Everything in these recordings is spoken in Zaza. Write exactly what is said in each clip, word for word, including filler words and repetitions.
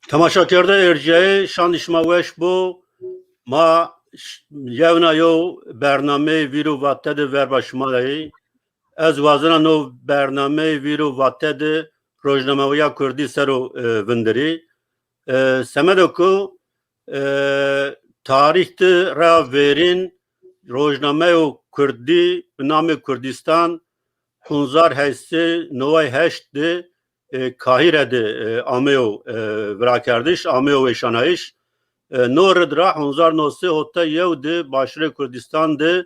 Temaşakerdoxê erciyayê, şandî şima weş bo. Ma ş-, yewna yew bernameyê Vîr û Vate de verba şima ra yê. Ez wazena no bernameyê Vîr û Vate de rojnamewanîya kurdî ser o, e, vinderî. E, semedê ku, e, tarîx de ra verîn rojnameyo kurdî bi namê Kurdîstan hezar heşt sey neway heşt de, e, Kahîre de, e, ameyo, e, virakerdiş, ameyo weşanayîş. E, no rid ra hezar new sey hotay yew de Başûrê Kurdîstan de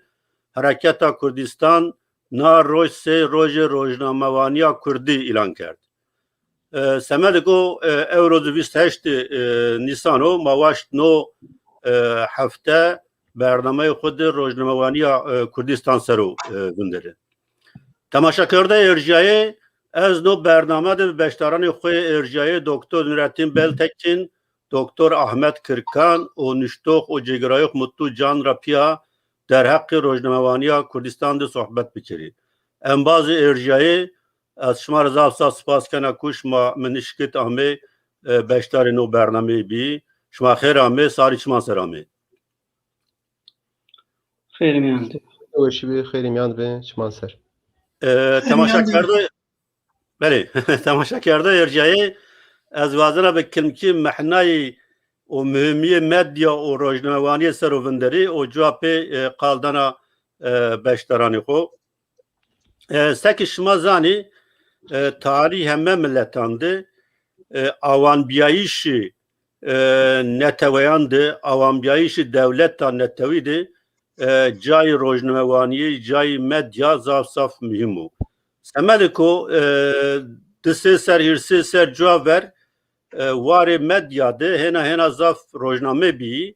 Hereketa Kurdîstan na roj sey rojê rojnamewanîya kurdî îlan kerd. E, semedê ku, e, ewro zî vîst heşt, e, Nîsan o, ma waşt no, e, hefte bernameyê xwu de rojnamewanîya, e, Kurdîstan ser o, e, vinderî. Temaşakerdoxê erciyayê, ez no bername de bi beşdaranê xwu yê erciyayê Doktor Nurettin Beltekin, Doktor Ahmet Kirkan û nuştox û cêgirayîx Mutlu Can ra pîya derheqê rojnamewanîya Kurdîstan de sohbet bikerî. Embazê erciyayê, ez şima ra zaf zaf spas kena ku şima mi nişkit amê, e, beşdarê no bernameyî bî. Şima xêr amê, sarî çiman ser amê. Xêrê mîyan de. Weşî bê, xêrê mîyan de bê, çiman ser. E, temaşakerdoxê, belê, temaşakerdoxê erciyayê, ez wazena bi kilmkî mehnayî û muhîmîyê medya û rojnamewanîye ser o vinderî û cuwa pê, e, qal dana, e, beşdaranê xo. E, seke şima zanî, e, tarî heme miletan de, e, awanbîyayîşî, e, neteweyan de, awanbîyayîşî dewleta netewî de, e, cayê rojnamewanîyê, cayê medya zaf zaf muhîm o. Semedê ku, e, di sey ser, hîrê sey ser cuwa ver, e, warê medya de hêna hêna zaf rojname bîyî.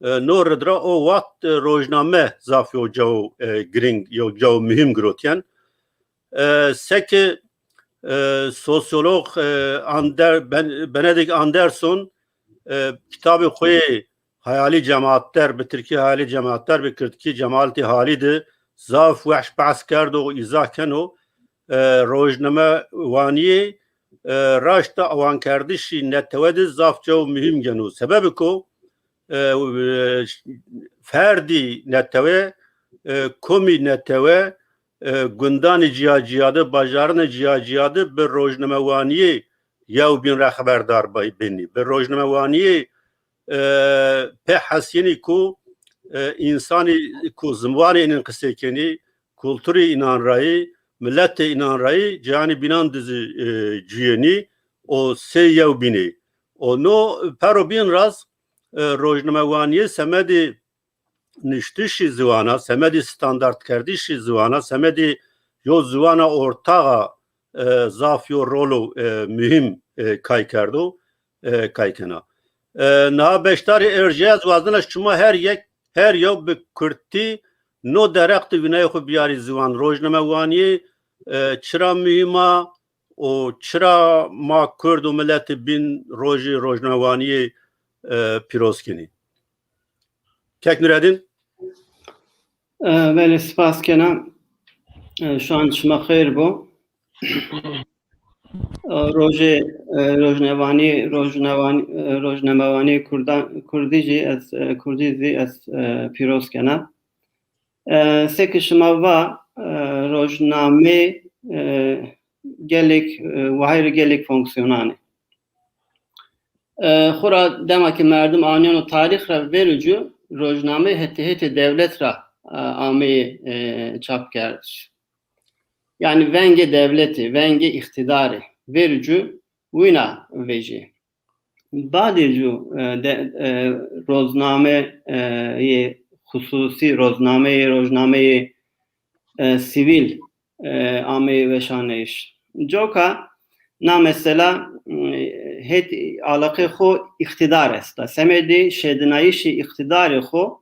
E, no rid ra o wext, e, rojname zaf yew cawo, e, girîng, yew cawo muhîm girotîyen. E, seke, e, sosyolog, e, Ander-, Ben-, Benedict Anderson, e, kitabê xwu yê Hayali Cemaatler, bi tirkî Hayali Cemaatler, bi kirdkî Cemaatê Halî de zaf wehş behs kerdo û îzah keno. E, rojnamewanîyê, e, raşta awankerdişî netewe de zaf cawo muhîm geno. Sebebê ku, e, e, ferdî netewe, e, komî netewe, e, gundanê cîya cîya de, bajarinê cîya cîya de bi rojnamewanîyê yewbîn ra xeberdar bay-, benî. Bi rojnamewanîyê, e, pê hesînî ku, e, însanî ku ziwanê înan qisey kenî, kulturê înan ra yê, miletê înan ra yê, cîhanê bînan de zî, e, cuyenî û sey yewbînê. Û no pero bîn ra zî, e, rojnamewanîye semedê nuştişî ziwana, semedê standartkerdişî ziwana, semedê yo ziwana ortaxa, e, zaf yo rolo, e, muhîm, e, kay kerdo, e, kay kena. E, niha beşdarê ercîyayî ez wazena şima her yek, her yew bi kurdkî no derheq de vînayê xwu biyarî ziwan. Rojnamewanîye, e, çira muhîm a û çira ma kurd û miletê bîn rojê rojnamewanîye, e, pîroz kenî? Kek Nuredîn? E, belê, spas kena. E, şand şima xeyr bo. E, rojê, e, rojnevanî, rojnevan-, e, rojnemevanî kurdan, kurdî jî ez, e, kurdî zî ez, e, pîroz kena. E, seke şima va, e, rojname, e, gelêk, e, wahayîrê gelêk fonksiyonanê. E, xora dema ke merdim anîyeno tarîx ra verê cû, rojname hetê hetê dewlet ra, e, ameyê, e, çapkerdiş. Yanî vengê dewletî, vengê îqtîdarî verê cû wina vejî. Badê cû, e, de, e, rozname, e, yê xusûsî, roznameyê, rojnameyê, e, sivîl, e, ameyê weşaneyîş. Coka na mesela, e, het alaqê xo îqtîdar esta. Semedê şedinayîşê îqtîdarê xo,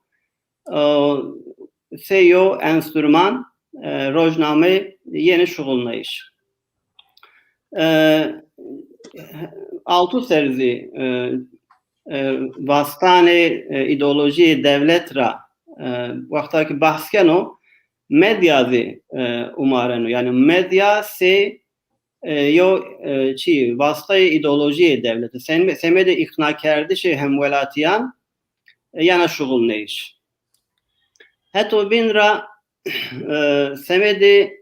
e, sey yo enstrûman, e, rojname yenê şuxulnayîş. E, Altuser zî, e, e, vastanê, e, îdeolojîyê dewlet ra, e, wexta ke behs keno, medya zî, e, umareno. Yanî medya sey e, yew, e, çî, wastayê îdeolojîyê dewlete, sem-, semedê îqnakerdişê hemwelatîyan, e, yena şuxulneyîş. Heto bîn ra, e, semedê,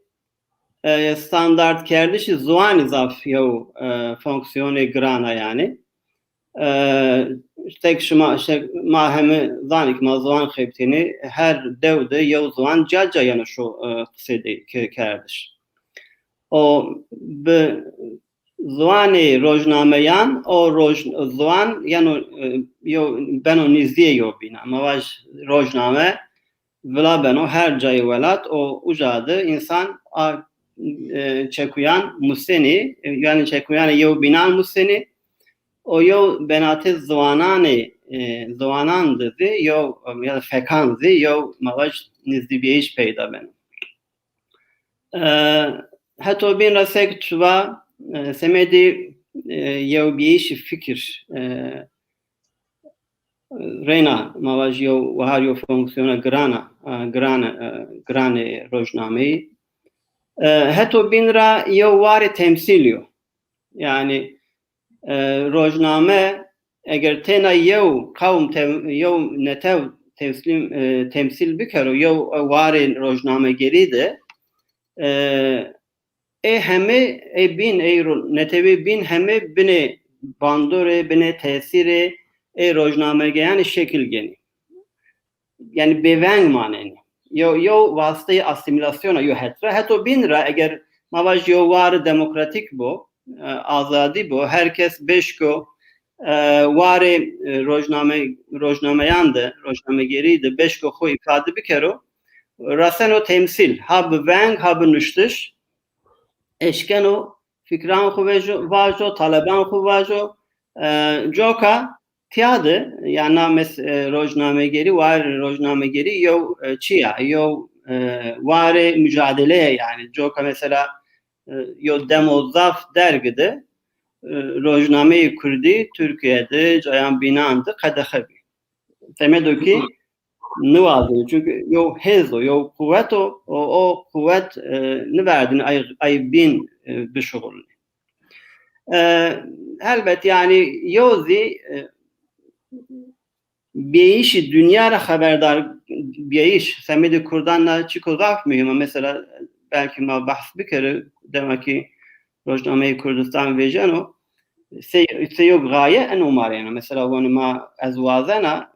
e, standartkerdişî ziwanî zaf yew, e, fonksiyonê giran a yanî. E, tek şima, işte, ma heme zanî ke ma ziwan xebitînê, her dew de yew ziwan ca ca yeno şo, e, qisê de ke-, kerdiş. O bi ziwanê rojnameyan, o roj-, ziwan yeno, e, yew beno nîzdîyê yew bîna. Ma vaj rojname vila beno her cayê welat, o uca de însan a, e, çekuyan musenî, e, yanî çekuyanê yew bînan musenî, o yew benatê ziwananê, e, ziwanan de zî yew, ya da fekan zî yew ma vaj nîzdîbîyayîş peyda beno. E, heto bîn ra sek tu va, e, semedê, e, yewbîyayîşê fikir, e, reyna ma vajî yew wahar yew fonksiyona giran a, e, giran, e, giranê rojnameyî. E, heto bîn ra yew warê temsîlî yo. Yanî, e, rojname eger têna yew qewm tev-, yew netew temsîl, e, temsîl bikero, yew warê rojnamegerî de, e, ê hemî, ê bîn, ê ro-, netewê bîn hemî binê bandorê, binê tesîrê ê rojnamegeyanî şekil genî. Yanî bêveng manenî. Yo, yo wasteyê asîmîlasyona yo het ra. Heto bîn ra eger ma vajî yo warê demokratîk bo, e, azadî bo, her kes bêşko, e, warê, e, rojname-, rojnameyan de, rojnamegerî de bêşko xo îfade bikero, raseno temsîl. Ha bi veng, ha bi nuştiş, eşkeno fikran xwu vejo, vajo, taleban xwu vajo. E, coka tîya de, yanî na mes-, e, rojnamegerî, warê rojnamegerî yew, e, çi ya, yew, e, warê mucadeleye yanî. Coka mesela, e, yew demo zaf derg de, e, rojnameyê kurdî Tirkîye de, cayan bînan de qedexe bî. Semedo kî niwazeno. Çunke yew hêz o, yew quwet o, o, o quwet, e, niverdîno ay, ay bîn, e, bişuxulnê. E, helbet, yanî, yew zî, e, bîyayîşî dinya ra xeberdar bîyayîş, semedê kurdan ra çîko zaf muhîm a. Mesela, belkî ma behs bikerî, dema kî Rojnameyê Kurdistan vejeno, sey, sey yo gaye eno ma rê yeno. Mesela, vano ma, ez wazena,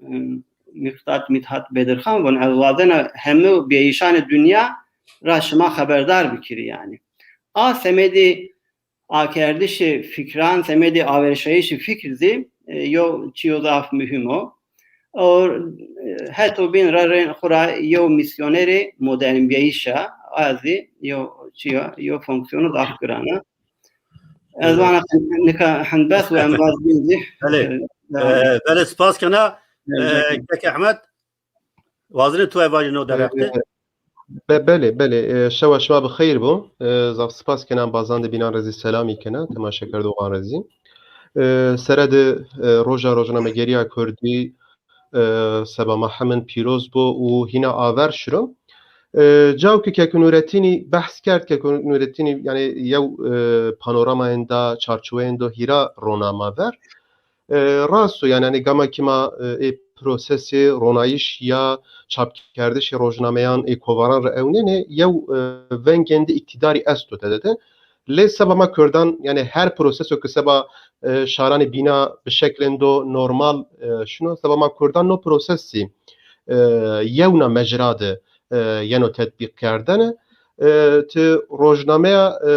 em, Mîqdat Mîthat Bedirxan vano, ez wazena heme bîyayîşanê dinya ra şima xeberdar bikirî yanî. A semedê akerdişê fikran, semedê averşayîşê fikir zî, e, yo çîyo zaf muhîm o. O, e, heto bîn ra rê-, xwu ra yew mîsyonerê modernbîyayîş a, a zî yew çîyo, yew fonksîyono zaf giran a. Ez vana nika hend bes û embaz bîn zî. Belê. E, e, belê, spas kena, e, e, kek Ehmed. Wazenê tu vajî no derheqê? E, be-, belê, belê. E, şewa şima bi xeyr bo. E, zaf spas kena embazandê bînan rê zî selamî kena, temaşekerdoxan rê zî. E, sere de, e, roja rojnamegerîya kurdî, e, seba ma hemin pîroz bo û hîna aver şiro. E, caw ke kek Nuretînî behs kerd, kek Nuretînî, yanî yew, e, panoramayênda, çarçoweyêndo hîra rona ma ver. E, rast o, yanî, hanî gama kî ma, e, ê prosesê ronayîş ya çapkerdişê rojnameyan ê kovaran ra ewnenê, yew, e, vengêndî îktîdarî esto tede de. Lê seba ma kurdan, yanî her proseso ke seba, e, şaranê bîna bi şeklêndo normal, e, şino, seba ma kurdan no proses zî, e, yewna mecra de, e, yeno tetbîqkerdene. E, ti rojnameya, e,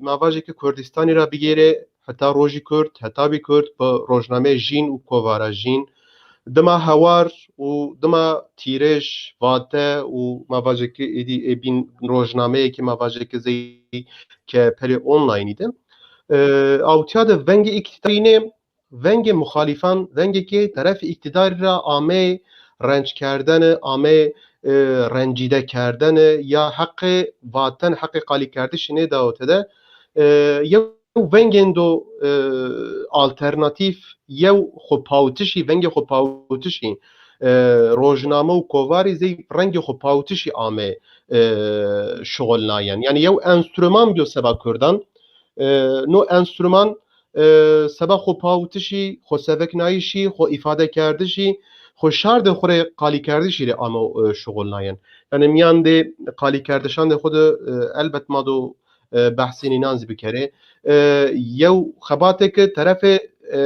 ma vajê ke Kurdistanî ra bigêrê heta Rojî Kurd, Hetabî Kurd, bi rojnameyê Jîn û Kovara Jîn, dima Hewar û dima Tîrêj, Vate û ma vajê ke êdî ê bîn rojnameyê ke ma vajê ke zey ke perê onlaynî de. E, awtiya de vengê îktîdarî nê, vengê muxalîfan, vengê ke terefê îktîdarî ra ameyê renckerdene, ameyê, e, rencîdekerdene ya heqê vaten, heqê qalîkerdişî nêdawo tede. E, yew vengêndo, e, alternatîf, yew xwepawitişî, vengê xwepawitişî, e, rojname û kovarî zey rengê xwepawitişî ame, e, şuxulnayen. Yanî yew enstrûman bîyo seba kurdan, E, no enstrûman, e, seba xo pawitişî, xo seveknayîşî, xo îfadekerdişî, xo şardê xo rê qalîkerdişî rê amo, e, şuxulnayen. Yanî mîyan dê qalîkerdişandê xo de, e, elbet ma do, e, behsê nînan zî bikerê. E, yew xebatê ke terefê, e,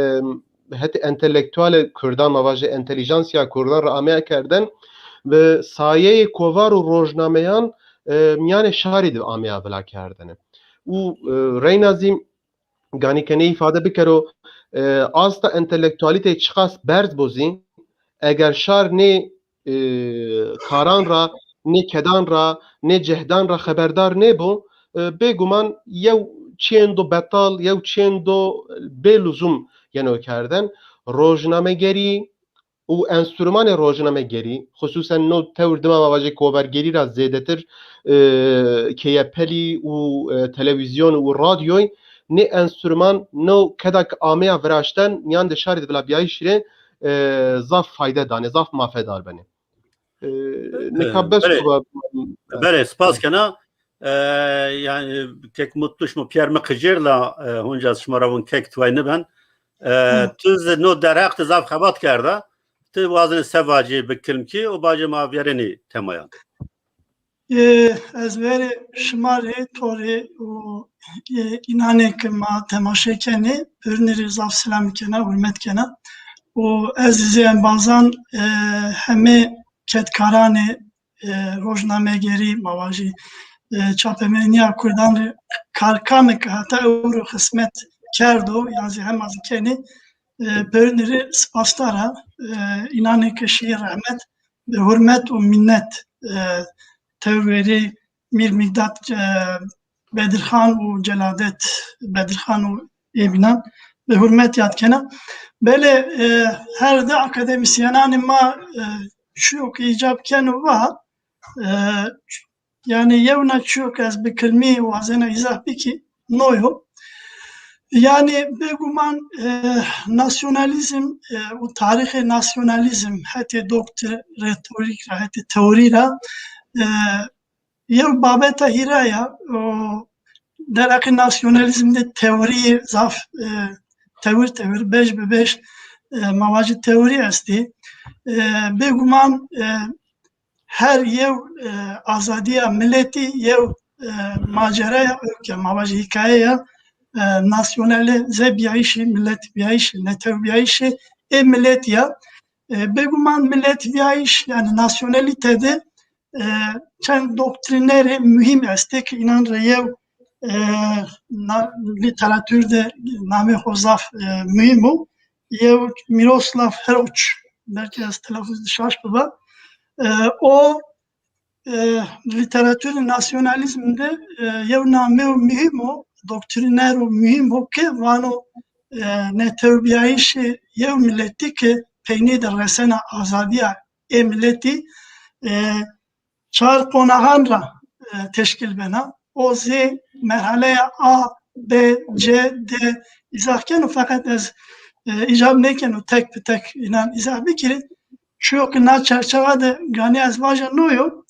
hetê entelektualê kurdan, ma vajê entelîjansiya kurdan ra ameya kerden ve sayeyê kovar û rojnameyan, e, mîyanê şarî de ameya vila kerdene. Û, e, reyna zî ganî ke nê îfade bikero, e, asta entelektualîteyê çiqas berz bo zî, eger şar nê, e, karan ra, nê kedan ra, nê cehdan ra xeberdar nêbo, e, bêguman yew çiyên do betal, yew çiyên do bêluzum yeno kerden. Rojnamegerî û enstrûmanê rojnamegerî, xisûsen no tewr dima ma vajê kovergerî ra zêdetir, e, keyepelî û, e, televîzyon û radyoy, nê enstrûman no keda ke ameya viraşten, mîyan de şarî de vilabîyayîşî rê, e, zaf fayde danê, zaf mafedar benê. E, nika bes. Belê, belê, spas kena. E, yanî kek Mutlu şima pîyer mi qicêr la, e, honca ez şima ra vûn kek tuway niben. E, tu zî no derheq de zaf xebat kerda. Ti wazenê se vacî bi kilmkî û bacê ma vîyerênî temayan. E, ez verê şima rê, to rê û, e, înanê ke ma temaşe kenê, pêrunî rê zaf selamî kena, hurmet kena. Û ez zî embazan, e, hemê kedkaranê, e, rojnamegerî, ma vajî, e, çapemenîya kurdan rê kar kamê ke heta ewro xismet kerdo, yan zî hema zî kenê, e, pêrunî rê sipasdar a, e, înanê ke şîyê rehmet, bi hurmet û mînet, e, tewr verî Mîr Mîqdad, e, Bedirxan û Celadet Bedirxan û ê bînan bi hurmet yad kena. Belê, e, her di akademîsyenanê ma, e, çiyo ke îcab keno va, e, yanî yewna çiyo ke ez bi kilmî wazena îzah bikî, no yo. Yanî bêguman, e, nasyonalîzm, e, û tarîxê nasyonalîzm hetê doktrîn, retorîk ra, hetê teorî ra, e, yew babeta hîra ya. O, derheqê nasyonalîzm de teorîyê zaf, e, tewir tewir, bej bi bej, e, ma vajî teorî estê. E, bêguman, e, her yew, e, azadîya miletî yew, e, macera ya, ewk ya, ma vajî hîkaye ya, e, nasyonalîze bîyayîşê, miletî bîyayîşê, netew bîyayîşê ê miletî ya. E, bêguman miletîbîyayîş, yanî nasyonalîte de, e, çend doktrînerê muhîm estê ke înan rê yew, e, na-, lîteratûr de namê xo zaf, e, muhîm o. Yew Miroslav Hroç, belkî ez telafuz de şaş biba. E, o, e, lîteratûrê nasyonalîzm de, e, yew nameyo muhîm o, doktrînero muhîm o ke vano, e, netewbîyayîşê yew miletî ke peynî de resena azadîya ê miletî, e, çar qonaxan ra, e, teşkîl bena. O zî merhaleya A, B, C, D îzah keno, feqet ez, e, îcab nêkeno tek bi tek înan îzah bikirî. Çiyo ke na çerçewa de ganî ez vaja no yo,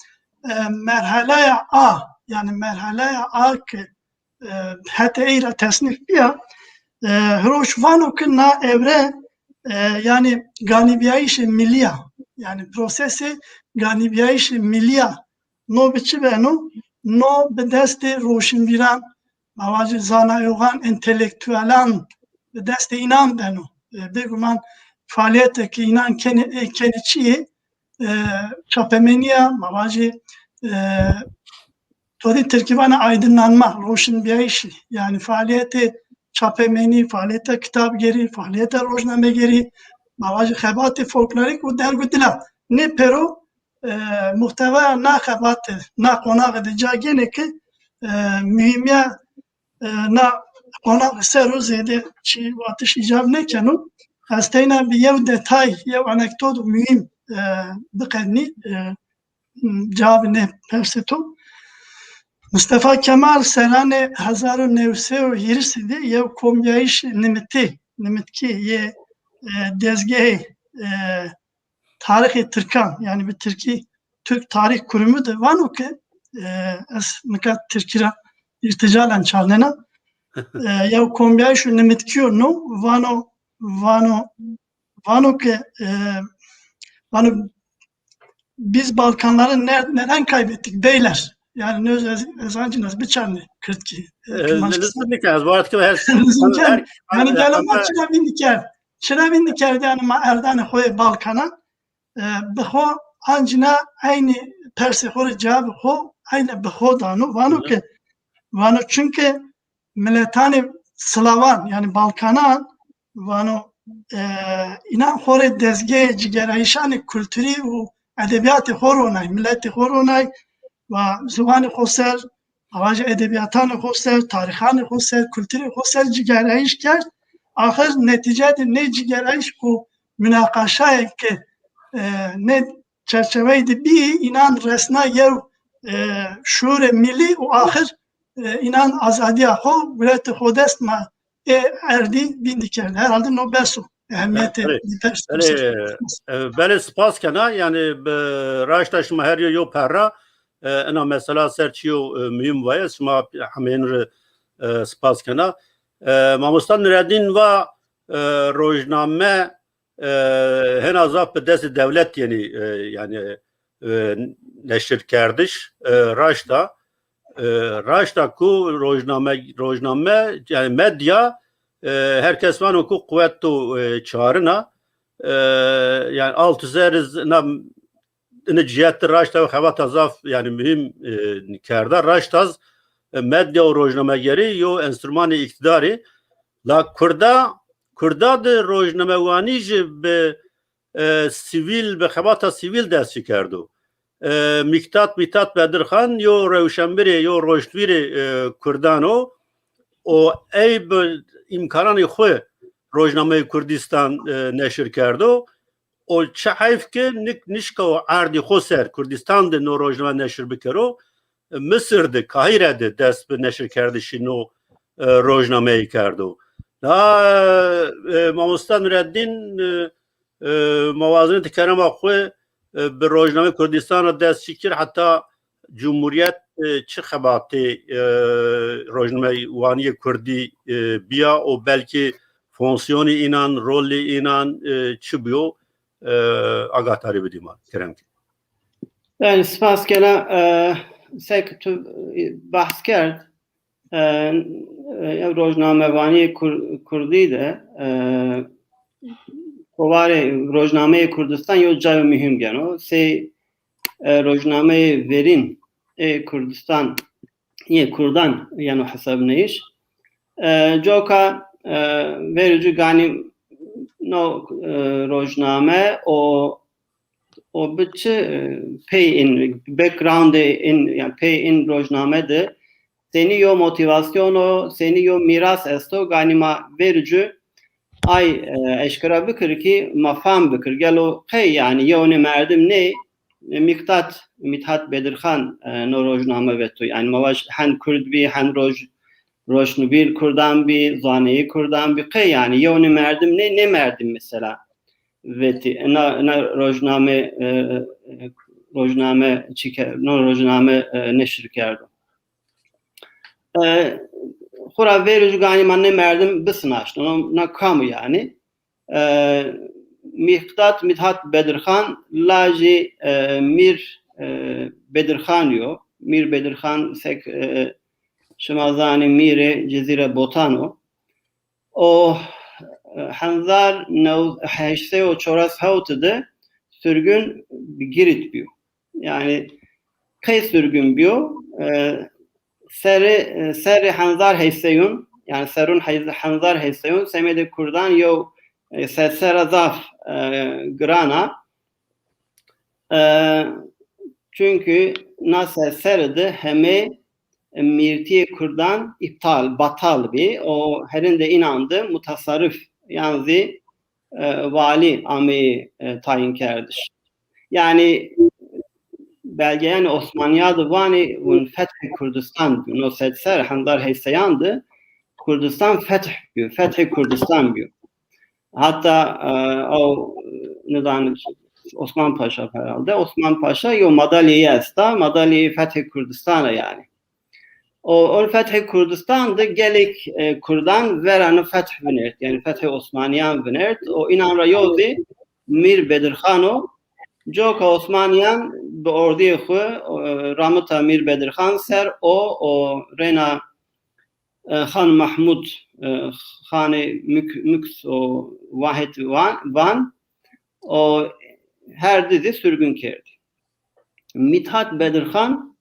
e, merhaleya A, yanî merhaleya A ke, e, hetê ey ra tesnîf bîya, e, Hroç vano ke na ewre, e, yanî ganîbîyayîşê milî ya, yanî prosesê ganîbîyayîşê milî ya. No bi çi beno? No bi destê roşinvîran, ma vajî zanayoxan, entelektuelan, bi destê înan beno. E, bêguman faalîyetê ke înan kenê, ê kenê çi yê? E, çapemenîya, ma vajî, e, to dî tirkî vana aydınlanma, roşinbîyayîşî. Yanî faalîyetê çapemenî, faalîyeta kitabgerî, faalîyeta rojnamegerî, ma vajî xebatê folklorîk û derg û dîlan. Nê pêro, e, muhtewaya na xebate, na qonaxe de ca gênê ke, e, muhîmîya, e, na qonaxe ser o zêde çi vatiş îcab nêkeno. Ez teyna bi yew detay, yew anekdot muhîm, e, biqednî, e, cewabê nê persê to. Mistefa Kemal serranê hezar û new sey û hîrisî de yew kombîyayîşê nimitî, nimitkî yê, e, dezgehê, e, tarîxê tirkan, yanî bi tirkî Türk Tarih Kurumu de vano ke, e, ez nika tirkî ra îrtîcalen çalnena. E, yew kombîyayîşo nimitkî yo no, vano, vano, vano ke, e, vano, biz Balkanları ne-, neden kaybettik beyler? Yani ne öz-, ez-, ez ancîna ez biçarnî kirdkî, e, kirmanckî. Lütfen, ez varet ke her, yanî gelo ma çira vîndî kerd. Çira vîndî kerd, yanî ma erdanê xo yê Balkanan, e, bi xo ancîna eynî persê xo rê cewabê xo eynî bi xo dano. Vano ke, vano çunke miletanê Slavan, yanî Balkanan, vano, e, înan xo rê dezgeyê cigerayîşanê kulturî û edebîyatê xo ronay, miletê xo ronay, va ziwanê xo ser, vajî edebîyatanê xo ser, tarîxanê xo ser, kulturê xo ser cigerayîş kerd. Axir netîce de nê cigerayîş ku munaqaşayê ke, e, nê çerçeveyî de bî, înan resna yew, e, şuurê milî û axir, e, înan azadîya xo, guretê xo dest ma ê erdî vîndî kerd. Herhalde no bes o. Ehemîyetê, belê, belê, e, belê, spas kena. Yanî bi raşta şima her yo yo perra, e, ina mesela ser çîyo, e, muhîm vaye, şima hemên rê, e, spas kena. E, Mamosta Nureddîn va, e, rojname, e, hena zaf bi destê dewlet yenî, e, yanî, e, neşirkerdiş, e, raşta, e, raşta ku rojname, rojname, yanî medya, e, her kes vano ku quwet do, e, çarina, e, yanî alt zeriz na, ini cihet de raşta xebata zaf, yanî muhîm, e, kerda. Raşta z, e, medya û rojnamegerî yo enstrümanê îktîdarî. La Kurda, Kurda de rojnamewanî jî bi, e, sivîl, bi xebata sivîl dest ci kerdo. E, Mîktat, Mîtat Bedirxan yo rewşenbirê, yo roşnvîrê, e, Kurdan o. O ey bi îmkananê xwu Rojnameyê Kurdistan, e, neşir kerdo. O çi heyf ke nik-, nişka o erdî xo ser Kurdistan de no rojname neşir bikero. Misir de, Kahîre de dest bi neşirkerdişî no, e, rojnameyî kerdo. Na, e, Mamosta Nureddîn, e, e, ma wazenê ti kerema xwu, e, bi rojnameyê Kurdistan ra dest çi kir, heta Cumhuriyet, e, çi xebatê, e, rojnamewanîyê kurdî, e, bîya û belkî fonksiyonê înan, rolê înan, e, çi bîyo, e, agatarî bidî ma, kerem ke. Belê, spas kena, e, seke tu, e, behs kerd, e, e, rojnamevanîyê Kur-, Kurdî de, e, kovarê rojnameyê Kurdistan yo cayê muhîm geno. Sey, e, rojnameyê verîn ê Kurdistan, yê Kurdan yeno hesabnayîş. E, coka, e, verî cû ganî no, e, rojname o, o bi çi, e, pey in, backgroundê in, yanî pey in rojname de senî yo motîvasyon o, senî yo mîras esto, ganî ma verî cû ay, e, eşkera bikir kî ma fam bikir. Gelo qey yanî yewnê merdim nê, e, Mîktat, Mîthat Bedirxan, e, no rojname veto. Yanî ma vaj hen Kurd bî, hen roj-, roşnvîr Kurdan bî, zaneyê Kurdan bî. Qey yanî yewnê merdim nê, nê merdim mesela vetî. Na, na rojname, e, e, rojname çi ke-, no rojname, e, neşir kerdo. E, xwu ra verî cû ganî ma nê merdim bisinaşno, na kam o yanî? E, Mîktat Mîthat Bedirxan lajê, e, Mîr, e, Bedirxan yo. Mîr Bedirxan sek, e, şima zanî mîrê Cizîre Botan o. O, e, hezar new-, heşt sey û çewres hewt de surgun bi Girit bîyo. Yanî qey surgun bîyo? E, serê, e, serê hezar heşt sey û, yanî serûn hez-, hezar heşt sey û semedê Kurdan yew, e, sedsera zaf, e, giran a. E, çunkî na sedsere de heme mîrtîyê Kurdan îptal, batal bî. O herinde înan de mutasarrif yan zî, e, valî ameyî, e, tayînkerdiş. Yanî belgeyanê Osmanîya de vanê win fethê Kurdistan bîyo. No sedsere, hezar heşt seyan de Kurdistan feth bîyo, fethê Kurdistan bîyo. Hatta, e, o, nizan, Osman Paşa herhalde. Osman Paşa yo madalyayî esta, madalyayê fethê Kurdistan a yanî. O, o fethê Kurdistan de gelek, e, Kurdan verano feth vinert, yanî fethê Osmaniyan vinert. O înan ra yew zî Mîr Bedirxan o. Coka Osmaniyan bi ordîyê xwu, e, ramita Mîr Bedirxan ser o, o reyna, e, Xan Mahmud, e, Xanê Mük-, Müks o Wahid Van, Van, o her di zî surgun kerdî. Mithat Bedirxan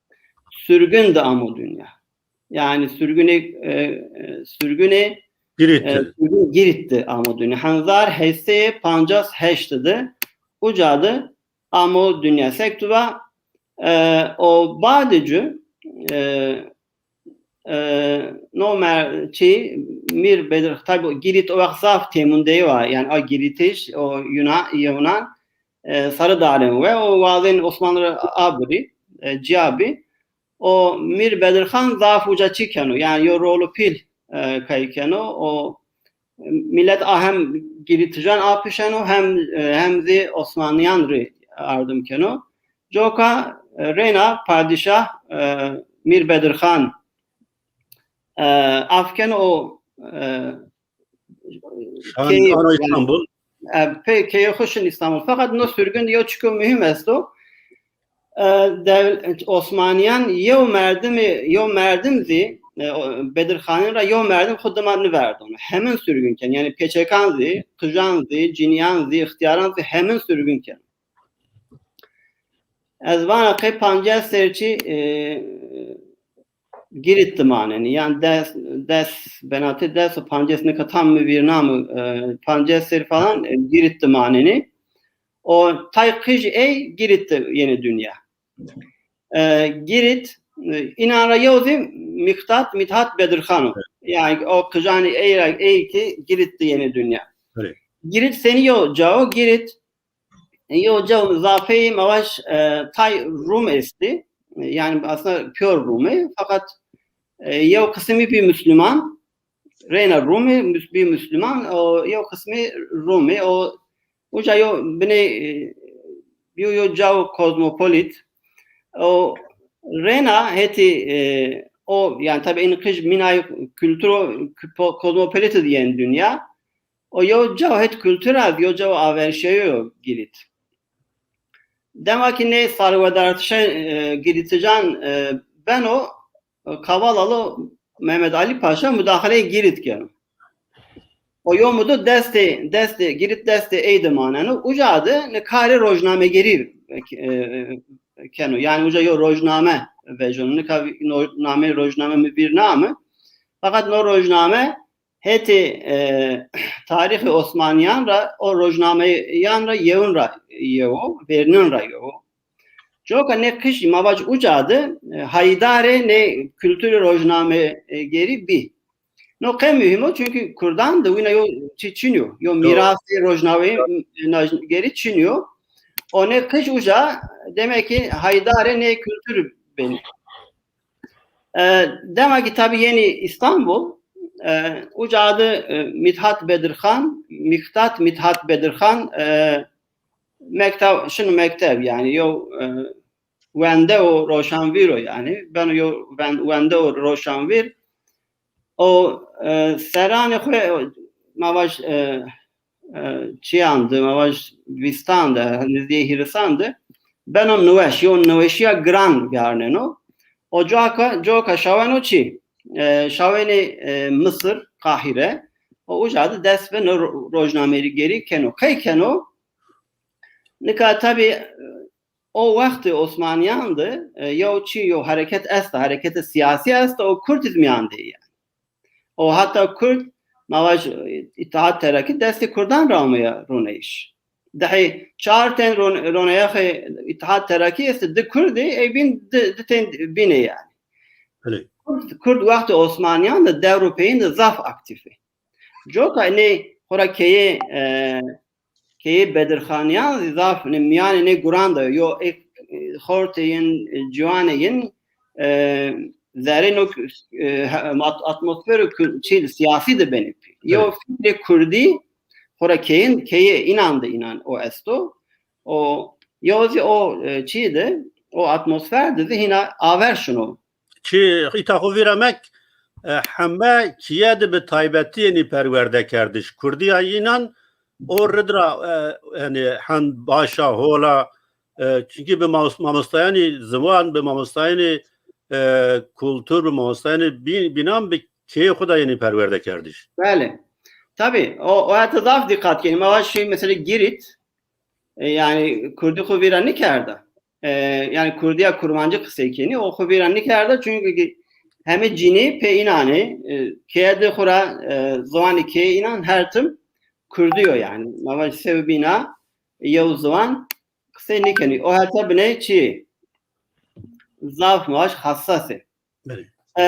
surgun de amo dinya. Yanî surgunê, e, e, surgunê, Girit. E, surgun Girit de amo dinya. Hezar heşt sey pancas heşt de uca de amo dinya. Sek tu va, e, o badê cu, e, e, no mer-, çi, Mîr Bedir-, tabî Girit o wext zaf têmundeyî wa. Yanî a Giritiş, o Yuna-, Yunan, e, sarı dalem we, o wazên Osmanlı ra abirî, e, ciya bî. O Mîr Bedirxan zaf uca çi keno, yanî yo rolo pîl, e, kay keno. O milet a hem Giritijan apişeno, hem, e, hem zî Osmanlıyan rê ardim keno. Coka, e, reyna padîşah, e, Mîr Bedirxan, e, af keno o, e, Şan keyê, ano yanî, Îstanbul. E, pê keyê xwu şin Îstanbul. Feqet no surgun de yew çiko muhîm esto. E, dew-, Osmanîyan yew merdimî, yew merdim zî, e, o, Bedirxanîn ra yew merdim xwu dima nîverdono. Hemin surgun ken. Yanî pêçekan zî, qijan zî, cinîyan zî, îxtîyaran zî hemin surgun ken. Ez vana qey pancas serçî, e, Girit de manenî. Yan des, des, benatê des û pancas nika tam mi vîrname, e, pancas serî falan, e, Girit de manenî. O tay qij ey Girit de yenê dinya. E, Girit, e, înan ra yew zî Miktat, Mithat Bedirxan o. Yanî o qijanê ey ra ey ki Girit de yenê dinya. Girit senî yew ca o? Girit yew ca zafeyî ma vaj, e, tay Rum estî. E, yanî aslında pîyor Rum ê, feqet, e, yew qisimî bî Musluman, reyna Rum ê, mus-, bî Musluman, o yew qisimî Rum ê. O uca yew binê, e, yew, yew ca kozmopolit. O reyna hetî, e, o, yanî tabî în qij mînayê kulturo, po-, kozmopolit de yen dinya. O yew caw het kultur a, yew caw averşeyo Girit. Dema ki nê sarwedartişê, e, Giritijan, e, beno, e, Kavalalo Mehmet Ali Paşa mudaxaleyê Girit keno. O yew mudo destê, destê, Girit destê ey de maneno. Uca de ni karê rojnamegerî, e, e, keno. Yanî uca yew rojname vejeno. Nika no-, nameyê rojname mi vîr name. Feqet no rojname hetê, e, tarîxê Osmanîyan ra, o rojnameyan ra yewin ra yew o, verînan ra yew o. Coka nê qijî ma vac uca de, e, hayîdarê nê kulturê rojnamegerî bî. No qey muhîm o, çunkî Kurdan de wina yew çi çin yo, yew mîrasê rojnamegerî çin yo. O nê qij uca demek ki hayîdarê nê kultur benî. E, dema ki tabî yenî Îstanbul, e, uca de, e, Mithat Bedirxan, Miktat Mithat Bedirxan, e, mekteb, şino mekteb, yanî yew, e, wende û roşanvîr o yanî. Beno yew wen-, wende û roşanvîr. O, e, seranê xwu, ma vaj, e, e, çîyan de, ma vaj vîstan de, nizdîyê hîrisan de, beno niweş, yew niweşîya giran vîyarneno. O coka, coka şaweno çi? E, şawenê, e, Misir, Qahîre. O uca de dest bi no ro-, rojnamegerî keno. Qey keno? Nika tabî, e, o wextê Osmanîyan de, e, yew çi, yew hereket esta, hereketê sîyasî esta, o Kurd zî mîyan de yê. O heta Kurd, ma vaj, e, Îtîhad Terakî destê Kurdan ra ameya roneyîş. Dehê çar ten ron-, roneyexê Îtîhad Terakî estê, di Kurd ê, ey bîn di, di ten bîn ê yanî. Belê. Kurd, Kurd wextê Osmanîyan de dewr û peyîn de zaf aktîf ê. Coka nê xora keyê, e, keyê Bedirxanîyan zî zaf, nê mîyanê nê guran de yo, ê, e, xortê yin, e, ciwanê yin, e, zerrê no, e, he-, at-, atmosfero ku-, çî, sîyasî de benê pî. Yew fikrê kurdî xora keyin, keyê înan de înan o esto. O yew zî o, e, çî de, o atmosfer de zî hîna aver şino. Çi îta xo vîra mek, e, heme kiye de bi taybetî yenî perwerdekerdiş. Kurdîya înan o rid ra, e, yanî hen baş a, hol a, e, çunkî bi mamos-, mamostayanî ziwan, bi mamostayanî, e, kultur, bi mamostayanî bî-, bînan bi keyê xo de yenî perwerdekerdiş. Belê. Tabî, o, o heta zaf dîqat kenî. Ma vaj şî mesela Girit, e, yanî kurdî xo vîra nêkerda. E, yanî kurdîya kurmancî qisey kenî, o xo vîra nêkerda, çunkî heme cinî pê înan ê, e, keye de xo ra, e, ziwanê keye înan her tim kurdî yo yanî. Ma vaj sew bîna yew ziwan qisey nêkenî. O heta biney çi? Zaf ma vaj hassas ê. Belê. E,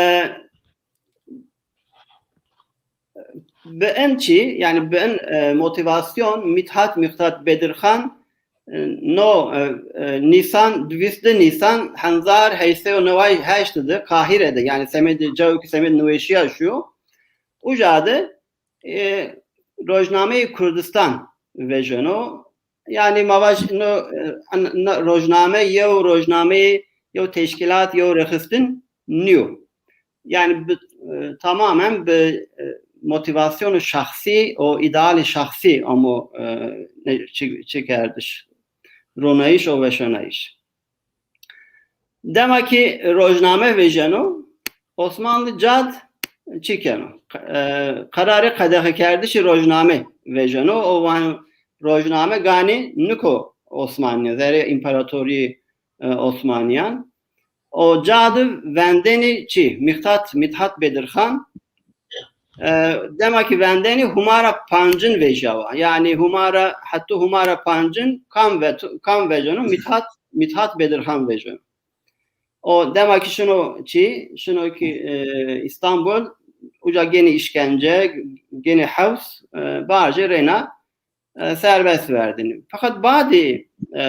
Bi in çi, yanî bi in, e, motivasyon Mithat Miqdat Bedirxan, e, no, e, e, Nîsan, vîst di Nîsan hezar heyt sey û neway heşt de Qahîre de, yanî semedê cayo ki semedê niweşîya şuyo, uca de, e, Rojnameyê Kurdistan vejeno. Yanî ma vaj no, e, an-, na rojname yew rojnameyê yew teşkîlat, yew rêxistin nîyo. Yanî bi, e, tamamen bi, e, motivasyonê şexsî û îdealê şexsî amo, e, ne-, çi, çi kerdiş, ronayîş û weşanayîş. Dema ki rojname vejeno, Osmanlı cad çi keno? E, qerarê qedexekerdişê rojname vejeno û vano rojname ganî niko Osmanîyan, zerê împaratorîyê, e, Osmanîyan. O ca de vendenî çi? Mîqdat, Mithat Bedirxan. E, dema ki vendenî Huma ra pancin vejîyawa. Yanî Huma ra, hetto Huma ra pancin kam ve-, kam vejeno? Mithat, Mithat Bedirxan vejeno. O dema ki şino çi? Şino ki, e, Îstanbul, uca genî îşkence, genî hews, e, bacê reyna e, serbest verdinî. Feqet badî, e,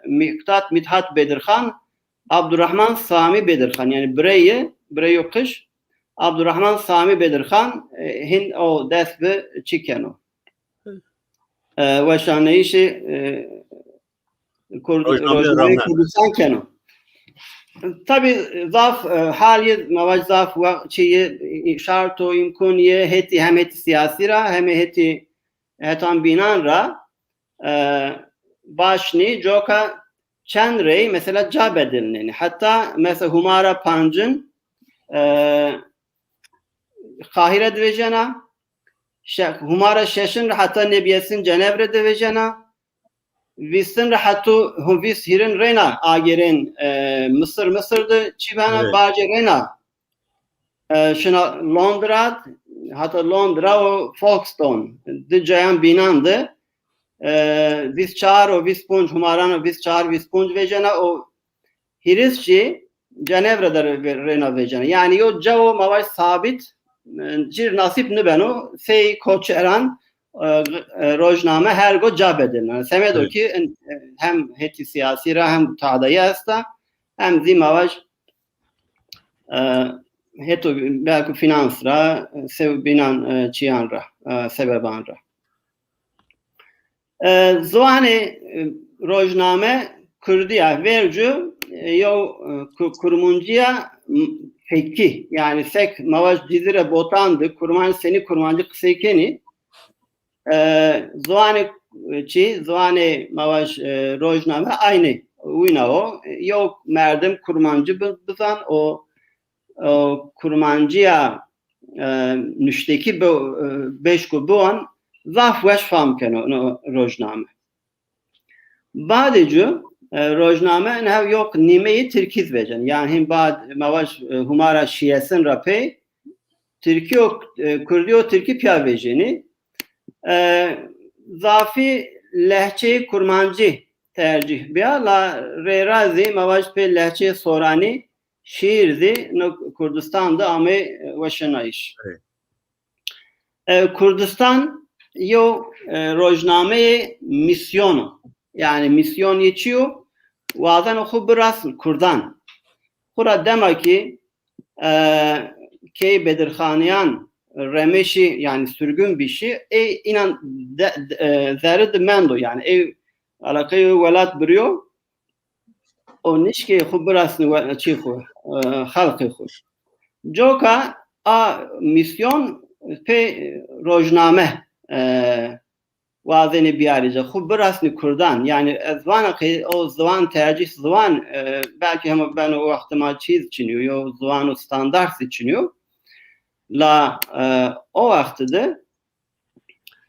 Mîqdat Mithat Bedirxan, Abdurrahman Samî Bedirxan, yanî bireyê, bireyo qij, Abdurrahman Samî Bedirxan, e, hin o dest bi çi keno? E, weşaneyîşê, e, Kurd-, Rojnameyê Rojnameyê Rame. Kurdistan keno. Tabî zaf, e, halî ma vaj zaf wa-, çi yê, e, şart û îmkûn yê hetî, hem hetî sîyasî ra, hem hetî hetan bînan ra, e, baş nî, coka çend rey mesela ca bedilnenî. Heta mesela Huma ra pancin, e, Qahîre de vejena, şe-, Huma ra şeşin ra heta nêbîyesin Cenevre de vejena, vîstin ra heto hu-, vîst hîrin reyna agêrên, e, Misir, Misir de çi bena, Evet. Bacê reyna, e, şina Londra, heta Londra û Folkestone, di cayan bînan de, e, vîst çar û vîst ponc, humaran û vîst çar, vîst ponc vejena û hîris jî Cenevre de re-, reyna vejena. Yanî yo cawo ma vaj sabît, e, cir nasîb nibeno, sey koçeran, e, e, rojname her go ca bedilna. Semedo Evet. ki, e, hem hetî sîyasî ra hem tadayî esta, hem zî ma vaj, e, heto belkî finans ra, e, sebebînan, e, çiyan ra, e, sebeban ra. E, ziwanê, e, rojname kurdî ya, vercu, e, yew, e, ku-, kurmuncîya m-, fekkî, yanî sek ma vaj Cizîre Botan de kurmanc, senî kurmancî qisey kenî. E, ziwanê, e, çi, ziwanê ma vaj, e, rojname aynî wina o. E, yew merdim kurmancî bi-, bizan o, o kurmancîya, e, nuştekî bi-, e, beşku biwan zaf weş fam keno no rojname. Badê cu, e, rojname in hev yok nîmeyî tirkî vecen. Yanî hin bad ma vaj, e, humara şîyesin ra pey tirkî û, e, kurdî û tirkî pîya vejênî. E, zafî lehçeyê kurmancî tercîh bîya, la reyra zî ma vaj pê lehçeyê soranî şîîr zî no Kurdistan de amey, e, weşanayîş. Evet. E, Kurdistan yew, e, rojnameyê mîsyon o. Yanî mîsyon yê çi yo? Wazeno xwu birasn kurdan. Xwura dema kî, e, key Bedirxanîyan remişî, yanî surgun bîşî, ey înan de, de, e, zerrî de mendo. Yanî ey eleqeyê welat birîyo. O nişkê xwu birasnî we-, çî xwu, e, xelqê xwu. Coka a mîsyon pê rojname, e, wazenê biyarê ci. Xwu birasnî kurdan. Yanî ez vana ke o ziwan tercîh ziwan, e, belkî hema beno o wextê ma çîz çinîyo, yo ziwano standart zî çinîyo. La, e, o wextî de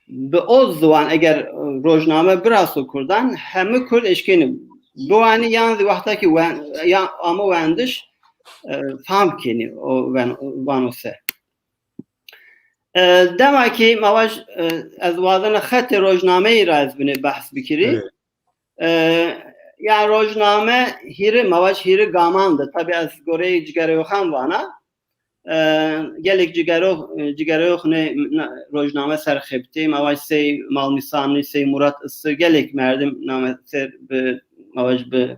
bi o ziwan eger, e, rojname biraso kurdan, hemî kurd eşkenî biwanî yan zî wexta ki wen-, ya amo wendiş, e, fam kenî o wen-, vano se. E, dema ki ma vaj, e, ez wazena xetê rojnameyî ra ez binê behs bikirî. Evet. E, yanî rojname hîrê, ma vaj hîrê gaman de. Tabî ez goreyê cigereyoxan vana. E, gelek cigero-, e, cigereyox nê, na, rojname ser xebitê. Ma vaj sey Malmîsanî, sey Murat Issı, gelek merdim name ser bi, ma vaj bi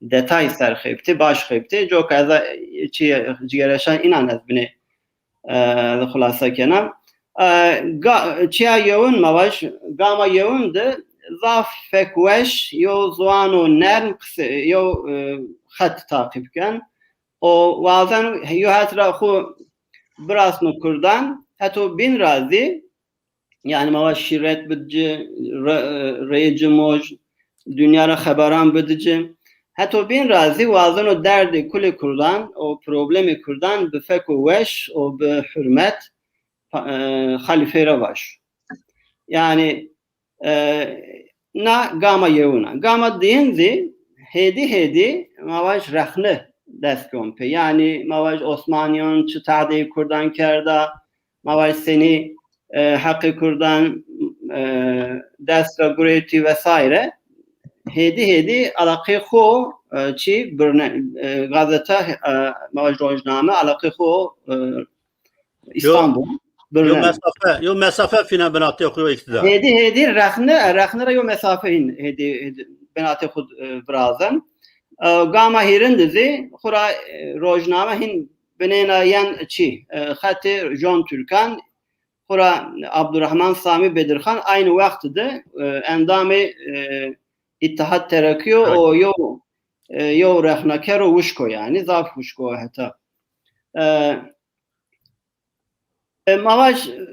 detay ser xebitê, baş xebitê. Coka ez a, e, çi cigereşan înan ez binê, e, xulasa kena. E, ga-, çiya yewin ma vaj, gama yewin de zaf fekweş, yo ziwano nerm qise, yo, e, xet taqîb ken. O wazen yo het ra xwu birasno kurdan, heto bîn ra zî, yanî ma vaj şîret bid ci, re-, reyê ci moj, dinya ra xeberan bid ci. Heto bîn ra zî wazeno derdê kulê kurdan û problemê kurdan bi feko weş û bi hurmet pa-, e, xalîfey ra vaj. Yanî, e, na gama yewin a. Gama diyin zî hêdî hêdî ma vaj rexne dest kon pê. Yanî ma vaj Osmanîyan çi tehdê kurdan kerda, ma vaj senî, e, heqê kurdan, e, dest ra gurêtî vesaire. Hêdî hêdî eleqê xwu, e, çî birne, e, gazete, e, ma vaj rojname eleqê xwu, e, Îstanbul, yo birne. Mesafe, yo mesafe fîne binatê xwu yo îktîdar. Hêdî hêdî rexne, rexne ra yo mesafe hîn hêdî, hêdî binatê xwu, e, virazen. E, gama hîrin de zî xwu ra, e, rojname hîn binêna yen çî, e, xetê Jon Türkan, xwu ra Abdurrahman Sami Bedirxan aynî wext de, e, endamê, e, Îttihat Terakî yo, o yo, e, yo rexneker o, wişk o yanî, zaf wişk o heta. E, e, ma vaj, e,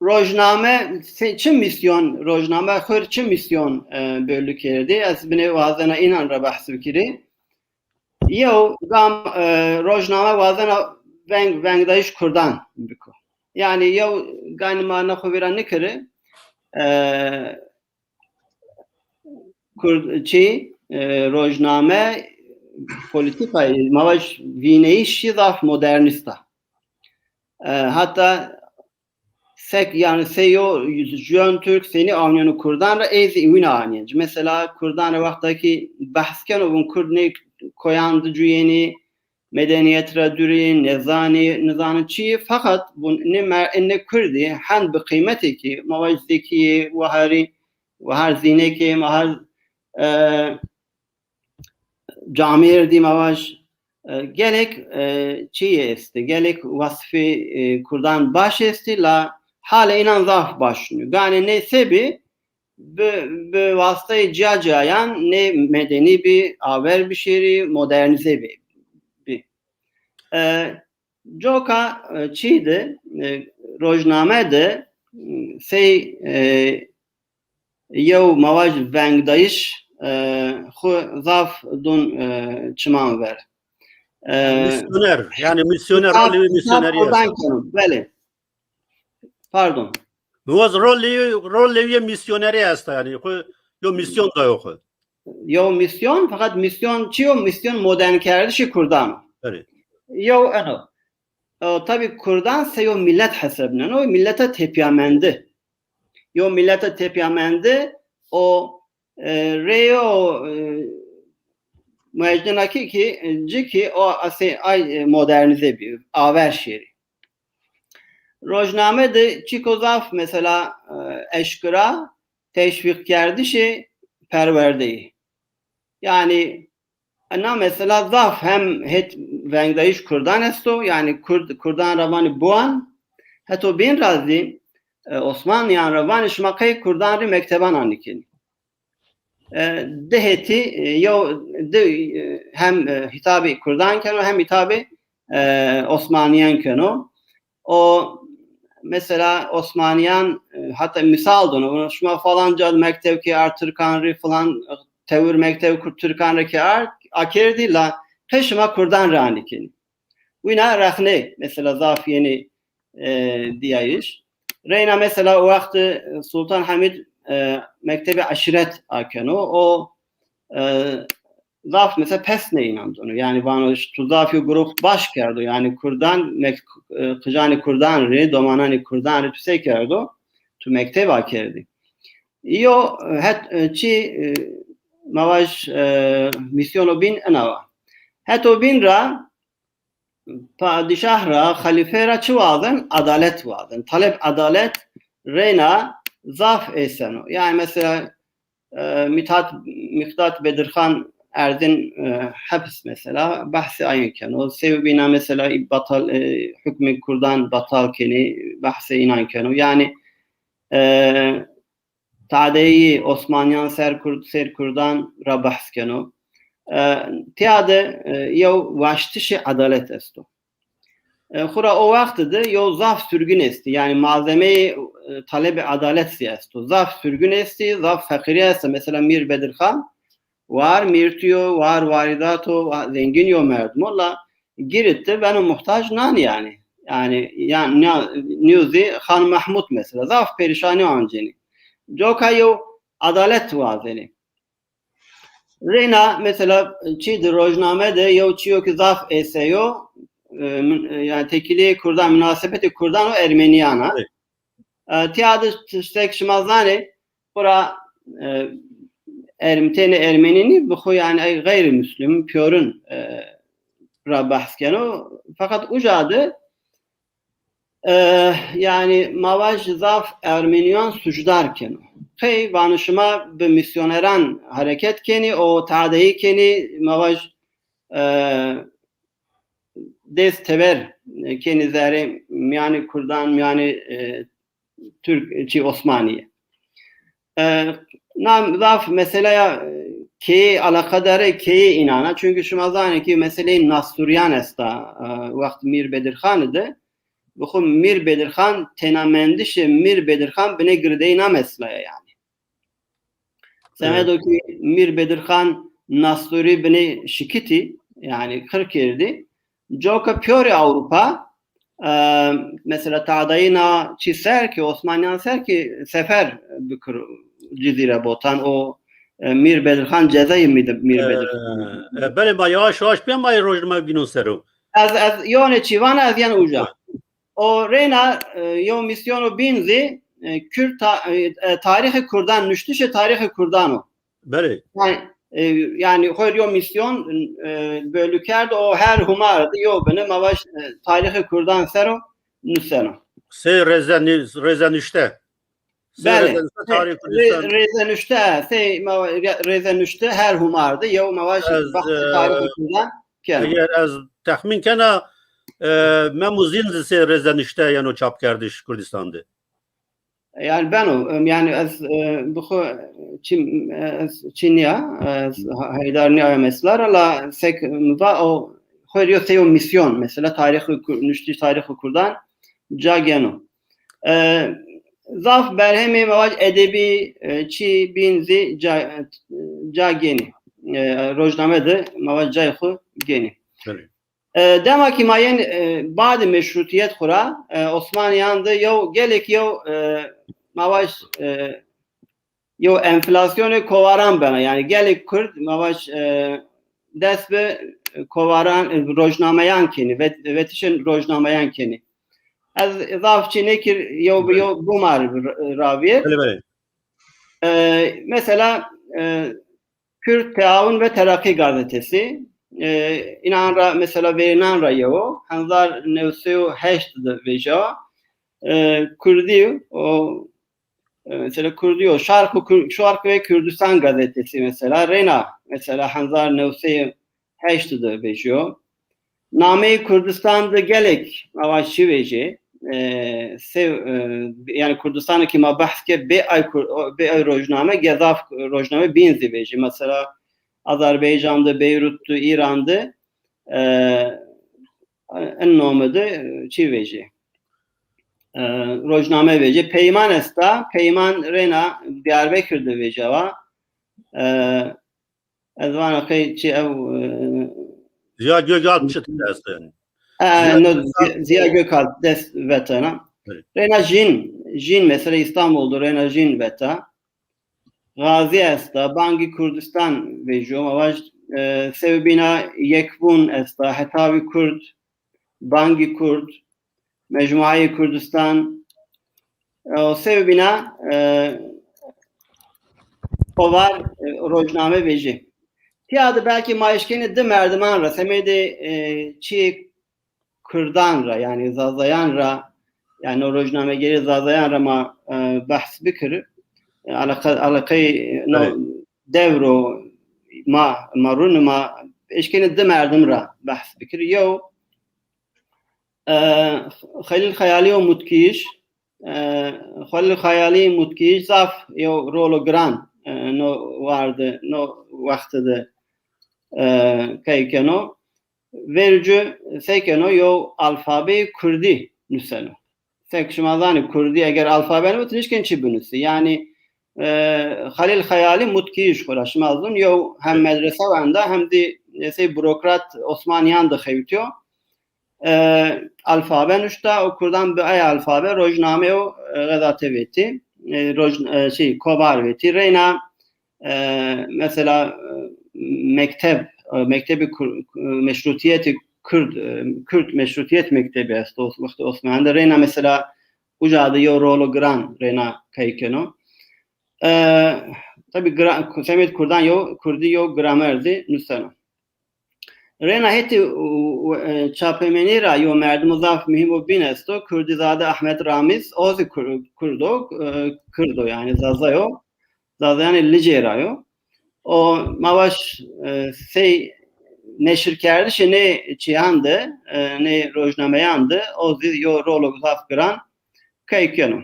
rojname, se-, çi mîsyon, rojname xwu rê çi mîsyon, e, bellî kerdî? Ez binê wazena înan ra behs bikirî. Yew gam, e, rojname wazena veng, vengdayîş kurdan biko. Yanî yew ganî ma na xwu vîra nikirî, e, kurd, çî, e, rojname polîtîkayê, ma vaj vîneyîşî zaf modernîst a. E, heta sek, yanî sey yo Jon Türk senî awnîyeno kurdan ra, ey zî wîna anîyen ci. Mesela kurdan ra wexta ki behs keno, vûn kurd nê koyan de cuyenî, medenîyet ra dûrî, nêzanî, nêzanî çi yê, feqet vûn nê mer-, nê kurdî hend bi qîmetê ki, ma vaj zekî yê, waharî, wahar zînek ê, wahar, e, camêrdî ma vaj, e, gelek, e, çîyê estê, gelek wasfê, e, kurdan baş estê, la halê înan zaf baş nîyo. Ganê nê se bî, bi, bi wasiteyê ciya ciyayan nê medenî bî, aver bişêrî, modernîze bî, bî. E, coka, e, çî de, e, rojname de, e, sey, e, yew ma vaj vengdayîş, e, xwu zaf dûn, e, çiman ver. E, mîsyoner, yanî mîsyoner, îsaf, rolê wî îsaf mîsyonerî kurdan esta. Keno, belê. Pardon. Mi waz rolê, rolê wî mîsyonerî esta yanî. Xwu yo mîsyon dayo xwu. Yew mîsyon, feqet mîsyon çi yo? Mîsyon modernkerdişê kurdan o. Belê. Yew eno. E, tabî kurdan sey yo mîlet hesebneno, mîleta tepîyamende. Yo mîleta tepîyamende o, e, rê yo, e, muecnena ki, ki, e, ci ki o asê ay, e, modernîze bî, aver şêrî. Rojname de çîko zaf mesela, e, eşkera teşwîqkerdişê perwerdeyî. Yanî, ena mesela zaf hem het vengdayîş kurdan esto, yanî kurd, kurdan ra vanî biwan, heto bîn ra zî, e, Osmanlîyan ra vanî şima qey kurdan rê mekteban anîkenî. e, di hetî, e, yew, di, e, hem, e, hîtabî kurdan keno, hem hîtabî, e, osmanîyan keno. O mesela osmanîyan, e, heta mîsal dono, şima falan ca de mekteb ke ard tirkan rê falan, e, tewir mekteb kur-, tirkan rê ke ard, akerdî la qey şima kurdan ra nîkenî. Wîna rexnê mesela zaf yenî, e, dîyayîş. Reyna mesela o wext, e, Sultan Hamîd, e, mektebê eşîret akeno. O, e, zaf mesela pes nêînan dono. Yanî vano tu zaf yew grup baş kerdo. Yanî kurdan, mek-, e, qijanê kurdan rê, domananê kurdan rê tu se kerdo? Tu mekteb akerdî. Yo, het, e, çi, e, ma vaj, e, mîsyono bîn ena wa. Heto bîn ra padîşah ra, xelîfe ra çi wazen? Adalet wazen. Taleb adalet reyna zaf êseno. Yanî mesela, e, Mithat, Miqdat Bedirxan erdin, e, hepis mesela, behsê ayin keno. Sewbîna mesela batal, e, hukmê kurdan batal kenî, behsê înan keno. Yanî, e, tadeyî osmanîyan ser kurd, ser kurdan ra behs keno. E, tîya de, e, yew waştişê adalet esto. E, xura o wext de yew zaf surgun estî. Yanî malzemeyê, e, talebê adalet zî esto. Zaf surgun estî, zaf feqîrî esta. Mesela Mîr Bedirxan war mîrtî yo, war warîdat o, wa-, zengîn yo merdim o la Girit de beno muhtac nanî yanî. Yanî, yan, ya, nîyo zî Xan Mehmud mesela. Zaf perîşanî ancenî. Coka yew adalet wazenî. Reyna mesela çî de, rojname de yew çîyo ke zaf êseyo, e, min-, e, yanî têkilîyê kurdan, munasebetê kurdan û ermenîyan a. Evet. E, tîya de tiştek şima zanê, xura, e, erm-, tenê ermenî nî, bi xwu yanî ey xeyrî muslim, pîyorin, e, ra behs keno. Feqet uca de, e, yanî ma vaj zaf ermenîyan sucdar keno. Qey vano şima bi mîsyoneran hereket kenî û tadeyî kenî, ma vaj, e, dest teber, e, kenî zerê mîyanê kurdan, mîyanê, e, Türk, çi Osmanîye. E, na zaf meseleya, e, keyê, alaqadarê keyê înan a. Çunkî şima zanê ke meseleyê Nasturîyan esta, e, wext Mîr Bedirxan de. Bi xwu Mîr Bedirxan têna mendişê Mîr Bedirxan binê girdeyê na meselaya yanî. Semedo ki Mîr Bedirxan Nasturî binê şikitî, yanî qir kerdî. Coka pîyorê Ewropa, e, mesela tadayîna çi ser ki, Osmanîyan ser ki sefer bikir Cizîre Botan, o, e, Mîr Bedirxan cezayê Mîr, Mîr Bedirxan. E, e, belê, ma yawaş yawaş pê ma yê rojname bînon ser o. Ez, ez yonê çî vana, ez yen uca. O reyna, e, yew mîsyono bîn zî, e, Kürt ta-, e, e, tarîxê kurdan, nuştişê tarîxê kurdan o. Belê. Yanî, e, yanî xo rê yew mîsyon, e, belî kerd, o her hûmar de yew bine, ma vaj, e, tarîxê kurdan ser o nuseno. Sey rêze nî-, rêzenuşte. Sey Belê. rêzenuşte tarîxê Rê-, Kurdistan. Rêzenuşte, sey ma va-, rê-, rêzenuşte her hûmar de yew, ma vaj, Ez, bahsê e, tarîxê kurdan keno. Eger ez texmîn kena, e, Mem û Zîn zî sey rêzenuşte yeno çapkerdiş Kurdistan de. Yanî beno, em, yanî ez, e, bi xwu çî, e, ez çî nîya, ez ha-, heydarî nîya mesela ra, la sek mi va o xo rê yew sey yew mîsyon, mesela tarîxê Kur-, nuştîş tarîxê kurdan ca geno. E, zaf berhemê ma vaj edebî, e, çî bîn zî ca, e, ca genî. E, rojname de ma vaj cayê xwu genî. Belê. E, dema ki ma yên, e, badê meşrutîyet xwu ra, e, Osmanîyan de yew gelek yew, e, ma vaj, e, yew enflasyonê kovaran bena. Yanî gelek Kurd ma vaj, e, dest bi kovaran, e, rojnameyan kenî, vet-, vetişên rojnameyan kenî. Ez zaf çî nêkir, yew bi Belê. yew bimar ra-, ravîyê. Belê, belê. E, mesela, e, Kürt Teawun ve Terakî gazetesi. E, înan ra mesela verînan ra yew o. Hezar new sey û heşt de vejîya. E, Kurdî o, e, mesela Kurdî o. Şark û Kur-, Şark ve Kürdistan gazetesi mesela. Reyna mesela hezar new sey û heşt de vejîyo. Nameyê Kurdistan de gelek ma vaj çî vejî. e, sew, e, yanî Kurdistanê ke ma behs ke bê ay Kur-, bê ay rojname, ge zaf rojname bîn zî vejî. Mesela Azerbaycan de, Beyrut de, Îran de, e, en nome de, e, çî vejî. E, rojname vejî. Peyman esta, Peyman reyna Diyarbekir de vejîyawa. E, ez vana qey çi ew, e, Ziya Gökalp çi dest yanî? E, Ziya no, Gökalp. Ziya, Ziya Gökalp dest vetena. Evet. Reyna jîn, jîn mesela Îstanbul de reyna jîn veta. Gazî esta, Bangî Kurdistan vejîyo, ma vaj, e, sewbîna Yekbûn esta, Hetavî Kurd, Bangî Kurd, Mecmuayê Kurdistan, e, o sewbîna, e, kovar, e, rojname vejî. Tîya de belkî ma eşkenê di merdiman ra, semedê, e, çîyê Kurdan ra, yanî Zazayan ra, yanî o rojnamegerê Zazayan ra ma, e, behs bikir. E, eleqe-, eleqey no Evet. dewro ma, ma rûn ma eşkenê di merdim ra behs bikir. Yew, e, Xelîl Xeyalî û Mutkîj, e, Xelîl Xeyalî Mutkîj zaf yew rolo giran, e, no wardi, no wexti de, e, key keno. Vercu se keno, yew alfabeyê kurdî nuseno. Sek şima zanî, kurdî eger alfabe nibû, ti nişkên çi binusî. Yanî, e, Xelîl Xeyalî Mutkîj xwu ra şima zûn, yew hem medrese wenda, hem zî, e, sey burokrat Osmanîyan de xewtîyo. E, alfabe nuşta û kurdan bi ay alfabe rojname û, e, xezate vetî. E, roj-, e, şey, kovar vetî. Reyna e, mesela, e, mekteb, e, mektebî Kur-, e, meşrutiyetî Kurd, e, Kurd meşrutiyet mektebi esto, wextê Osmanîyan de reyna mesela uca de yew rolo giran reyna key keno. E, tabî gra-, semêd kurdan yew, kurdî yew gramer zî nuseno. Reyna hetî, u, u, e, çapemenî ra yew merdimo zaf muhîm û bîn esto, Kurdîzade Ahmet Ramiz, o zî Kur-, Kurd o, e, Kurd o, yanî Zaza yo. Zazayanê Licê ra yo. O ma vaj, e, sey neşirkerdişê nê çîyan de, e, nê rojnameyan de, o zî yo rolo zaf giran key keno.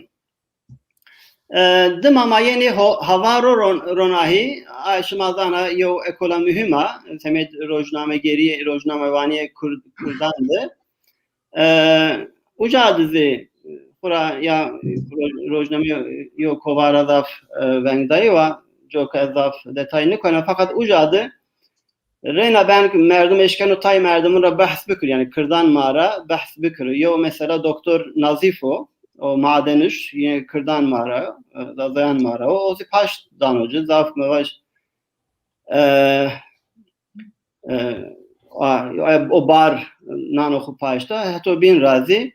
E, dima ma yenê ho-, Havaro ron-, Ronahî, a şima zana yew ekola muhîm a, semêd rojnamegerî, rojnamevanîyê Kurd-, Kurdan de. E, uca de zî xwu ra ya roj-, rojname yo, yo kovara zaf, e, vengdayî wa, coka ez zaf detay nikena, feqet uca de reyna ben merdim eşkeno tay merdimin ra behs bikir, yanî kirdan ma ra behs bikir. Yew mesela Doktor Nazîf o, o madeniş, yine kirdan ma ra, e, zazayan ma ra o, o zî paşt dano ci, zaf mevaj, e, e, a, o bar nano xwu paşta, heto bîn ra zî,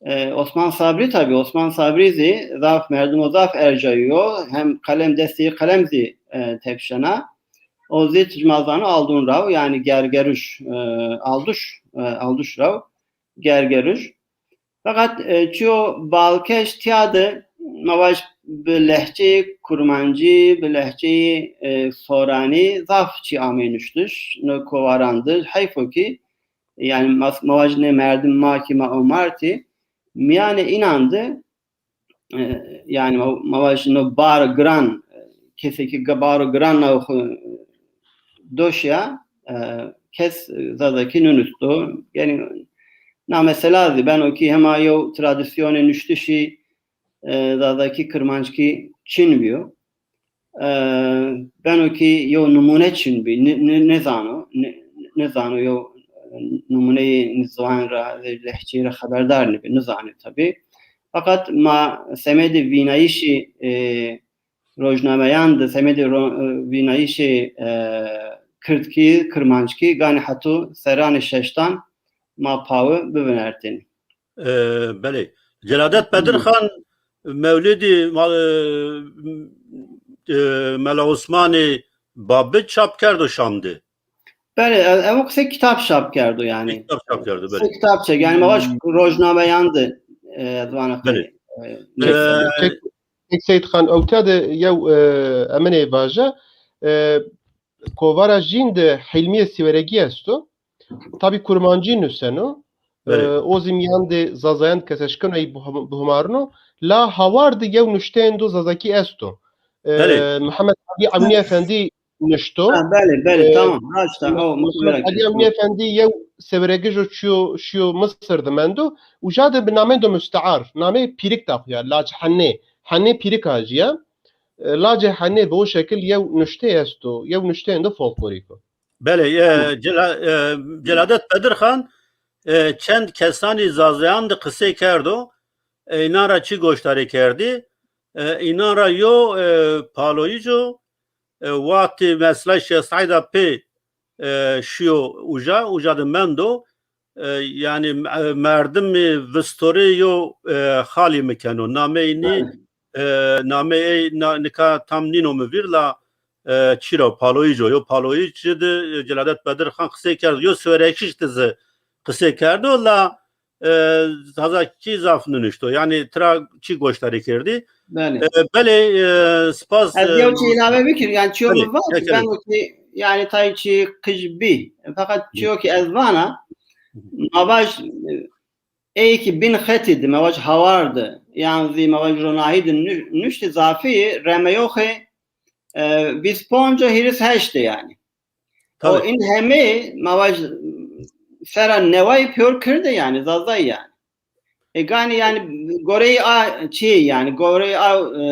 e, Osman Sabrî tabî, Osman Sabrî zî zaf merdimo zaf ercayî yo, hem qelem destê qelem zî, e, tepşena. O zî tijma zano Aldun ra o, yanî Gergeruj, e, Alduş, e, Alduş ra o, Gergeruj. Feqet, e, çiyo balkêş tîya de ma vaj bi lehçeyê kurmancî, bi lehçeyê, e, soranî zaf çî amey nuştiş, no kovaran de. Heyf o kî, yanî ma, ma vaj nê merdim ma kî ma omartî, mîyanê înan de, e, yanî ma, ma vaj no bar giran, e, kesê kî ge-, baro giran naw xwu doşya, e, kes Zazakî nunusto. Yanî na mesela zî beno kî hema yew tradisyonê nuştişî, e, Zazakî, Kirmanckî çin bîyo. E, beno kî yew nimûne çin bî, ni-, ni-, nêzano, ni-, nêzano yew, e, nimûneyê ziwan ra, lehçeyî ra xeberdar nîbî, nizanê tabî. Feqet ma semedê vînayîşî, e, rojnameyan de, semedê ro-, e, vînayîşê, e, kirdkî, kirmanckî, ganî heto serranê şeştan ma pawi bivinertêne. E, belê. Celadet Bedirxan Mewlidî ma-, e, e, Mela Osmanî Babi çap kerdo Şam de. Belê, e, ew qisey kitap çap kerdo yanî. Kitap çap kerdo, belê. Qisey kitap çek, yanî ma vaj rojnameyan de, e, ez vana Belê. E, Çek, çek, çek Seyîd Xan, ewta de yew, e, eminê vaja, e, kovara Jîn de Hilmîye Sîweregî esto. Tabî kurmancî nuseno. Belê. E, o zî mîyan de Zazayan ke se şikeno ey bihum-, bihumarino, la hawar de yew nuşteyêndo Zazakî esto. E, Belê. Mihemed Alî Ewnî Efendî nuşto. Ha, belê, belê, E, tamam. Raşt a, o, Mihemed Alî Ewnî Efendî yew sewiregijo çiyo, şiyo Misir de mendo. Uca de bi nameyêndo mustear, nameyê pîrik da xo ya, lacê Henê. Henê pîrik a ci ya. E, lacê Henê bi o şekil yew nuşteyê esto, yew nuşteyêndo folklorîk o. Belê, e, Cela-, e, Celadet Bedirxan, e, çend kesanî Zazayan de qisey kerdo, e, înan ra çi goşdarî kerdî, e, înan ra yo, e, Paloyîc o, e, wextî mesela Şêx Seîd a pê, e, şîyo uca, uca de mendo, e, yanî, e, merdimî vistorê yo, e, xalî mi keno. Nameyê nî, Belê. e, nameyê ey na-, nika tam nîno mi vîr la, e, çira Paloyîc o. Yo Paloyîc de, e, Celadet Bedirxan qisey kerdo. Yo Siwerekîş de zî qisey kerdo la, e, Zazakî zaf ninişto. Yanî tira çi goşdarî kerdî. Belê. E, belê, e, spas, Ez e, yew çi îlave bikir, yanî çiyo Belê, mi va, beno ki, yanî tay çi qij bî. Feqet çiyo ki ez vana, ma vaj, e, ey ki bin xetî de, ma vaj hawar de, yan zî ma vaj ronahî de nü-, nuştî zafî remeyoxê, e, vîst ponc hîris heşt de yanî. O Tabii. in hemê ma vaj sera neway pêr kirde yanî, Zazay yanî. E, ganî yanî goreyê a çî yanî, goreyê a, e,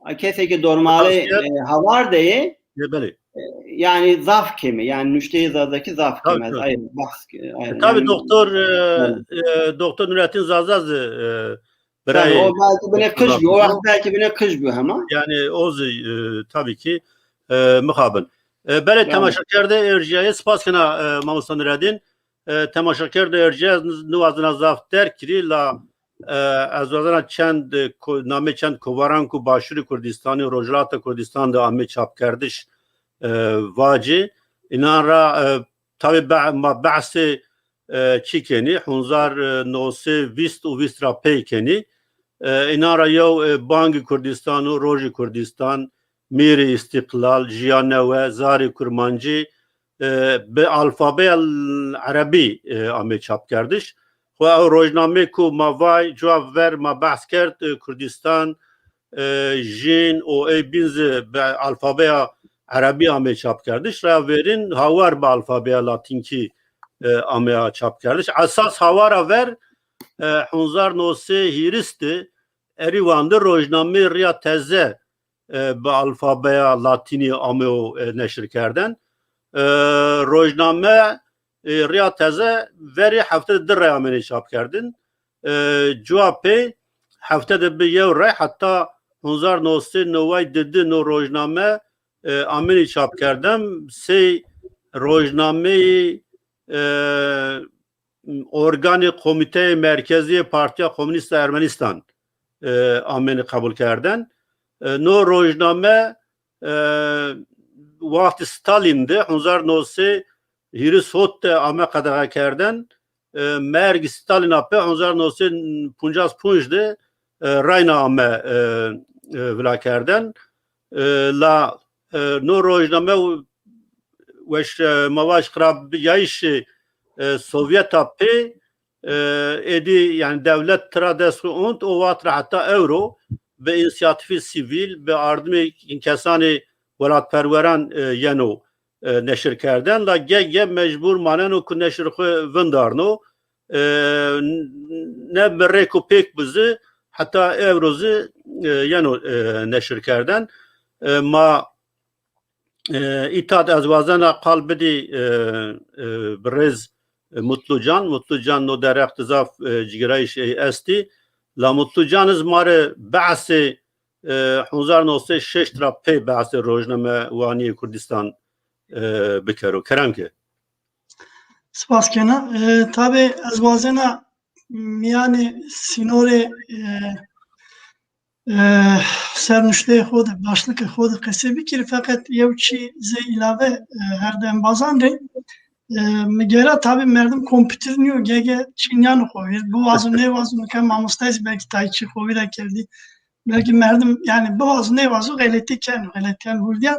a kesê ki dormalê, Asker. e, hawar de yê, E, belê. e, yanî zaf keme, yanî nuşteyê Zazakî zaf Tabii, keme. tabii. Ay, bahs, ay, E, tabii yanî, doktor, e, Belê. e, doktor Nurettin Zaza zî, e, Tabii, birayê o belki bine qij bî, o Zaza. wext belki bine qij bî hema. Yanî o zî, e, tabii ki, e, mixabin. E, belê Yanî. temaşakerde ercîyayê, spas kena, e, mamosta Nurettin. E, temaşakerde ercîyayê, ez niwazena zaf derg kirî, la, e, ez wazena çend, e, ko-, namê çend kovaran ku Başûrê Kurdistanî, Rojhilata Kurdistan de amê çapkerdiş, e, vacî. Înan ra, e, tabî be-, ma behsê, e, çî kenî, hezar, e, no sey vîst û vîst ra pey kenî. E, înan ra yew, e, Bangî Kurdistan û Rojî Kurdistan, Mîrê Îstîqlal, Jîya Newe, Zarê Kurmancî, e, bi alfabeya l-, erebî, e, amê çapkerdiş. Xwu ew rojnameyê ku ma vay, cuwa ver ma behs kerd, e, Kurdistan, e, Jîn û ey bîn zî bi alfabeya erebî amê çapkerdiş. Raya verîn Hawar bi alfabeya latînkî, e, ameya çapkerdiş. Esas Hawara ver, e, hezar no sey hîris de Erîwan de rojnameyê Riya Teze, e, bi alfabeya latînî ameyo, e, neşirkerden. E, rojname, e, Riya Teze verê hefte di rey amenê çapkerdin. E, cuwa pey hefte de bi yew rey heta hezar no sey neway di di no rojname, e, amenê çapkerden. Sey rojnameyê, e, organê Komîteyê Merkezî yê Partîya Komunîst a Ermenîstan, e, amêne qebulkerden. E, no rojname, e, wextê Stalîn de, hezar no sey hîris hot de ame qedexekerden. E, mergî Stalîn a pê, hezar no sey poncas ponc de, e, reyna ame, e, e, vilakerden. E, la, e, no rojname weş, e, ma vaj xirabiyayîşê, e, Sovyeta pê, e, êdî, yanî dewlet tira dest xwu ont, o wext ra heta ewro bi însîyatîfê sîvîl, bi ardimê kesanê welatperweran, e, yeno, e, neşirkerden. La ge-ge mecbur maneno ku neşir xwu vindarno. E, n-, ne bi rêko pêk bi zî, heta ewro zî, e, yeno, e, neşirkerden. E, ma, e, îta de ez wazena qal bidî, e, e, birêz, e, Mutlucan. Mutlucan no derheq de zaf, e, cigirayîş ey estî. La Mutlucan iz ma rê behsê, e, hezar no sey şeşt ra pey behsê rojnamewanîyê Kurdistan, e, bikero. Kerem ke. Spas kena. E, tabî ez wazena mîyanê sînorê, e, e, sernuşteyê xo de, başlikê xo de qesey bikir, feqet yew çî zey îlave, e, her di embazan rê. E, mi gera tabî merdim kompîtir nîyo, ge-ge çî nîyano xo vîr. Biwazo nêwazo, nika mamostayî zî belkî tay çî xo vîra kerdî. Belkî merdim, yanî biwazo nêwazo xeletî keno, xeletîyan hurdîyan.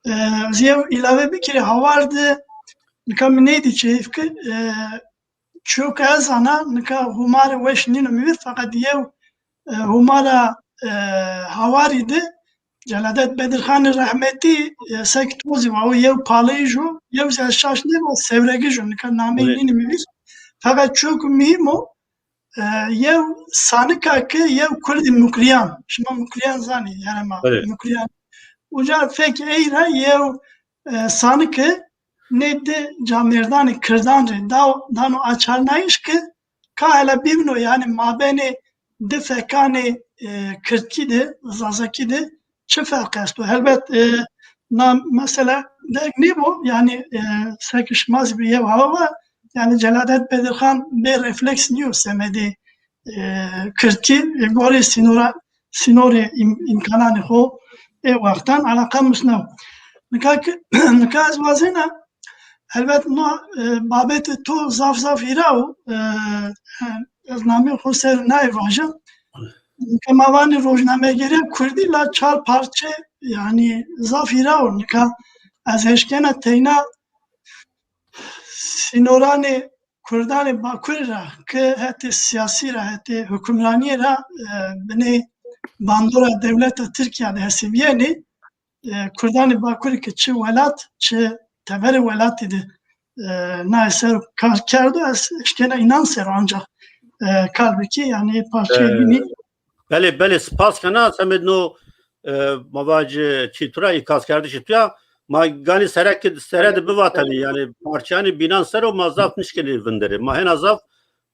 E, ez yew îlave bikirî, hawar de nika mi nêdî çeyîf ki, e, çiyo ke ez zana, nika hûmare weş nîno mi vîr, feqet yew, e, hûmara, e, Hawarî de Celadet Bedirxanî rehmetî, e, sek to zî va, o yew paleyij o, yew zî ez şaş nêbo, sewregij o, nika nameyê nînî mi vîr. Feqet çiyo ke muhîm o, e, yew sanika ke yew kurdî Mukrîyan, şima Mukrîyan zanî, herema Mukrîyan. Uca fek ey ra yew, e, sanike nê di camêrdanê kirdan rê da-, dano açarnayîş ke ka hela bîbno, yanî mabenê di fekanê, e, kirdkî de, zazakî de çi ferq esto? Helbet, e, na mesele derg nêbo, yanî, e, seke şima zî bi yew hawa va, yanî Celadet Bedirxan bê refleks nîyo semedê, e, kirdkî, e, gorê sînora, sînorê îm-, îmkananê xo ê wextan eleqe musnew. Nika ki, nika ez wazena, helbet no, e, babetê to zaf zaf hîra o, e, ez nameyê xo ser naye vaja. Nika ma vanê rojnamegeriya kurdî la çar parçe, yanî zaf hîra o. Nika ez eşkena teyna sînoranê kurdanê Bakurî ra ke hetê sîyasî ra, hetê hukimranîye ra, e, binê bandora dewleta Tirkîya de hesibîyenê, e, kurdanê Bakurî ke çi welat, çi teberê welatî de, e, naye ser kar kerdo, ez eşkena înan ser o ancax, e, kar bikî, yanî parçeyê bînî. Belê, belê, spas kena, semed no, e, ma vac, e, çî tu ra, îkaskerdişê tu ya, ma ganî sere ki, sere de bivatenî, yanî parçeyanê bînan ser o ma zaf nişkenî vinderê. Ma hena zaf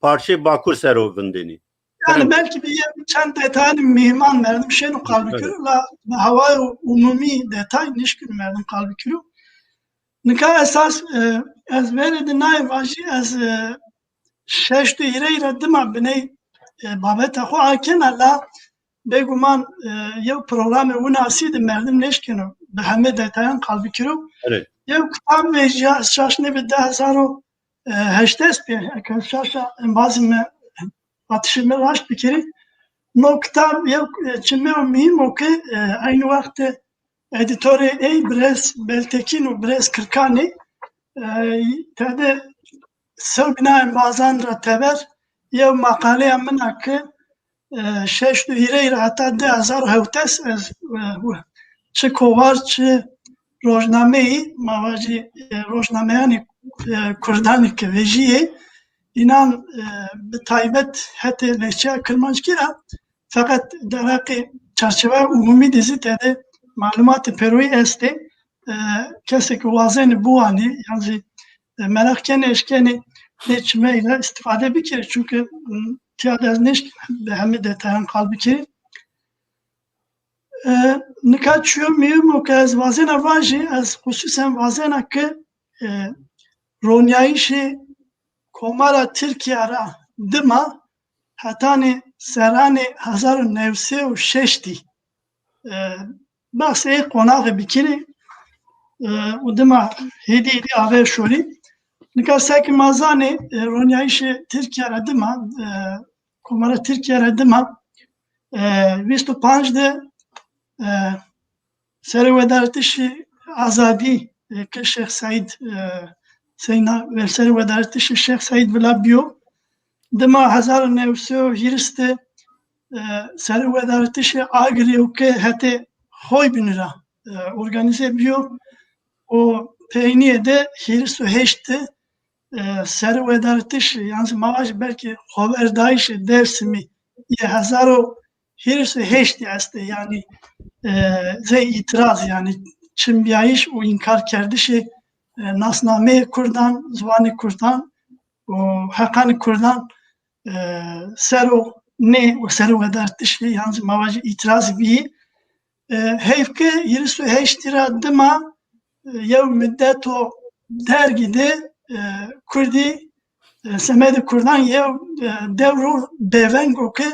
parçeyê Bakur ser o vindênî. Yanî belkî bir çend detayî muhîman merdim şêno qal bikiro, la bi hawayê umumî detay nişkeno merdim qal bikiro. Nika esas, e, ez verê de naye vajî, ez, e, şeşt û hîrey ra dima biney, e, babeta xo akena la bêguman, e, yew programê winasî de merdim nêşkeno bi heme detayan qal bikiro. Yew kitab vejîya, ez şaş nêbi di hezar û heşt est bî, eke şaş a embazê mi, vatişê mi raşt bikirî. No kitab yew, e, çimê muhîm o ke, e, eynî wext de edîtorê ey birêz Beltekîn û birêz Kirkanî, e, tede sewbîna embazan ra teber yew maqaleya min a ke, e, şeşt û hîrey ra heta di hezar û hewtes ez, e, çi kovar, çi rojnameyî, ma vajî, e, rojnameyanê, e, kurdanê ke vejîyê, înan, e, bi taybet hetê lehçeya kirmanckî ra, feqet derheqê çarçeweya umumî de zî tede malumatê pêroyî estê. E, kesê ke wazenê biwanê, yan zî, e, meraq kenê, eşkenê nê çimey ra îstîfade bikerê. Çunke, m, tîya de ez nêşkîna bi hemî detayan qal bikerî. E, nika çiyo muhîm o ke ez wazena vajî, ez xusûsen wazena ke, e, ronîyayîşê Komara Tirkîya ra dima hetanê serranê hezar û new sey û şeştî, e, behsê ê qonaxî bikirî, e, û dima hêdî hêdî ave şorî. Nika seke ma zanê, e, ronîyayîşê Tirkîya ra dima, e, Komara Tirkîya ra dima, e, vîst û panc de, e, serwedaritişê azadî, e, ke Şêx Seîd, e, seyna, serwedaritişê Şêx Seîd vila bîyo. Dima hezar û new sey û hîris de, e, serwedaritişê Agirî yo ke hetê Xoybînî ra, e, organîze bîyo û peynîye de hîris û heşt de, e, serwedaritişê, yan zî ma vajî belkî xoverdayîşê Dêrsimî yê hezar û hîris û heştî estê, yanî, e, zey îtiraz, yanî çinbîyayîş û înkarkerdişê, e, nasnameyê kurdan, ziwanê kurdan û heqanê kurdan, e, ser o nê û serwedartişî, yan zî ma vajî îtirazî bîyî. E, heyf ke hîris û heştî ra dima, e, yew mudeto dergî de, e, kurdî, e, semedê kurdan yew, e, dewro bêveng o ke,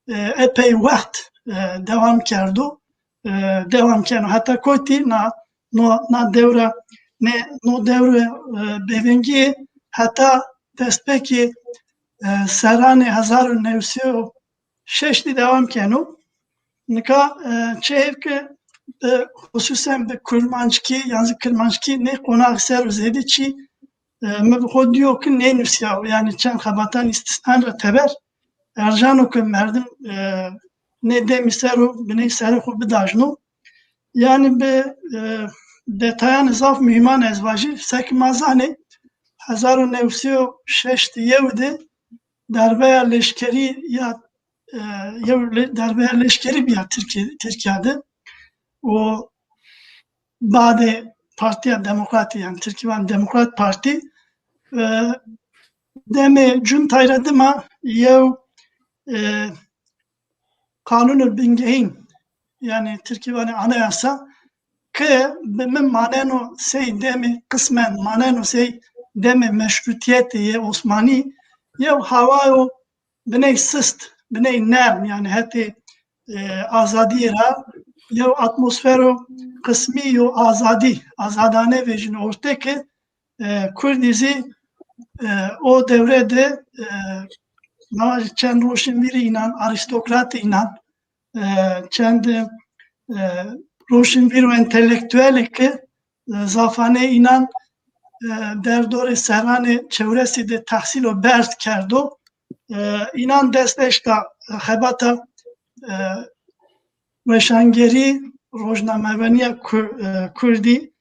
e, epey wext, e, dewam kerdo, e, dewam keno. Heta kotî na, no, na dewra, nê, no dewre, e, bêvengî heta destpêkê, e, serranê hezar û new sey û şeştî dewam keno. Nika, e, çi heyf ke bi, xusûsen bi kurmanckî, yan zî kirmanckî nê qonaxî ser o zêdî çî e, mi bi xo dîyo ki nênusîyawo. Yanî çend xebatan îstîsnan ra teber erjano ki merdim, e, nê demî ser o biney serê xo bidajno. Yanî bi, e, detayanê zaf muhîman ez vajî. Seke ma zanê, hezar û new sey û şeştî yew de darbeya leşkerî ya, e, yew le-, darbeya leşkerî bîya Tirkî-, Tirkîya de. O badê Partîya Demokratî, yanî Tirkî vanê Demokrat Partî, e, demê cuntay ra dima yew, e, qanûnê bingehîn, yanî Tirkî vanê anayasa, ke bi mi maneno sey demê, qismen maneno sey demê meşrutîyetê yê Osmanî, yew hawayo biney sist, biney nerm, yanî hetê, e, azadîye ra yew atmosfero qismî yo azadî, azadane vejîno orte ke, e, kurdî zî, e, o dewre de, e, na çend roşinvîrî înan, arîstokratî înan, e, çend, e, roşinvîr û entelektuelê ke, e, zafanê înan, e, derdorê serranê çewresî de tehsîlo berz kerdo. E, înan dest eşta xebata, e, weşangerî, rojnamevanîya ku-, e, kurdî,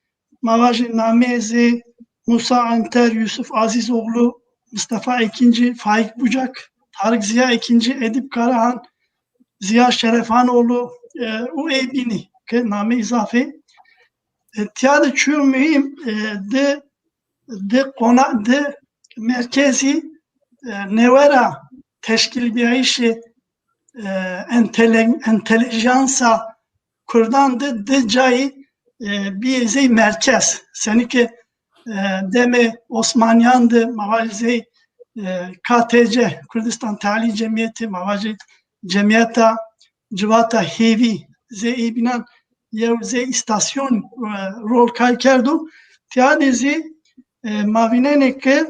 ma vajî nameyê zê Musa Anter, Yusuf Azîzoğlu, Mistefa Ekîncî, Faîk Bucak, Tarık Ziya Ekîncî, Edîp Karahan, Ziya Şerefanoğlu, e, û ê bînî ke nameyî zaf ê. E, tîya de çîyo muhîm, e, di, di qona-, di merkezî, e, newe ra teşkîlbîyayîşê, e, entele-, entelejansa kurdan de di cayî, e, bîyê zey merkez. Senî ke, e, demê Osmanîyan de ma vajî zey, e, K T C, Kurdistan Tealî Cemiyeti, ma vajî Cemiyeta Civata Hêvî, zey ê bînan yew zey îstasyon, e, rol kay kerdo. Tîya de zî, e, ma vînenê ke,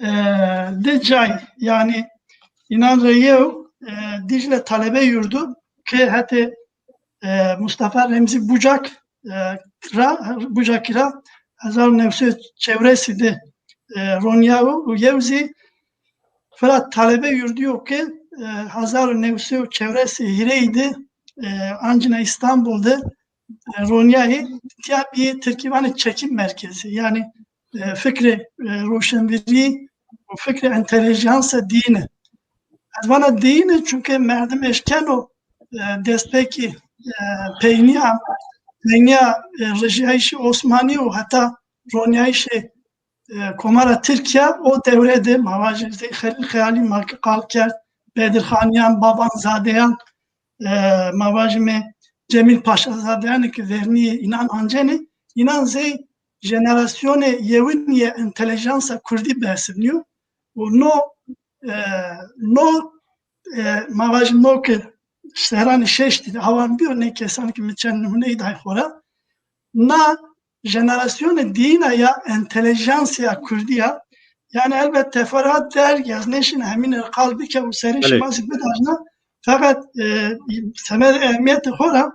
e, di cay, yanî înan ra yew, e, Dicle Talebe Yurdu ke hetê, e, Mustafa Remzi Bucak, e, ra, Bucakî ra hezar û new sey û çewresî de, e, ronîyawo û yew zî Firat Talebe Yurdu yo ke, e, hezar û new sey û çewresî hîrêyî de, e, ancîna Îstanbul de, e, ronîyayê, tîya bîyê Tirkî vanê çekim merkezi. Yanî, e, fikrê, e, roşenvîrî û fikrê entelejansa diyine. Ez vana diyine çunke merdim eşkeno, e, destpêkî, e, peynîya, peynîya, e, rijîyayîşê Osmanî û heta ronîyayîşê, e, Komara Tirkîya o dewre de ma vajî zey Xelîl Xeyalî ma ke qal kerd, Bedirxanîyan, Babanzadeyan, e, ma vajîme Cemîl Paşazadeyanê ke vernîyê înan ancenê, înan zey jenerasyonê yewin yê entelejansa kurdî behsnîyo û no, e, no, e, ma vajî no ke serranê şeştî de awan bîyo, nê kesan ke mi çend nimûneyî day xo ra, na jenerasyonê diyîna ya entelejansîya kurdî ya. Yanî elbet teferruat derg, ez nêşîna hemîne qal bike û serê şima zî bidajna. Feqet, e, semed ehmîyetê xo ra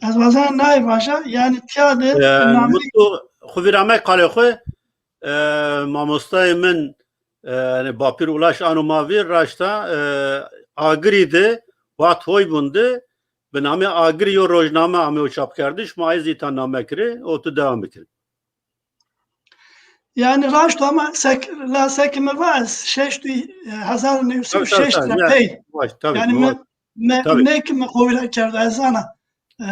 ez wazena nayê vaja, yanî tîya de, e, nameyê Mutlu, xwu vîr ame qalê xwu, e, mamostayê min, e, yanî Bapîr Ulaş ano ma vîr, raşta, e, Agirî de, Wat Hoybûn de, bi namê Agirî yo rojname ameyo çapkerdiş, ma ey zî îta name kirê, o tu dewam bikir. Yanî raşt ama sek, la seke mi va ez şeşt û, e, hezar û new sey û şeşt ra pey. Yanî mi, mi, nê ke mi xo vîra kerdo ez zana, e,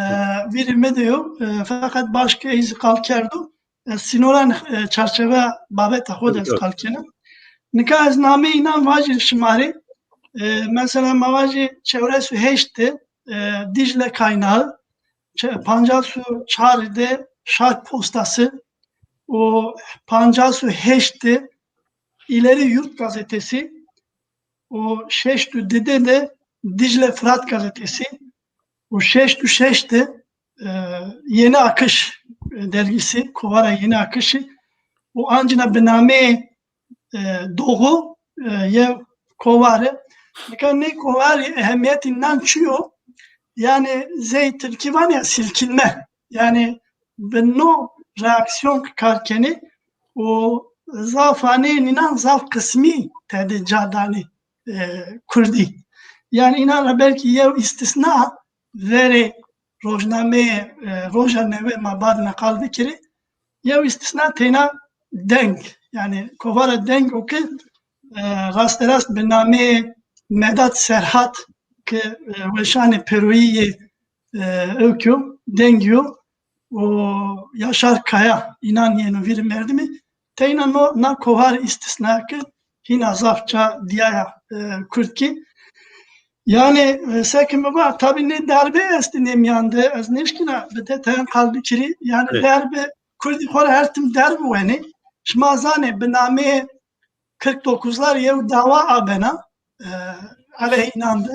vîrê mi de yo, e, feqet baş ke ey zî qal kerdo, ez sînoran, e, çarçeveya babeta xo de ez qal kena. Nika ez nameyê înan vajî şima rê. E, mesela ma vajî çewres û heşt de, e, Dicle Kaynağı, çe-, pancas û çar de Şark Postası û pancas û heşt de İleri Yurt Gazetesi û şeşt û di de Dicle Fırat Gazetesi û şeşt û şeş de, e, Yeni Akış, e, dergisi, kovara Yeni Akışî û ancîna bi nameyê, e, Doğu, e, yew kovare. Nika nê kovarî ehemîyetê nan çi yo? Yanî zey tirkî vanê ya silkinme. Yanî bi no reaksiyon kar kenê û zaf hanê nînan zaf qismî tede ca danê e, kurdî. Yanî înan ra belkî yew îstisna verê rojnameyê e, Roja Newe ma badina qal bikirî. Yew îstisna teyna deng. Yanî kovara deng o ke e, rasterast bi nameyê Medat Serhat ke e, weşanê pêroyî yê e, ewk yo, deng yo û Yaşar Kaya, înan yeno vîrî merdimî. Teyna no, na kovar îstisna ke hîna zaf ca dîyaya e, kurdkî. Yanî e, seke mi va, tabî nê derbe estî nê mîyan de, ez nêşkîna bi detayan qal bikirî. Yanî derbe, kurdî xo ra her tim derb wenê. Şima zanê bi nameyê kırk dokuzlar yew dawa abena e, aleyhê înan de.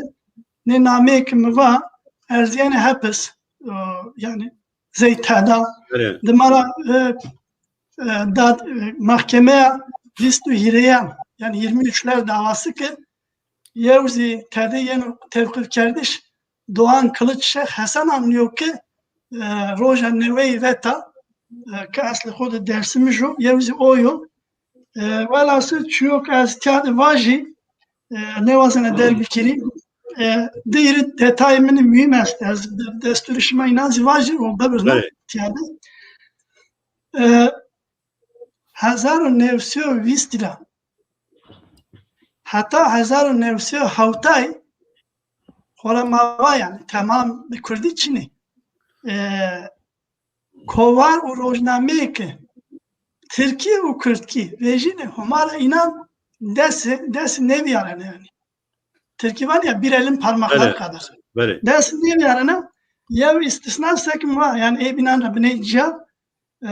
Nê nameyê ke mi va erzîyenê hepis, e, yanî zey teda. Dima ra e, e, dad, e, mahkemeya vîst û hîrêyan, yanî yirmi üçler davası ke yew zî tede yeno tewqifkerdiş Doğan Kılıç Şêx Hesen anlîyo ke e, Roja Neweyî veta e, ke eslê xo de Dersimij o, yew zî o yo. E, welhasil çîyo ke ez tîya de vajî, e, nêwazena derg bikirî. E, di hîrê detayê min muhîm est. Ez de-, destûrê şima înan zî vajî û bibirna tîya de. E, hezar û new sey û vîst ra heta hezar û new sey û hewtay xora ma va yanî temam bi kurdî çinê. E, kovar û rojnameyê ke tirkî û kurdkî vejînê, Homa ra înan dest, dest nêvîyarena yanî. Tirkî vanê ya bir elin parmakları kadar. Dest nêvîyarena. Yew îstisna seke mi va, yanî ê bînan ra biney cîya, e,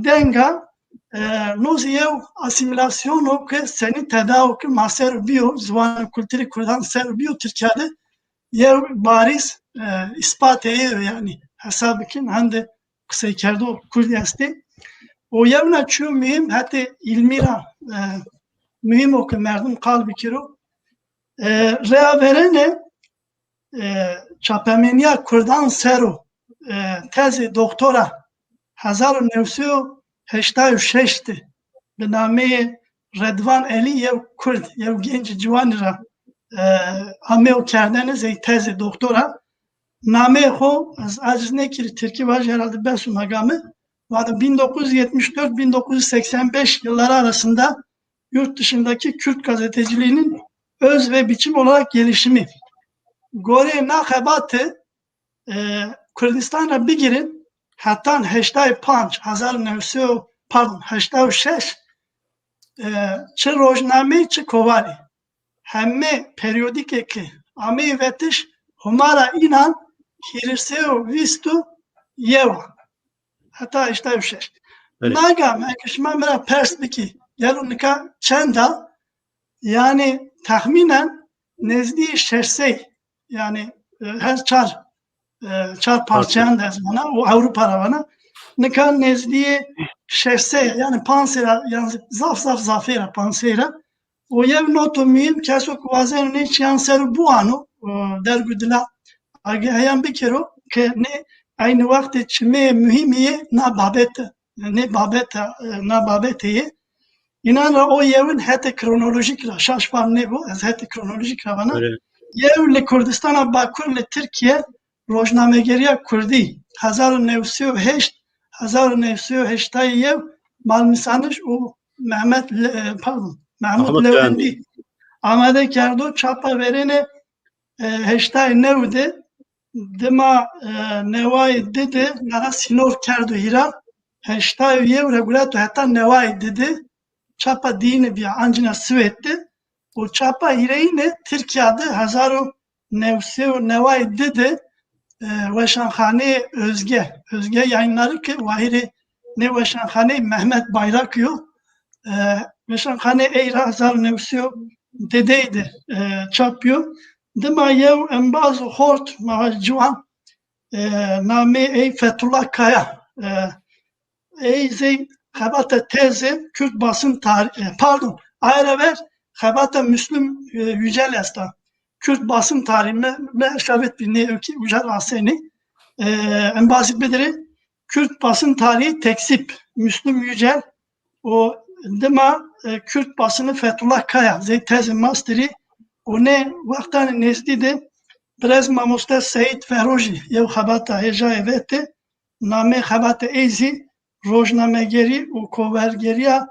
denga, e, no zî yew asîmîlasyon o ke senî teda o ke ma ser o bîyo, ziwan û kulturê kurdan ser o bîyo Tirkîya de, yew barîz e, îspat ê yo yanî. Hesab bikin, hende qiseykerdo kurdî estê. O yewna çîyo muhîm, hetê îlmî ra e, muhîm o ke merdim qal bikiro. E, reya verêne e, çapemenîya kurdan ser o e, tezê doktora hezar û new sey û heştay û şeş de bi nameyê Redvan Elî yew kurd, yew gencê ciwanî ra e, ameyo kerdene zey tezê doktora. Nameyê xo ez aciz nêkirî tirkî vajî, herhalde bes o na game. Vana bin dokuz yüz yetmiş dört bin dokuz yüz seksen beş yılları arasında yurt dışındaki Kürt gazeteciliğinin öz ve biçim olarak gelişimi. Goreyê na xebate e, Kurdistan ra bigîrin hetan heştay û panc, hezar û new sey, pardon, heştay û şeş e, çi rojnameyî çi kovarî, heme perîyodîkê ke ameyî vetiş, Homa ra înan hîrê sey û vîst û yew a. Heta heştay û şeş. Na game eke şima mi ra pers bikî, gelo nika çend a? Yanî texmînen nezdîyê şeş sey, yanî e, her çar e, çar parçeyan de ez vana û Ewropa ra vana. Nika nezdîyê şeş sey, yanî panc sey ra, yanî zaf zaf zafê ra, panc sey ra. O yew noto muhîm, keso ke wazeno nê çîyan ser o biwano, e, derg û dila ageheyan bikero ke nê eynî wextê çimeyê muhîmî yê na babete, nê babete, e, na babete yê. Înan ra o yewin hetê kronolojîk ra, şaş fam nêbo, ez hetê kronolojîk ra vana. Yew li Kurdistana Bakur li Tirkîye rojnamegerîya kurdî, hezar û new sey û heşt, hezar û new sey û heştay û yew, Malmîsanij û Mehmet Le-, e, pardon, Mehmut Lewendî amade kerdo, çapa verêne e, heştay û new de, dima e, neway di de na ra sînor kerdo hîra, heştay û yew ra gureto heta neway di de, çapa diyine bîya, ancîna Swêd de, û çapa hîrêyine Tirkîya de hezar û new sey û neway di de e, Weşanxaneyê Özge, Özge Yayınları ke wahîrê nê weşanxaneyê Mehmet Bayrak yo, e, weşanxaneyê ey ra hezar û new sey û di de e, çap yo. Dima yew embaz û xort, ma vaj ciwan, e, nameyê ey Fethullah Kaya. E, ey zey xebata teze Kürt basın tarih, e, pardon, aye ra ver xebata Müslüm e, Yücel esta. Kürt basın tarihi, mi, mi eşavet bî nê ewkî uca ra asenî. E, embazî bidirê Kürt basın tarihi tekzip, Müslüm Yücel, o Dima e, Kürt basını Fethullah Kaya, zey tezê masterî, û nê wextanê nêzdî de birez mamoste Seyîd Ferojî yew xebata hêjayê vetê, namê xebata ey zî rojnamegerî û kovergerîya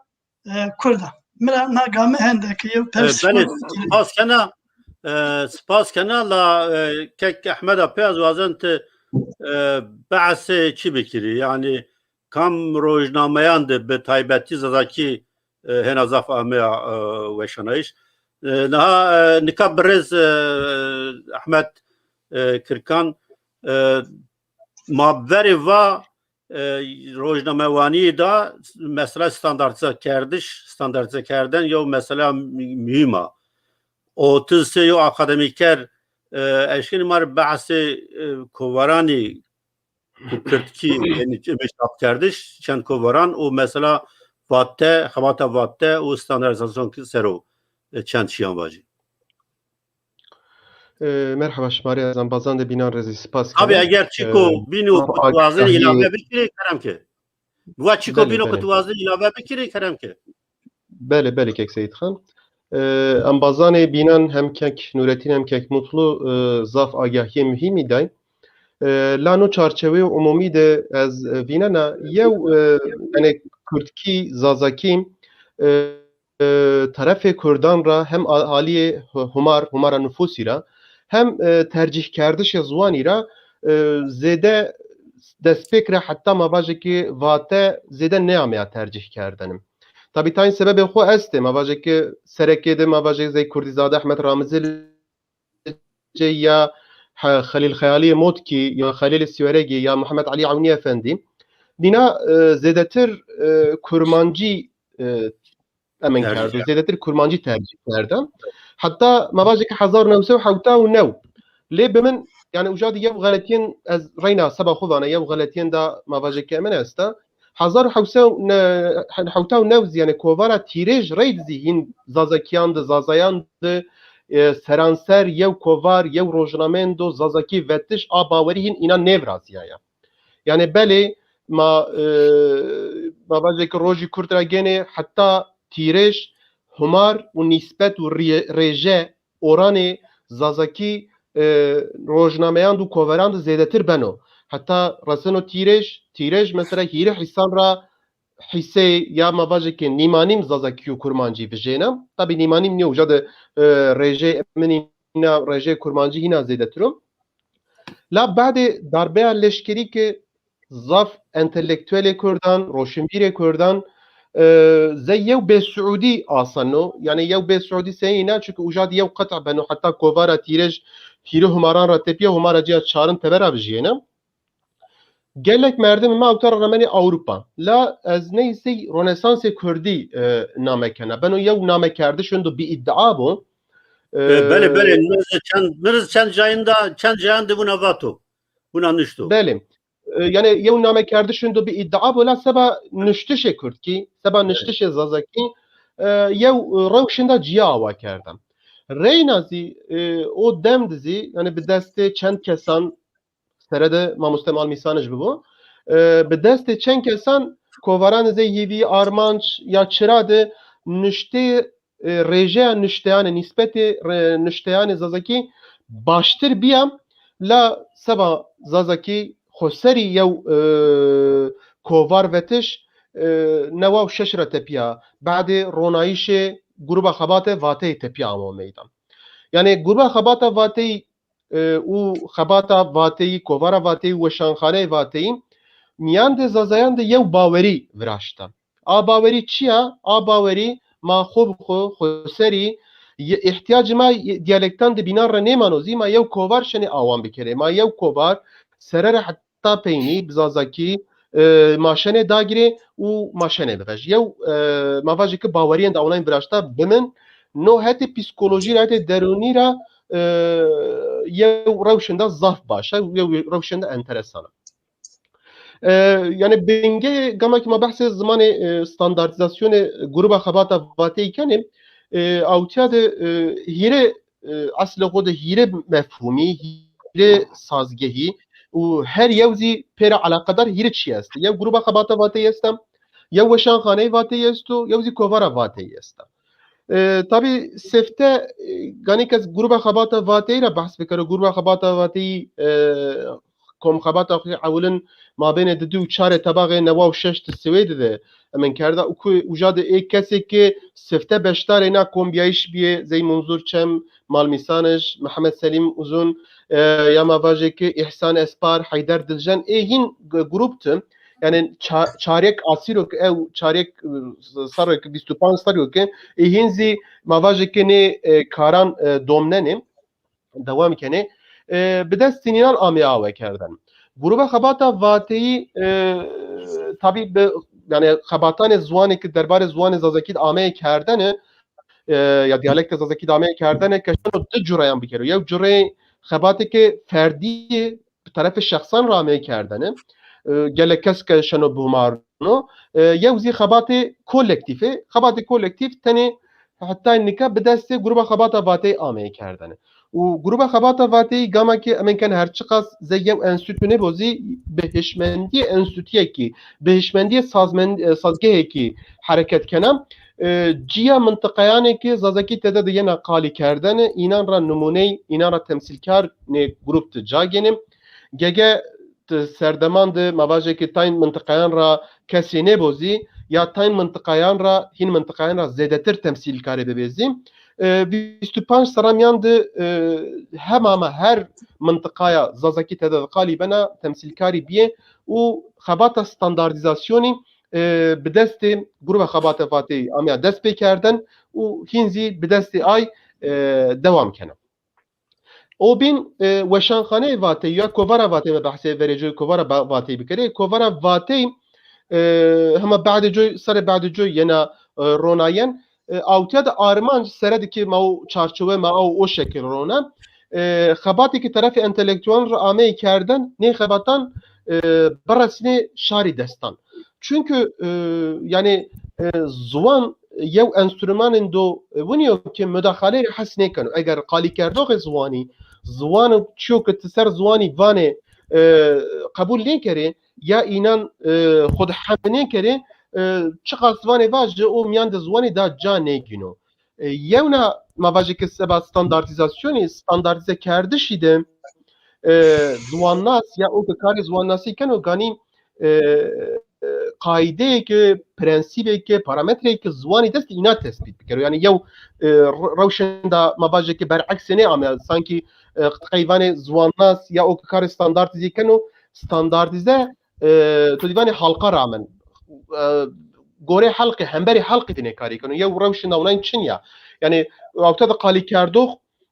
e, Kurd a. Mi ra na game hende ke yew E, pers belê, spas kena, e, spas kena la e, kek Ehmed a pê ez wazen ti e, behsê çi bikirî? Yanî kam rojnameyan de bi taybetî Zazakî e, hêna zaf ameya e, weşanayîş. E, niha e, nika birêz e, Ehmed e, Kirkan e, ma verê va e, rojnamewanîyê de mesela standartîze kerdiş, standartîze kerden yew mesela mü- muhîm a. O ti zî yew akademîker e, eşkenî ma rê behsê e, kovaranî ku kirdkî, yanî çap kerdiş, çend kovaran û mesela vatte, xebata vatte û standartîzasyon ser o e, çend şiyan vajî. E, merheba, şima rê ez embazandê bînan rê zî spas kena. Tabî eger çîko E, bîno ku tu wazenî îlave bikirî, kerem ke. Wa çîko Belê, bîno ku belê. tu wazenî îlave bikirî, kerem ke. Belê, belê kek Seyîd Xan. E, embazanê bînan hem kek Nuretîn hem kek Mutlu e, zaf agahîyê muhîmî day. E, la no çarçeweyê umumî de ez e, vînena yew e, yanî kurdkî, zazakî e, e, terefê kurdan ra hem a- aliyê hu- humar, humara nufusî ra hem e, tercîhkerdişê ziwanî ra e, zêde destpêk ra heta ma vajê ki vate zêde nêameya tercîh kerdenim. Tabî tayn sebebê xo estê. Ma vajê ki serekê de ma vajê zey Kurdîzade Ehmed Ramizî Licê ya He- Xelîl Xeyalîyê Motkî ya Xelîlê Sîweregî ya Mihemed Elî Ewnî Efendî. Nîna e, zêdetir e, kurmancî e, emin Tercîh kerdo. ya. Zêdetir kurmancî tercîh kerda. Heta ma vajê ki hezar new sey û hewta û new. Lê bi min, yanî uca de yew xeletîyen ez reyna seba xo vana, yew xeletîyen da ma vajê ki emin esta. Hezar û hewt sey û ne- hewta û new zî, yanî kovara Tîrêj reyde zî hîn Zazakîyan de, Zazayan de, e, seranser yew kovar, yew rojnameyêndo Zazakî vetiş a bawerî hîn înan nêvirazîyaya. Yanî belê ma e, ma vajê ki rojî kurt ra gênê heta Tîrêj, humar û nîsbet û rî- rêje oranê Zazakî e, rojnameyan de û koveran de zêdetir beno. Heta reseno Tîrêj, Tîrêj mesela hîrê hîsan ra hîsê ya ma vajê ke nîmanîm Zazakî û Kurmancî vijêna. Tabî nîmanîm nîyo, uca de e, rêjê eminî hîna, rêjê Kurmancî hîna zêdetir o. La badê darbeya leşkerî ke zaf entelektuelê kurdan, roşinvîrê kurdan e, zey yew bêsiûdî aseno. Yanî yew bêsiûdî seyîna, çunke uca de yew qita beno, heta kovara Tîrêj hîrê humaran ra tepîya, humara cîya çarin teber ra vijîyêne. Gelek merdimê ma ewta ra remenê Ewropa. La ez ney sey Ronesansê Kurdî e, name kena. Beno yew namekerdiş wendo bîîdîa bo. E, E, belê, belê. Mi zî çend, mi zî çend cayên de, çend cayan de wina vato. Wina nişto. Belê. E, yanî yew namekerdiş wendo bîîdîa bo, la seba nuştişê kurdkî, seba Evet. nuştişê zazakî e, yew e, rewşên de cîya awa kerda. Reyna zî e, o dem de zî, yanî bi destê çend kesan, sere de mamoste Mal Mîsanij bibo. E, bi destê çend kesan kovaranê zey hîvî, armanc ya çira de nuştê, e, rêjeya nuşteyanê, nîsbetê re- nuşteyanê zazakî baştir bîya. La seba zazakî xoserî yew e, kovar vetiş e, newa û şeş ra tepîya. Badê ronayîşê Gruba Xebate Vateyî tepîya amo meydan. Yanî Gruba Xebata Vateyî e, û xebata Vateyî, kovara Vateyî, weşanxaneyê Vateyî mîyan de zazayan de yew bawerî viraşta. A bawerî çi ya? A bawerî ma xo bi xo, xoserî, ye- îhtîyacê ma ye- dîyalektan de bînan ra nêmano zî, ma yew kovar şenê awan bikerê. Ma yew kovar serere heta peynî bi zazakî e, ma şenê dagirê û ma şenê bivej. Yew e, ma vajê ki bawerîyên de awnayn viraşta bi min, no hetê psîkolojî ra, hetê derûnî ra e, yew rewşên de zaf baş a, yew rewşên de enteresan a. E, yanî bingê gama ki ma behsê zimanê e, standartîzasyonê Gruba Xebata Vateyî kenê, e, awtiya de e, hîrê e, eslê xo de hîrê mefhûmî, hîrê sazgehî û her yew zî pê ra eleqedar hîrê çî estê. Yew Gruba Xebata Vateyî esta, Yew Weşanxaneyê Vateyî esto, yew zî Kovara Vateyî esta. E, tabî sifte, e, ganî kes Gruba Xebata Vateyî ra behs bikero. Gruba Xebata Vateyî, e, komxebata xo ewilin mabênê di di û çarê tebaxê newa û şeş di Swêdî de emin kerda. Û ku uca de ê kesê ke sifte beşdarê na kombîyayîş bîyê, zey Munzur Çem, Malmîsanij, Mihemed Selîm Uzun, e, ya ma vajê ke Îhsan Espar, Heyder Diljen, ê hîn g-, grup ti. Yanî ça-, çarêk asîr o ke ew, çarêk, e, serrê ke vîst û panc serrî o ke ê hîn zî ma vajê ke nê, e, karan, e, domnenê, dewam kenê. E, bi destê nînan ameye awe kerden. Gruba Xebata Vateyî, e, tabî bi, yanî xebatanê ziwanî ke derbarê ziwanê zazakî de ameye kerdene, e, ya dîyalektê zazakî de ameye kerdene, ke şeno di cureyan bikero. Yew cureyê xebatêkê ferdî yê, bi terefê şexsan ra ameye kerdene. E, gelek kes ke şeno bihumarno. E, yew zî xebatê kolektîf ê. Xebatê kolektîf tenê heta nika bi destê Gruba Xebata Vateyî ameye kerdene. Û Gruba Xebata Vateyî gama ke emin ken her çiqas zey yew enstîtu nêbo zî bi hişmendîyê enstîtuyekî, bi hişmendîyê sazmend-, e, sazgehekî hereket kena. E, cîya mintiqayanê ke zazakî tede de yena qalî kerdene, înan ra nimûney, înan ra temsîlkar nê grup de ca gênê. Gege ti serdeman de ma vajê ke tayn mintiqayan ra kesê nêbo zî, ya tayn mintiqayan ra, hîn mintiqayan ra zêdetir temsîlkarê bibê zî. E, vîst û panc serra mîyan de, e, hema hema her mintiqaya zazakî tede de qalî bena temsîlkarî bîyê û xebata standardîzasyonî, e, bi destê Gruba Xebata Vateyî ameya dest pê kerden û hîn zî bi destê ay, e, dewam kena. O bîn, e, Weşanxaneyê Vateyî ya Kovara Vateyî, me behsê verê coy Kovara Ba-, Vateyî bikerê. Kovara Vateyî, e, hema badê coy, serê badê coy yena, e, ronayen. E, awtiya de armanc sere de ke ma o çarçowe ma o, o şekil rona. E, xebatê ke terefê entelektuelan ra ameyê kerden, nê xebatan, e, biresnê şarî destan. Çunkî, e, yanî, e, ziwan yew enstrûmanêndo, e, winî yo ke mudaxaleyê rê hes nêkeno. Eger qalîkerdoxê ziwanî, ziwan çîyo ke ti ser ziwanî vanê, e, qebûl nêkerê, ya înan, e, xwu de hem nêkerê, e, çiqas vanê vajê, o mîyan de ziwanî da ca nêgîno. E, yewna ma vajê ke seba standartîzasyonî, standartîze kerdişî de, e, ziwannas ya o ke karê ziwannasî keno, ganî, e, e, qaîdeyêke, prensîbêke, parametreyêke ziwanî dest îna tespît bikero. Yanî yew, e, re-, rewşenda ma vajê ke ber'eksê nê ame. Sankî, e, qeyvanê ziwannas ya o ke karê standartîzî keno, standartîze, e, to dîvanê halqa ramen. E, gorê halqî, hemberê halqî vînê karî keno. Yew rewşenda winayn çin ya. Yanî awta de qalîkerdox,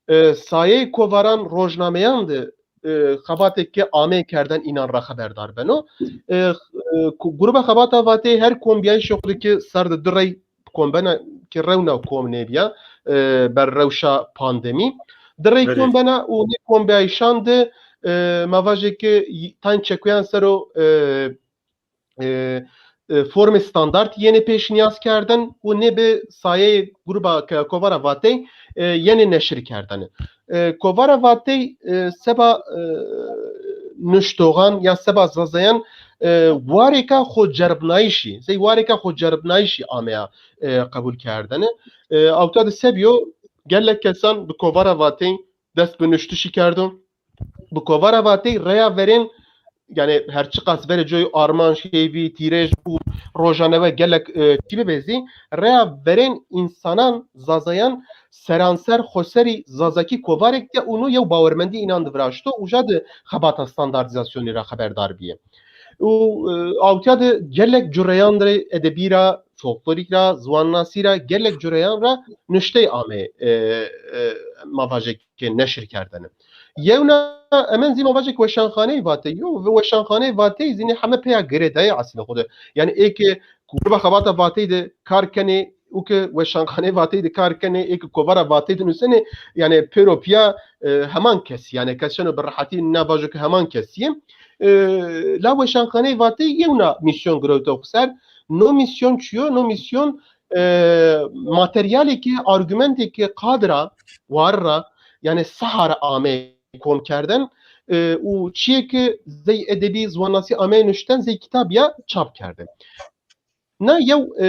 e, sayeyê kovaran, rojnameyan de, e, xebatêk ke ameyê kerden înan ra xeberdar beno. E, e, ku-, Gruba Xebata Vateyî her kombîyayîşê xo de ke ser de di rey kombena ke rewna kom nêbîya, e, ber rewşa pandemî. Di rey kombena û nê kombîyayîşan de, e, ma vajê ke y-, tayn çekuyan ser o, e, e, e, formê standart yenê pêşnîyaz kerden û nê bi sayeyê Gruba ke-, Kovara Vatey, e, yenê neşir kerdene. E, Kovara Vatey, e, seba, e, nuştoxan ya seba zazayan, e, warêka xo ceribnayîşî, zey warêka xo ceribnayîşî ameya, e, qebul kerdene. E, awta de se bîyo, gelek kesan bi Kovara Vatey dest bi nuştişî kerdo. Bi Kovara Vatey reya verên, yanî her çiqas verê coy armanc, hêvî, tîrej û rojanewe gelek, e, çî bibê zî, reya verên însanan, zazayan seranser xoserî zazakî kovarêk de û no yew bawermendî înan de viraşto, uca de xebata standartîzasyonî ra xeberdar bîyê. Û, e, awtiya de gelek cureyan rê, edebî ra, folklorîk ra, ziwannasî ra, gelek cureyan ra nuştey ameyê, e, e, ma vajê ke neşir kerdene. Yewna emen zî ma vajê ke Weşanxaneyê Vateyî yo, ve Weşanxaneyê Vateyî zî nê heme pêya girêdayê eslê xo de. Yanî ê ke Gruba Xebata Vateyî de kar kenê û ke Weşanxaneyê Vateyî de kar kenê, ê ke Kovara Vateyî de nusenê, yanî pêro pîya, e, heman kesî. Yanî kes şeno bi rehetî na vajo ke heman kesî yê. E, la Weşanxaneyê Vateyî yewna mîsyon girewto xo ser. No mîsyon çi yo? No mîsyon, e, materyalêkê, argumentêkê qad ra, war ra, yanî saha ra ameyê kom kerden, e, û çîyê ke zey edebî, ziwannasî ameyê nuşten, zey kitab ya çap kerden. Na yew, e,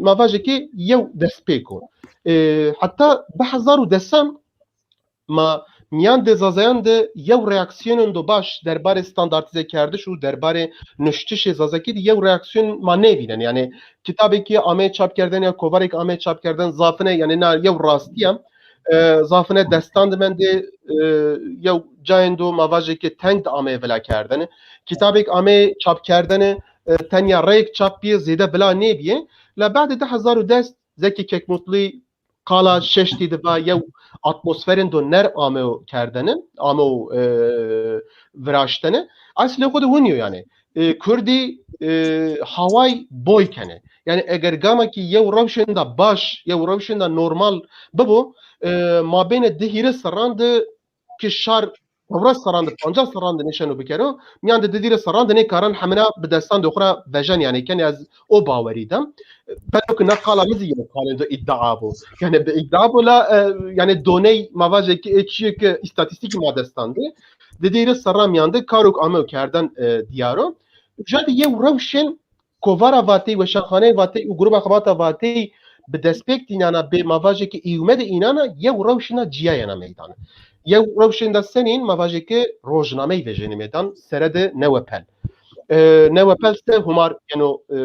ma vajê ke yew destpêk o. E, heta di hezar û desan ma mîyan de zazayan de yew reaksîyonên do baş derbarê standartîzekerdiş û derbarê nuştişê zazakî de yew reaksîyon ma nêvînen. Yanî kitabêkî ameyê çapkerdene ya kovarêk ameyê çapkerdene zafine, yanî na yew rastî ya. E, zafine destan de mendê, e, yew cayên do ma vajê ke teng de ameyê vilakerdene. Kitabêk ameyê çapkerdene, e, tenya reyêk çap bîye, zêde vila nêbîye. La badê di hezar û des Zekî Kekmutlî qala şeştî de va yew atmosferên do nerm ameyo kerdene, ameyo, e, viraştene. Eslê xo de winî yo yanî. E, Kurdî, e, haway boy kenê. Yanî eger gama kî yew rewşên de baş, yew rewşên de normal bibo, e, mabênê di hîrê serran de ki şar hewres serran de, pancas serran de nêşeno bikero, mîyan de di hîrê serran de nê karan hemina bi destandê xo ra vejen, yanî kenê ez o bawerî de. Beno ki na qala mi zî yew qalên do îdia bo. Yanî bi îdia bo la, e, yanî doney ma vajê ki ê çîyê ki îstatîstîkî ma destan de. Di hîrê serran mîyan de karok ameyo kerden, e, dîyar o. Uca de yew rewşên kovara Vateyî, weşanxaneyê Vateyî û Gruba Xebata Vateyî bi destpêk de înana bê ma vajê ki îwme de înana yew rewşên de cîya yena meydan. Yew rewşên de senîn ma vajê ki rojnameyî vejênê meydan, sere de Newepel. E, Newepel se humar yeno, e, e,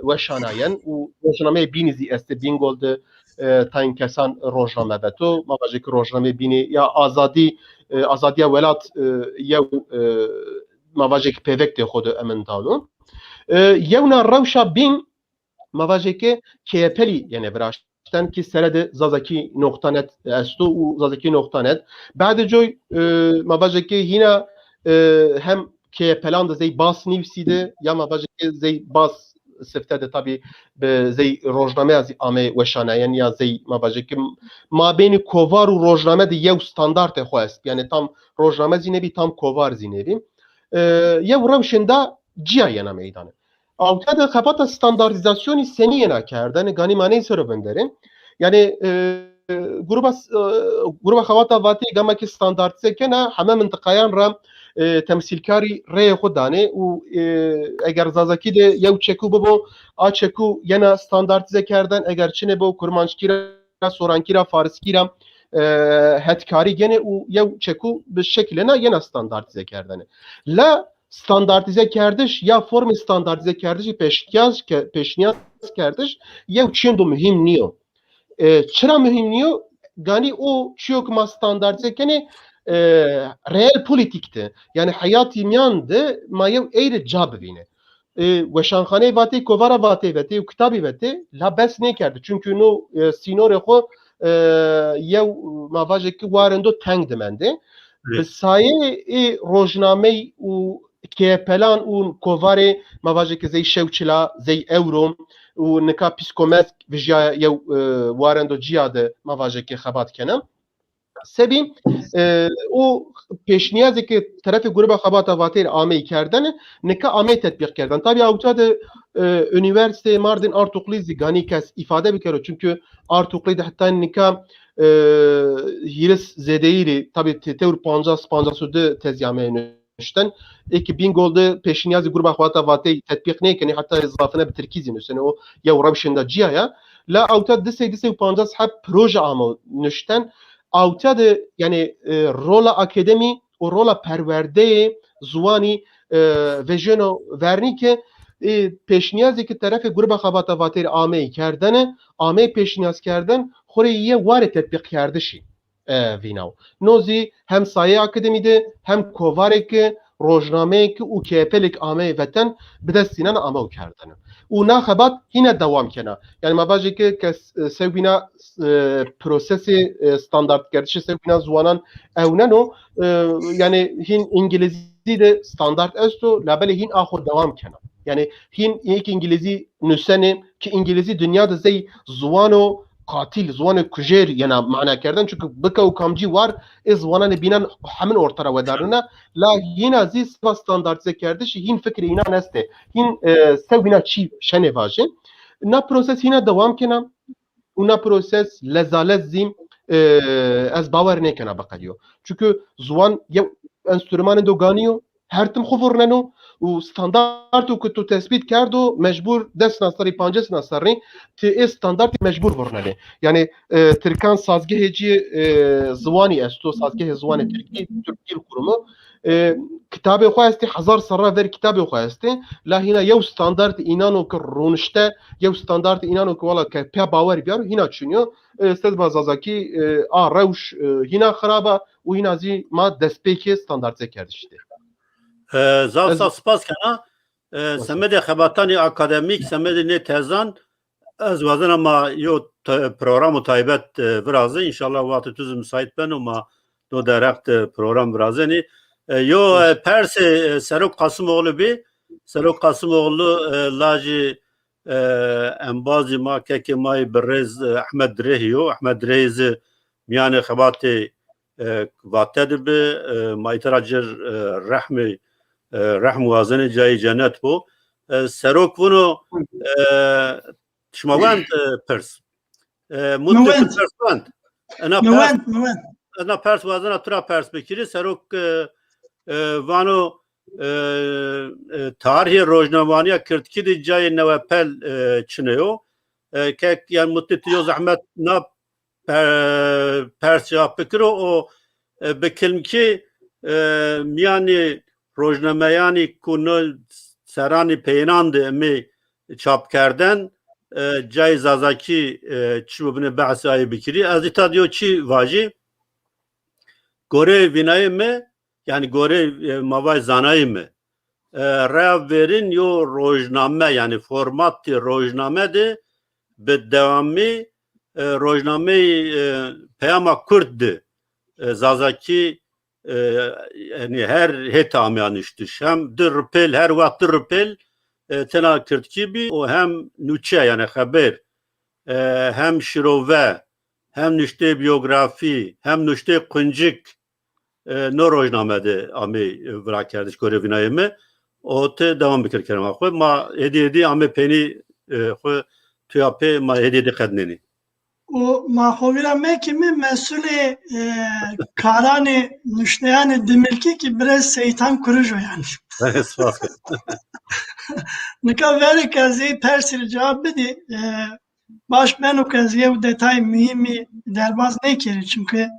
weşanayen û rojnameyê bînî zî estê Bîngol de, e, tayên kesan rojname veto. Ma vajê ki rojnameyê bînî ya Azadî, e, Azadîya Welat, e, yew, e, ma vajê ki pêvek de xo de emin dano. E, yewna rewşa bîn, ma vajê ke K Y P'lî yenê viraşten ki sere de Zazakî nokta net esto û Zazakî nokta net. Badê coy, e, ma vajê ke hîna, e, hem K Y P'lan de zey bas nîvsî de ya ma vajê ke zey bas sifte de tabî bi zey rojnameya zî amê weşanayen ya zey ma vajê ke mabênî kovar û rojname de yew standartê xo est. Yanî tam rojname zî nebî, tam kovar zî nebî. E, yew rewşên de cîya yena meydane. Awta de xebata standartîzasyonî senî yena kerdene, ganî ma ney ser o vinderê. Yanî, e, gruba, e, gruba xebata Vateyî gama ki standartîze kena, heme mintiqayan ra, e, temsîlkarî reyê xo danê û, e, eger Zazakî de yew çekû bibo, a çekû yena standartîze kerden, eger çinê bo Kurmanckî ra, Sorankî ra, Fariskî ra, e, hetkarî genê û yew çekû bi şekilêna yena standartîze kerdene. La standartîze kerdiş ya formê standartîze kerdişî pêşnîyaz ke-, pêşnîyaz kerdiş yew çîyên do muhîm nîyo. E, çira muhîm nîyo? Ganî o çîyo ke ma standartîze kenê, e, reel polîtîk de, yanî heyatî mîyan de ma yew ey rê ca bivînê. E, weşanxaneyê Vateyî, kovara Vateyî vetê û kitabî vetê, la bes nêkerdê. Çunkî no, e, sînorê xo, e, yew, ma vajê ki warên do teng de mendê. Bi sayeyê ê rojnameyî û K Y P'lan û kovarê, ma vajê ki zey Şewçila, zey Ewro û nika Pîskomesk vijya yew, e, warên do cîya de ma vajê ki xebat kena. Sebî, e, o pêşnîyazê ke terefê Gruba Xebata Vateyî rê ameyî kerdene, nika ameyî tetbîq kerden. Tabî awca de, e, Unîversîteyê Mardin Artuklî zî ganî kes îfade bikero. Çunkî Artuklî de heta nika, e, hîris zêdeyî rê, tabî te-, tewr pancas, pancas û di tezî ameyî nuşten. Ê ki Bîngol de pêşnîyazê Gruba Xebata Vateyî tetbîq nêkenê, heta zafine bi tirkî zî nusenê, o yew rewşên de cîya ya. La awta di sey, di sey û pancas heb proje amo nuşten. Awta de, yanî, e, rola akademî û rola perwerdeyê ziwanî, e, vejêno vernî ke, e, pêşnîyazê ke terefê Gruba Xebata Vateyî rê ameyî kerdene, ameyî pêşnîyaz kerden, xo rê yê warê tetbîqkerdişî, e, vînaw. No zî hem sayê akademî de hem kovarê ke rojnameyê ke û K Y P'lê ke ameyê veten bi dest înana amew kerdene. Û na xebat hîna dewam kena. Yanî ma vajê ke kes, e, sewbîna, e, prosesê, e, standartkerdişê sewbîna ziwanan ewneno, e, yanî hîn îngilîzî de standart esto, labelê hîn a xo dewam kena. Yanî hîn ê ke îngilîzî nusenê, ki îngilîzî dinya de zey ziwano qatîl, ziwanê kujêr yena mana kerden. Çunkî bikew kamcî war, ê ziwananê bînan hemin orte ra wedarnena. La hîna zî seba standartîze kerdişî hîn fikrê înan estê. Hîn, e, sewbîna çî şenê vajê. Na proses hîna dewam kena û na proses lezalez zî, e, ez bawer nêkena biqedîyo. Çunkî ziwan yew enstrûmanê do ganî yo, her tim xwu vurneno û standarto ke tu tespît kerdo, mecbûr des sena serrî, pancês sena serrî ti ê standartî mecbûr vurnenê. Yanî, e, tirkan sazgehê cî, e, ziwanî esto, sazgehê ziwanê tirkî, Türk Dil Kurumu. E, kitabê xo estê, hezar serra ver kitabê xo estê. La hîna yew standartî înano ke ronişte, yew standartî înano ke wela ke pê bawer biyaro, hîna çinî yo. E, sed ma zazakî, e, a rewş, e, hîna xirab a û hîna zî ma destpêkê standartîze kerdiş de. E, zaf Ez zaf spas kena. E, Wes- semedê xebatanê akademîk, semedê nê tezan, ez wazena ma yo te-, programo taybet, e, virazê. Înşallah wextê tu zî misayît beno ma do derheq de program virazenî. E, yo, e, persê, e, Serok Kasimoğlu bî. Serok Kasimoğlu, e, lajê, e, embazê ma, kekê ma yê birêz, e, Ehmed Dirêhî yo. Ehmed Dirêhî zî mîyanê xebatê, e, vate de bi, e, ma îta ra ci rê, e, rehmê, e, rehm wazenê, cayê cennet bo. E, Serok vûno, e, şima wend, e, pirs. E, Mi Mutlu, tu wend. Pirs wend. Ena Mi pers, wend, mi wend. Ena pers wazena tu ra pers bikirî. Serok, e, e, vano, e, e, tarîhê rojnamewanîya kirdkî de cayê newepel, e, çinê yo. E, kek, yanî Mutlu, tu yo zehmet na pe-, pers cewab bikiro û, e, bi kilmkî, e, mîyanê rojnameyanî ku no serranê peyênan de ame çapkerden, e, cayê zazakî, e, çi bibine behsê ayê bikirî. Ez îta de yo çî vajî, goreyê vînayê mi, yanî goreyê, e, ma vajî zanayê mi, e, reya verîn yo rojname, yanî formatê rojname de bi dewamî, e, rojnameyê, e, Peyama Kurd de, e, zazakî, e, yanî her hêt ameya nuştiş. Hem di ripêl, her wext di ripêl, e, tena kirdkî bî û hem nûçe, yanî xeber, e, hem şirove, hem nuşteyê biyografî, hem nuşteyê quncik, e, no rojname de amê, e, virakerdiş, gorê vînayê mi. O ti dewam bikir kerema xwu. Ma hêdî hêdî amê peynî, e, xwu tuya pê, ma hêdî hêdî qednenî. Û ma xo vîra mekîme, mesulê, e, karanê nuşteyanê dimilkî kî birêz Seyîtan Kuruj o yanî. Spas. Nika verê ke ez ê persî rê cewab bidî, e, baş beno ke ez yew detay muhîmî derbaz nêkerî, çimkî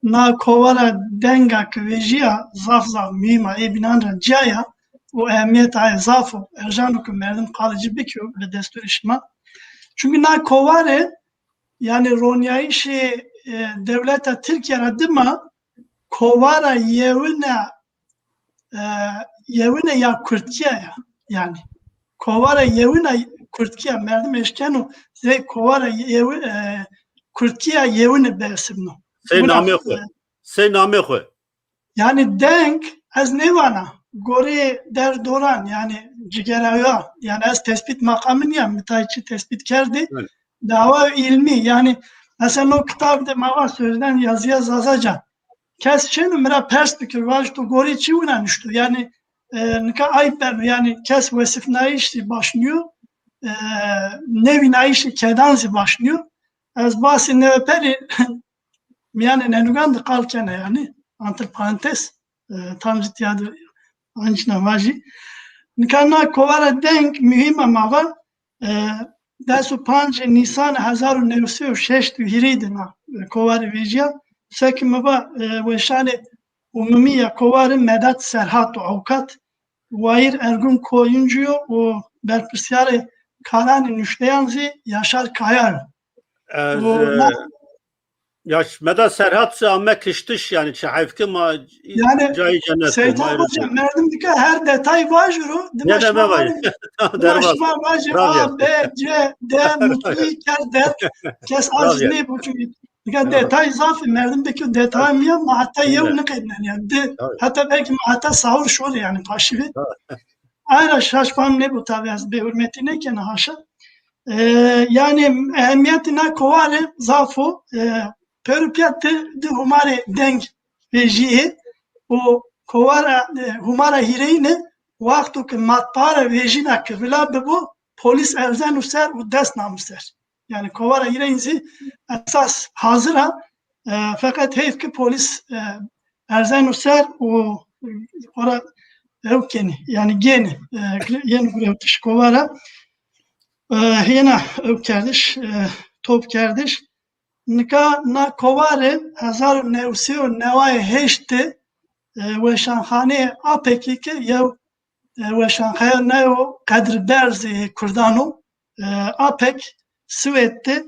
na kovara denga ke vejîya zaf zaf muhîm a, ê bînan ra cîya ya û ehemîyeta aye zaf o. Erjano ke merdim qalê ci bikîyo bi destûrê şima. Çimkî na kovare, yanî ronîyayîşê, e, dewleta Tirkîya ra dima kovara yewine, e, yewine ya kurdkîya ya. Yanî kovara yewine kurdkîya, merdim eşkeno zey kovara yewi-, e, kurdkîya yewine bersivno. Sey namê xwu. E, Sey namê xwu. Yanî deng, ez nêvana, goreyê derdoran, yanî cigerayoya, yanî ez tespît maqamî nîya, mi tay çi tespît kerdî. Evet. Dawa îlmî, yanî mesela no kitab de ma va Sözden Yazıya Zazaca. Kes çêno mi ra pers bikir, vaj to gorê çi wina nuşto? Yanî, e, nika ayb beno, yanî kes wesifnayîş zî baş nîyo, e, nêvînayîşê kedan zî baş nîyo. Ez basê neweperî mîyanê nenugan de qal kena yanî, antre parantez, e, tam zî tîya de ancîna vajî. Nika na kovara deng muhîm a ma va, e, des û pancê Nîsanê hezar û new sey û şeşt û hîrê de na, e, kovare vejîya. Seke mi va, e, weşanê umumî ya kovare Medat Serhat û awkat, Wayîr Ergun Koyuncu yo û berpirsîyarê karanê nuşteyan zî Yaşar Kaya yo. Ez, û e, na- Ya ş-, Medat Serhat zî ame kiştiş, yanî çi heyf ke ma, yanî, cayê cennet bo, Seyîtan ma Hoca, merdim dike her detay vajiro, dima şima vajî. Dima şima vajî A, B, C, D, mutlu, kerd, der. Kes aciz nêbo çunkî dike detay zaf, merdim dike detay mîya, ma heta yew niqednen yanî. Di, heta belkî ma heta sahur şorê yanî paşî vê. Ayra şaş fam nêbo tabî, ez bêhurmetî nêkena haşa. E, yanî ehemîyetê na kovare zaf o. E, pêro pîya ti di hûmarê deng vejîyê û kovara, e, hûmara hîrêyîne wexto ke matbaa ra vejîna ke vila bibo, polîs erzeno ser û dest namo ser. Yanî kovara hîrêyîn zî esas hazir a, e, feqet heyf ke polîs, e, erzeno ser û xora ew kenî, yanî gênî, e, gre-, yên gurewtiş kovara, e, hêna ew kerdiş, e, top kerdiş. Nika na kovare hezar û new sey û neway heşt de, e, weşanxaneyê Apekî ke yew, e, weşanxaneyo qedrberzê Kurdan o, e, Apek, Swêd de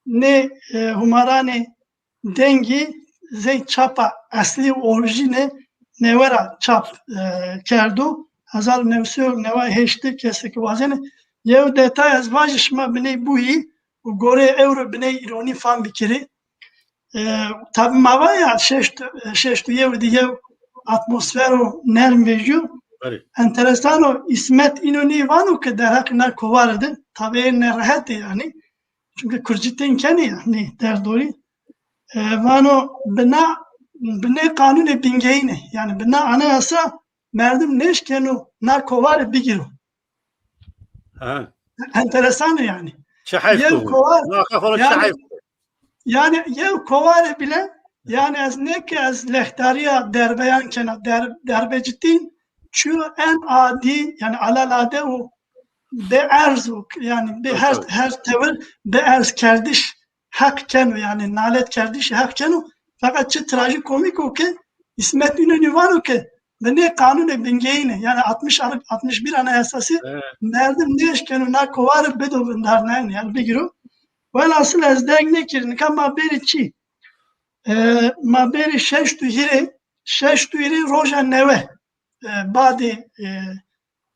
nê, e, humaranê dengî zey çapa eslî û orîjînê newe ra çap, e, kerdo. Hezar û new sey û neway heşt de kesê ke wazenê. Yew detay ez vajî şima biney buhî û goreyê ewro biney îronî fam bikirî. E, tabî ma va ya şeşt, şeşt û yew de yew atmosfero nerm vejîyo. Belê. Enteresan o, Îsmet Înonî vano ke derheqê na kovare de, tabî ê nerehet ê yanî. Çunke kurcî tên kenê ya, nê derdorî. E, vano bi na, bi nê qanûnê bingeyîne, yanî bi na anayasa merdim nêşkeno na kovare bigîro. Ha. Enteresan e yanî. Çi heyf. Yew ko, kovare, na xefalo çi yanî, heyf. Yanî yew kovare bile, yanî ez nê ke ez lehdarîya derbeyan kena, der-, derbecitîn çîyo en adî, yanî alalade û bêerz û, yanî bê her, her tewir bêerz kerdiş heq keno, yanî nalet kerdişî heq keno. Feqet çi trajîkomîk o ke Îsmet Înonî vano ke bi nê qanûnê bingeyîne, yanî altmış, altmış bir Anayasası, merdim nêşkeno na kovare bido vindarnayene, yanî bigîro. Welhasil ez derg nêkir, nika ma bêrî çî? E, ma bêrî şeşt û hîrê, şeşt û hîrê roja newe, e, badê, e,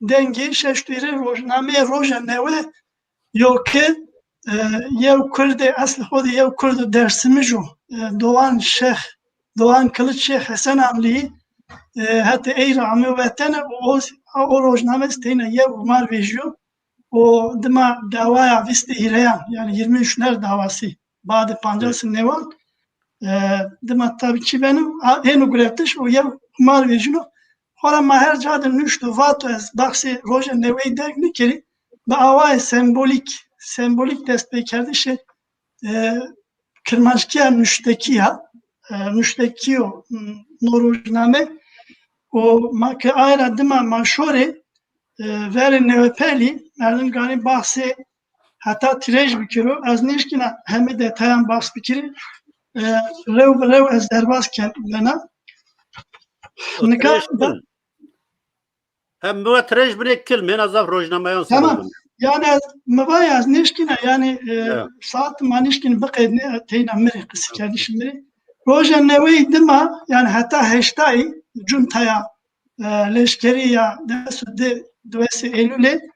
dengê şeşt û hîrê rojnameyê roja newe yo ke, e, yew kurdê, eslê xo de yew kurdo dersimij o, e, Doğan Şêx, Doğan Kılıç Şêx Hesenanlî, e, hetê ey ra ame vetene û o, o rojname zî teyna yew humar vejîyo. O dima dawaya vîst û hîreyan, yanî yirmi üçler davası, badê pancasî newan, e, dima tabî çî beno, a, êno guretiş û yew humar vejîno. Xora ma her ca de nuşto, vato, ez baxsê roja neweyî derg nêkerî, bi awayê sembolîk, sembolîk destpêkerdişê, e, kirmanckîya nuştekî ya, e, nuştekî yo, m, no rojname. Û ma ke aye ra dima ma şorê, e, verê Newepelî, merdim ganî baxsê heta tîrej bikiro. Ez nêşkîna heme detayan bahs bikirî. E, rew bi rew ez derbas ken-, bena. Nika tîrej bin. Hem mi va tîrej binê kil, mi ena zaf rojnameyan ser. Tamam. Yanî ez, mi va ya ez nêşkîna, yanî, e, saet ma nêşkîn biqednê, teyna mi rê, qisîkerdişê mi rê. Roja neweyî dima, yanî heta heştayî cuntaya, e, leşkerî ya des û di, diwêsê Eylûlê,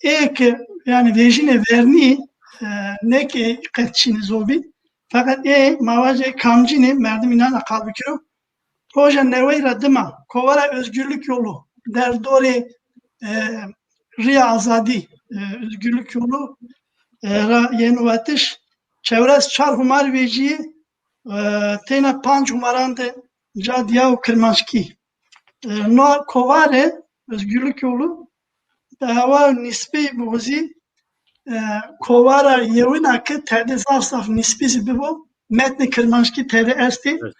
ê ke, yanî vejînê vernî, e, nê ke qet çînî zobî, feqet ê ma vajê kamcînî, merdim înan ra qal bikiro. Roja newey ra dima Kovara Özgürlük Yolu, derdorê, e, Rîya Azadî, e, Özgürlük Yolu, e, ra yeno vetiş, çewres çar humar vejîyê, e, teyna panc humaran de ca dîyawo kirmanckî. E, no kovare, Özgürlük Yolu, bi hewa nîspî bo zî, e, kovara yewina ke tede zaf zaf nîspî zî bibo, metnê kirmanckî tede estê. Evet.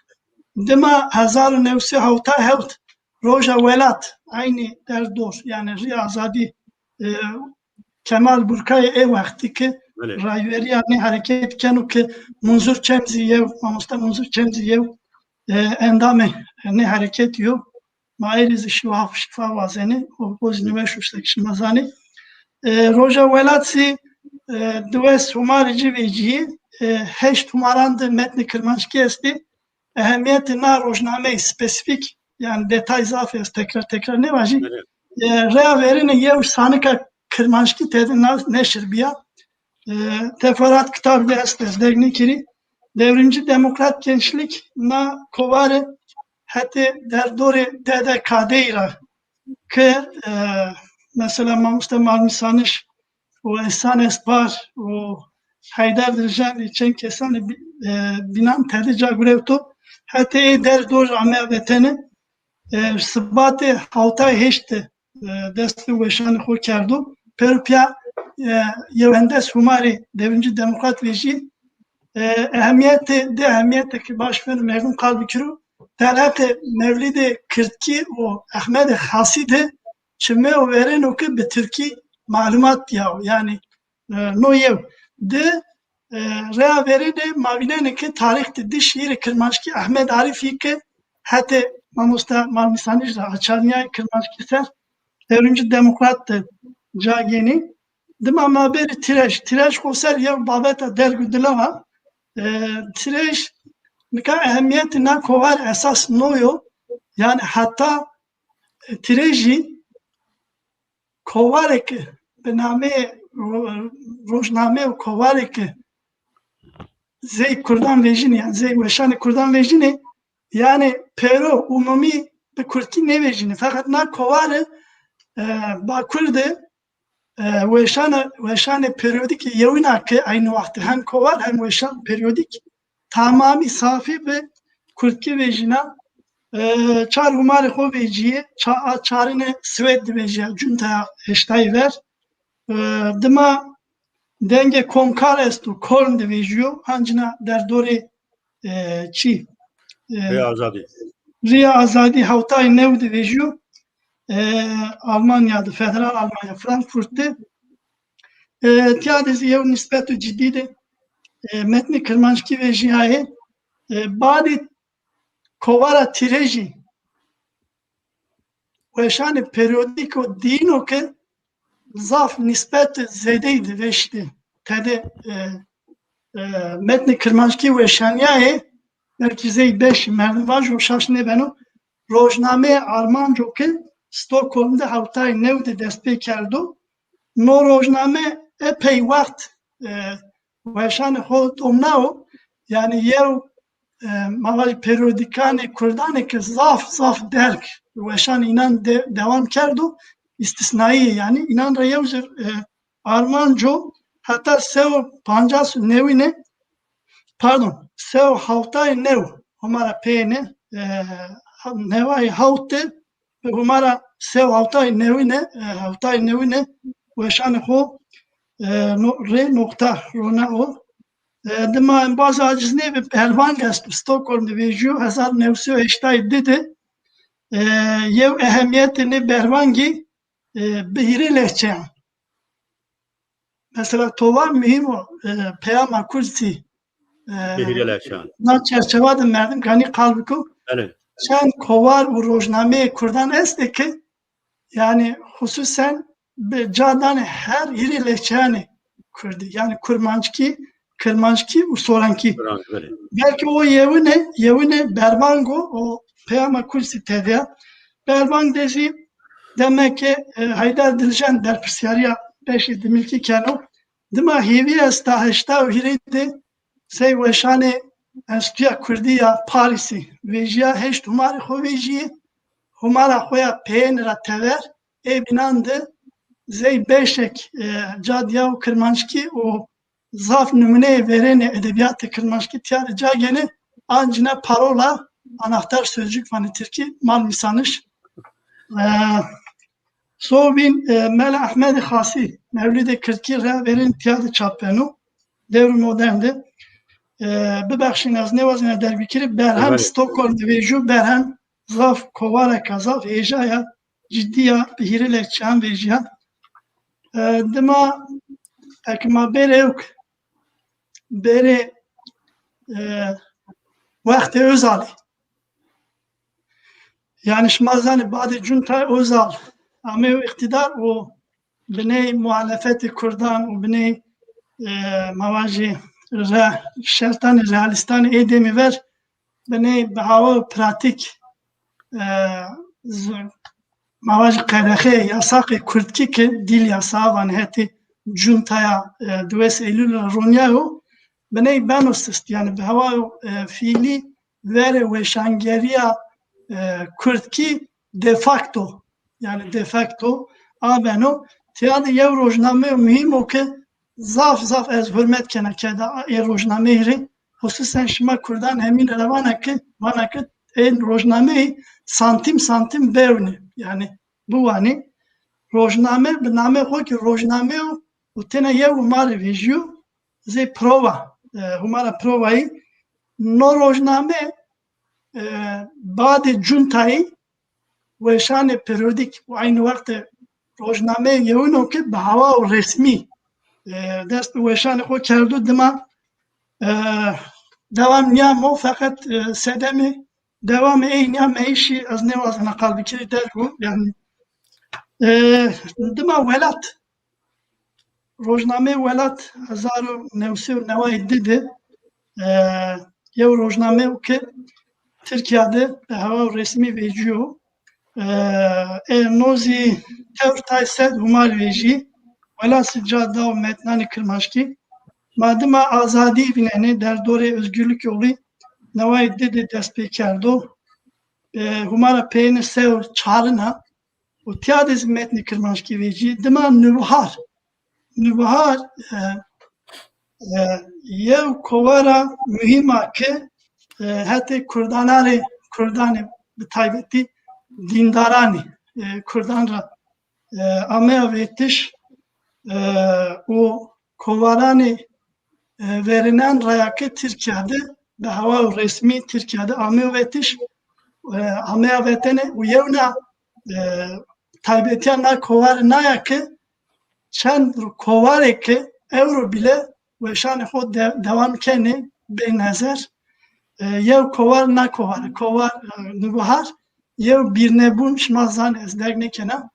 Dima hezar û new sey û hewtay hewt roja welat, eynî derdor, yanî Rîya Azadî, e, Kemal Burkayê ê wextî ke, belê, rayverîya nê hereket keno ke Munzur Çem zî yew, mamoste Munzur Çem zî yew, e, endamê nê hereketî yo. Ma ey rê zî şîfa, şîfa wazenê, o, o zî nêweş o, seke şima zanê. E, roja welat zî, e, diwês humarê ci vecîyê, e, heşt humaran de metnê kirmanckî estê. Ehemîyetê na rojnameyî spesîfîk, yanî detay zaf ê, ez tekrar tekrar nêvajî. Evet. E, reya verêne yew sanika kirmanckî tede na-, neşir bîya. E, teferruat kitabî de est, ez derg nêkerî. Devrimci Demokrat Gençlik na kovare hetê derdorê D D K D'yî ra ke, e, mesela mamoste Malmîsanij û Ehsan Esbar û Heyder Dirjandî, çend kesanê bî-, e, bînan tede ca gurewto. Hetê ê derdor ameya vetene, e, Sibatê hewtay heşt de, e, dest bi weşanê xo kerdo. Pêro pîya, e, yewendes humarê Devrimci Demokrat vejî, e, ehemîyetê, di ehemîyete ke baş beno merdim qal bikiro. Derheqê Mewlidê Kirdkî û Ehmedê Xasî de çime û verêno ke bi tirkî malumat dîyawo. Yanî, e, no yew. Di, e, rea verêne ma vînenê ke tarîx de di şîîrê kirmanckî Ehmed Arîfî ke hetê mamosta Malmîsanij ra açarnîyayê kirmanckî ser, Devrimci Demokrat de ca gênî. Dima ma bêrî Tîrej. Tîrej xo ser yew babeta derg û dilaw a. E, Tîrej nika ehemîyetê na kovar esas no yo. Yanî heta, e, Tîrejî kovarê ke bi nameyê ro-, rojname û kovarê ke zey kurdan vejînê, yanî zey weşanê kurdan vejînê, yanî pêro umumî bi kurdkî nêvejînê. Feqet na kovare, e, Bakur de, e, weşana, weşanê perîodîkî yewîna ke eynî wextî hem kovar hem weşan perîodîk tamamî safî bi kurdkî vejîna. E, çar humarê xo vejîyê, ça-, a çarine Swêd de vejîya, cuntaya heştayî ver. E, dima dengê Komkar esto, Koln de vejîyo, ancîna derdorê, e, çî, e, Rîya Azadî. Rîya Azadî hewtay new de vejîyo. E, Almanya de, Federal Almanya, Frankfurt de. E, tîya de zî yew nîsbeto cidî de, e, metnê kirmanckî vejîyayê. E, badê kovara Tîrejî weşanê perîodîko dîno ke zaf nîsbet zêdeyî de veşî de tede, e, e, metnê kirmanckî weşanîyayê, belkî zey beşî merdim vajo şaş nêbeno, rojnameyê Armanco ke Stockholm de hewtay new de dest pê kerdo. No rojname epey wext, e, weşanê xo domnawo, yanî yew, e, ma vajî perîodîkanê kurdanê ke zaf zaf derg weşanê înan de dewam kerdo, îstîsnayî yê, yanî înan ra yew zî, e, Armanco heta se û pancas û newîne, pardon, se û hewtay new Homa ra peyêne, e, neway hewt de Homa ra se û hewtay newîne, e, hewtay newîne weşanê xo, e, no-, rê noqta rona o. E, dima embaz aciz nêbi, Bervang esto, Stockholm de vejîyo, hezar new sey û heştay di de, e, yew ehemîyetê nê bervangî, e, bi hîrê lehçeyan. Mesela to va muhîm o, e, peyama kurdkî, e, bi hîrê lehçeyan. Na çerçewa de merdim ganî qal biko. Belê. Çend kovar û rojnameyê kurdan estê ke, yanî xusûsen bi ca danê her hîrê lehçeyanê kurdî. Yanî kurmanckî, kirmanckî û sorankî. Sorankî, belê. Belkî o yewine, yewine bervang o, o peyama kurdkî tede ya. Bervang de zî demek ke, e, Heyder Diljen berpirsyarîya beşê dimilkî keno. Dima hêvî esta heşta û hîrê de sey weşanê Enstîtuya Kurdî ya Parîsî vejîya, heşt humarê xo vejîyê. Humara xo ya peyêne ra tever ê bînan de zey beşek, e, ca dîyawo kirmanckî û zaf nimûneyê verênê edebîyatê kirmanckî tîya de ca gênê, ancîna parola anahtar sözcük vanê tirkî, Malmîsanij. E, so vîn, e, Mela Ehmedê Xasî, Mewlidê Kirdkî rea verên tîya de çap beno. Dewrê modern de. E, bibexşîn, ez nêwazena derg bikirî, berhem Stockholm de vejîyo, berhem zaf kovarek a, zaf hêja ya, cidî ya, bi hîrê lehçeyan vejîya. E, dima eke ma bêrê ewk, bêrê, e, wextê Ozalî. Yanî şima zanê badê cuntay Ozal ameyo îqtîdar û biney muhalefetê kurdan û biney, e, ma vajî re-, şertanê realîstanê ê demî ver biney bi hawa pratîk, e, z-, ma vajî qedexeyê, yasaqê kurdkî ke dîl yasağı vanê hetê cuntaya, e, diwês Eylûl ra ronîyayo, biney beno sist. Yanî bi hawa, e, fiîlî verê weşangerîya, e, kurdkî de facto, yanî de facto a beno. Tîya de yew rojnameyê muhîm o ke zaf zaf ez hurmet kena keda ê rojnameyî rê. Xusûsen şima kurdan hemîne ra vana ke, vana ke ê rojnameyî santîm santîm bewnê. Yanî biwanê. Rojname bi namê xo kî rojname yo û tena yew humare vejîyo, zey prova, e, humara provayî. No rojname e, badê cuntayî weşanê perîodîk û eynî wext de rojnameyê yewin o ke bi hewa û resmî, e, dest bi weşanê xo kerdo, dima, e, dewam nîyamo, feqet, e, sedemê dewamê ey nîya meyîşî ez nêwazena qal bikirî derg o. Yanî, e, dima Welat, rojnameyê Welat hezar û new sey û neway di de, e, yew rojname o ke Tirkîya de bi hewa û resmî vecîyo. E, e, no zî tewr tay sed hûmar vejî. Welat zî ca da û metnanê kirmanckî. Ma dima Azadî vînenê, derdorê Özgürlük Yolu neway di de dest pê kerdo. E, hûmara peyêne se û çarin a. Û tîya de zî metnê kirmanckî vecî. Dima Nûbihar. Nûbihar, e, e, yew kovara muhîm a ke, e, hetê kurdanarê, kurdanê bi taybetî dîndaranê, e, kurdan ra, e, ameya vetiş, e, û kovaranê, e, verênan ra ya ke Tirkîya de bi hewa û resmî Tirkîya de ameyo vetiş, e, ameya vetene û yewna, e, taybetîya na kovare na ya ke çend kovarê ke ewro bîle weşanê xo de-, dewam kenê bê nezer. E, yew kovar na kovare, kovar, e, Nûbihar, yew Bîrnebûn, şima zanê ez derg nêkena.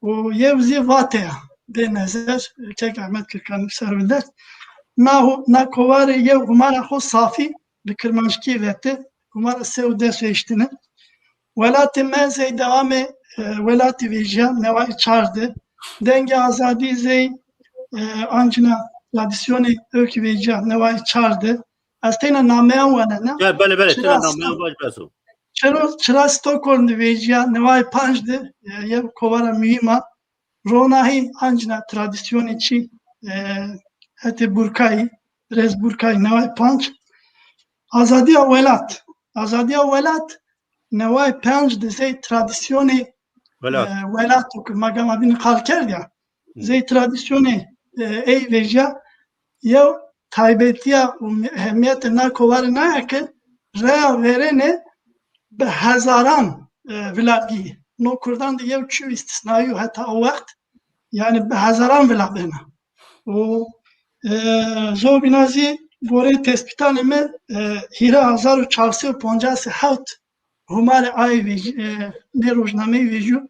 Û yew zî Vate ya, bê nezer, kek Ehmed Kirkan ser bide. Na, na kovarê yew hûmara xo safî bi kirmanckî vete, hûmara se û des vêştine. Welatê me zey dewamê, e, welatî vejîya, neway çar de. Dengê Azadî zey, e, ancîna tradisyonê ewkî vejîya, neway çar de. Ez teyna nameyan wanena. Ya, belê, belê, teyna nameyan vaj bes o. Çiro, Çira Stockholm de vejîya, neway panc de, e, yew kovara muhîm a. Ronahî ancîna tradisyonê çî, e, hetê Burkayî, Rêz Burkayî neway panc. Azadîya Welat. Azadîya Welat neway panc de zey tradisyonê, e, welat o ke ma gama bînî qal kerd ya. Zey tradisyonê, e, ey vejîya, yew taybetîya û ehemîyetê na kovare na ya ke reya verêne bi hezaran, e, vila bîyî. No kurdan de yew çîyo îstîsnayî yo heta o wext, yanî bi hezaran vila bena. Û, e, zobîna zî goreyê tespîtanê mi, e, hîrê hezar û çar sey û poncas û hewt hûmarê aye vejî-, e, nê rojnameyî vejîyo.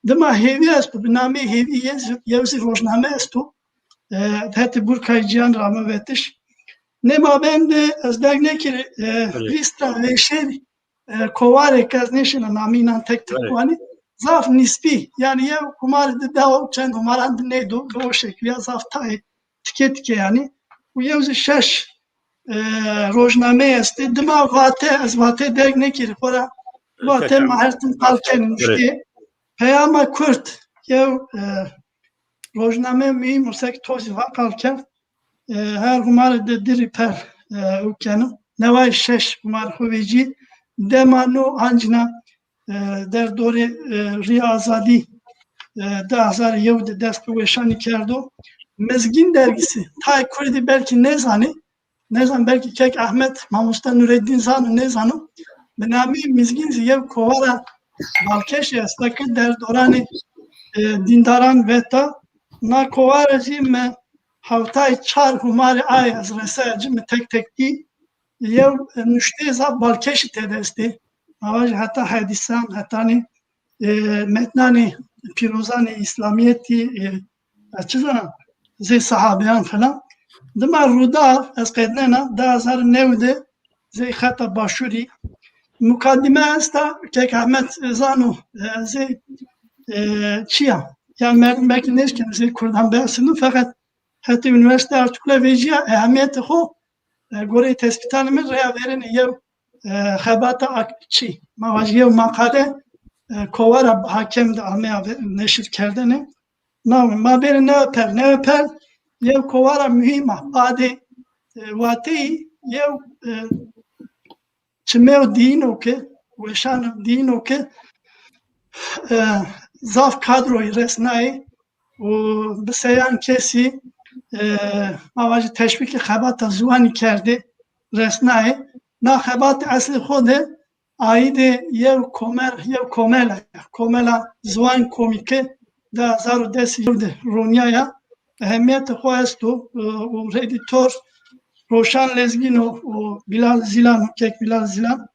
Dima Hêvî esto, bi nameyê Hêvî yew zî, yew zî rojname esto. E, hetê Burkayê Cîyan ra ame vetiş. Nê mabên de ez derg nêkirî, e, vîst ra vêşêrî, e, kovarê ke ez nêşîna nameyînan tek tek wanî. Zaf nîspî, yanî yew hûmarî de de o, çend hûmaran de nêdo, bi o şeklî ya, zaf tayê, tike tike yanî. Û yew zî şeş, e, rojnameyî estê. Dima Vate, ez Vate derg nêkirî xo ra. Vate ma her tim qal kenî nuştê. Peyama Kurd, yew, e, rojname muhîm o, sek to zî va qal kerd. E, her hûmare de di rî per, e, ew keno. Neway şeş hûmar xo vecî. Dema no ancîna, e, derdorê, e, Rîya Azadî, e, di hezar yew de dest bi weşanî kerdo. Mizgîn dergîsî, tayê kurdî belkî nêzanê, nêzan belkî kek Ehmed, mamosta Nureddîn zano, nêzano. Bi nameyê Mizgîn zî yew kovara balkêşî esta ke derdoranê, e, dîndaran veta. Na kovare zî mi hewtay çar hûmarê aye ez resaya ci, mi tek tek dî. Yew, e, nuşteyê zaf balkêşî tede estê. Ma vajî heta hedîsan, hetanî, e, metnanê pîrozanê Îslamîyetî, e, ez çi zana, zey sehabeyan falan. Dima Rûdaw, ez qednena, di hezar û new de zey xeta Başûrî. Mukadîme esta, kek Ehmed zano, e, zey, e, çi ya. Yanî merdim belkî nêşkeno zey kurdan biesirno, feqet hetê unîversîte artîkule vejîya, ehemîyetê xo, e, goreyê tespîtanê mi reya verêne yew, e, xebata ak-, çî, ma vajî yew maqale, e, kovara Hakem de ameya ve-, neşir kerdene. Na, ma bêrê newe per. Newe per yew kovara muhîm a. Badê, e, Vateyî yew, e, çimeyo diyîn o ke, weşano diyîn o ke, e, zaf kadroyî resnayê û bi seyan kesî, e, ma vajî teşwîqê xebata ziwanî kerdê, resnayê. Na xebatê eslê xo de aîdê yew komer, yew komel a, komela ziwan komî ke di hezar û des de ronîyaya, ehemîyetê xo esto, e, û edîtor Roşan Lezgîn o û Bilal Zîlan o, kek Bilal Zîlan,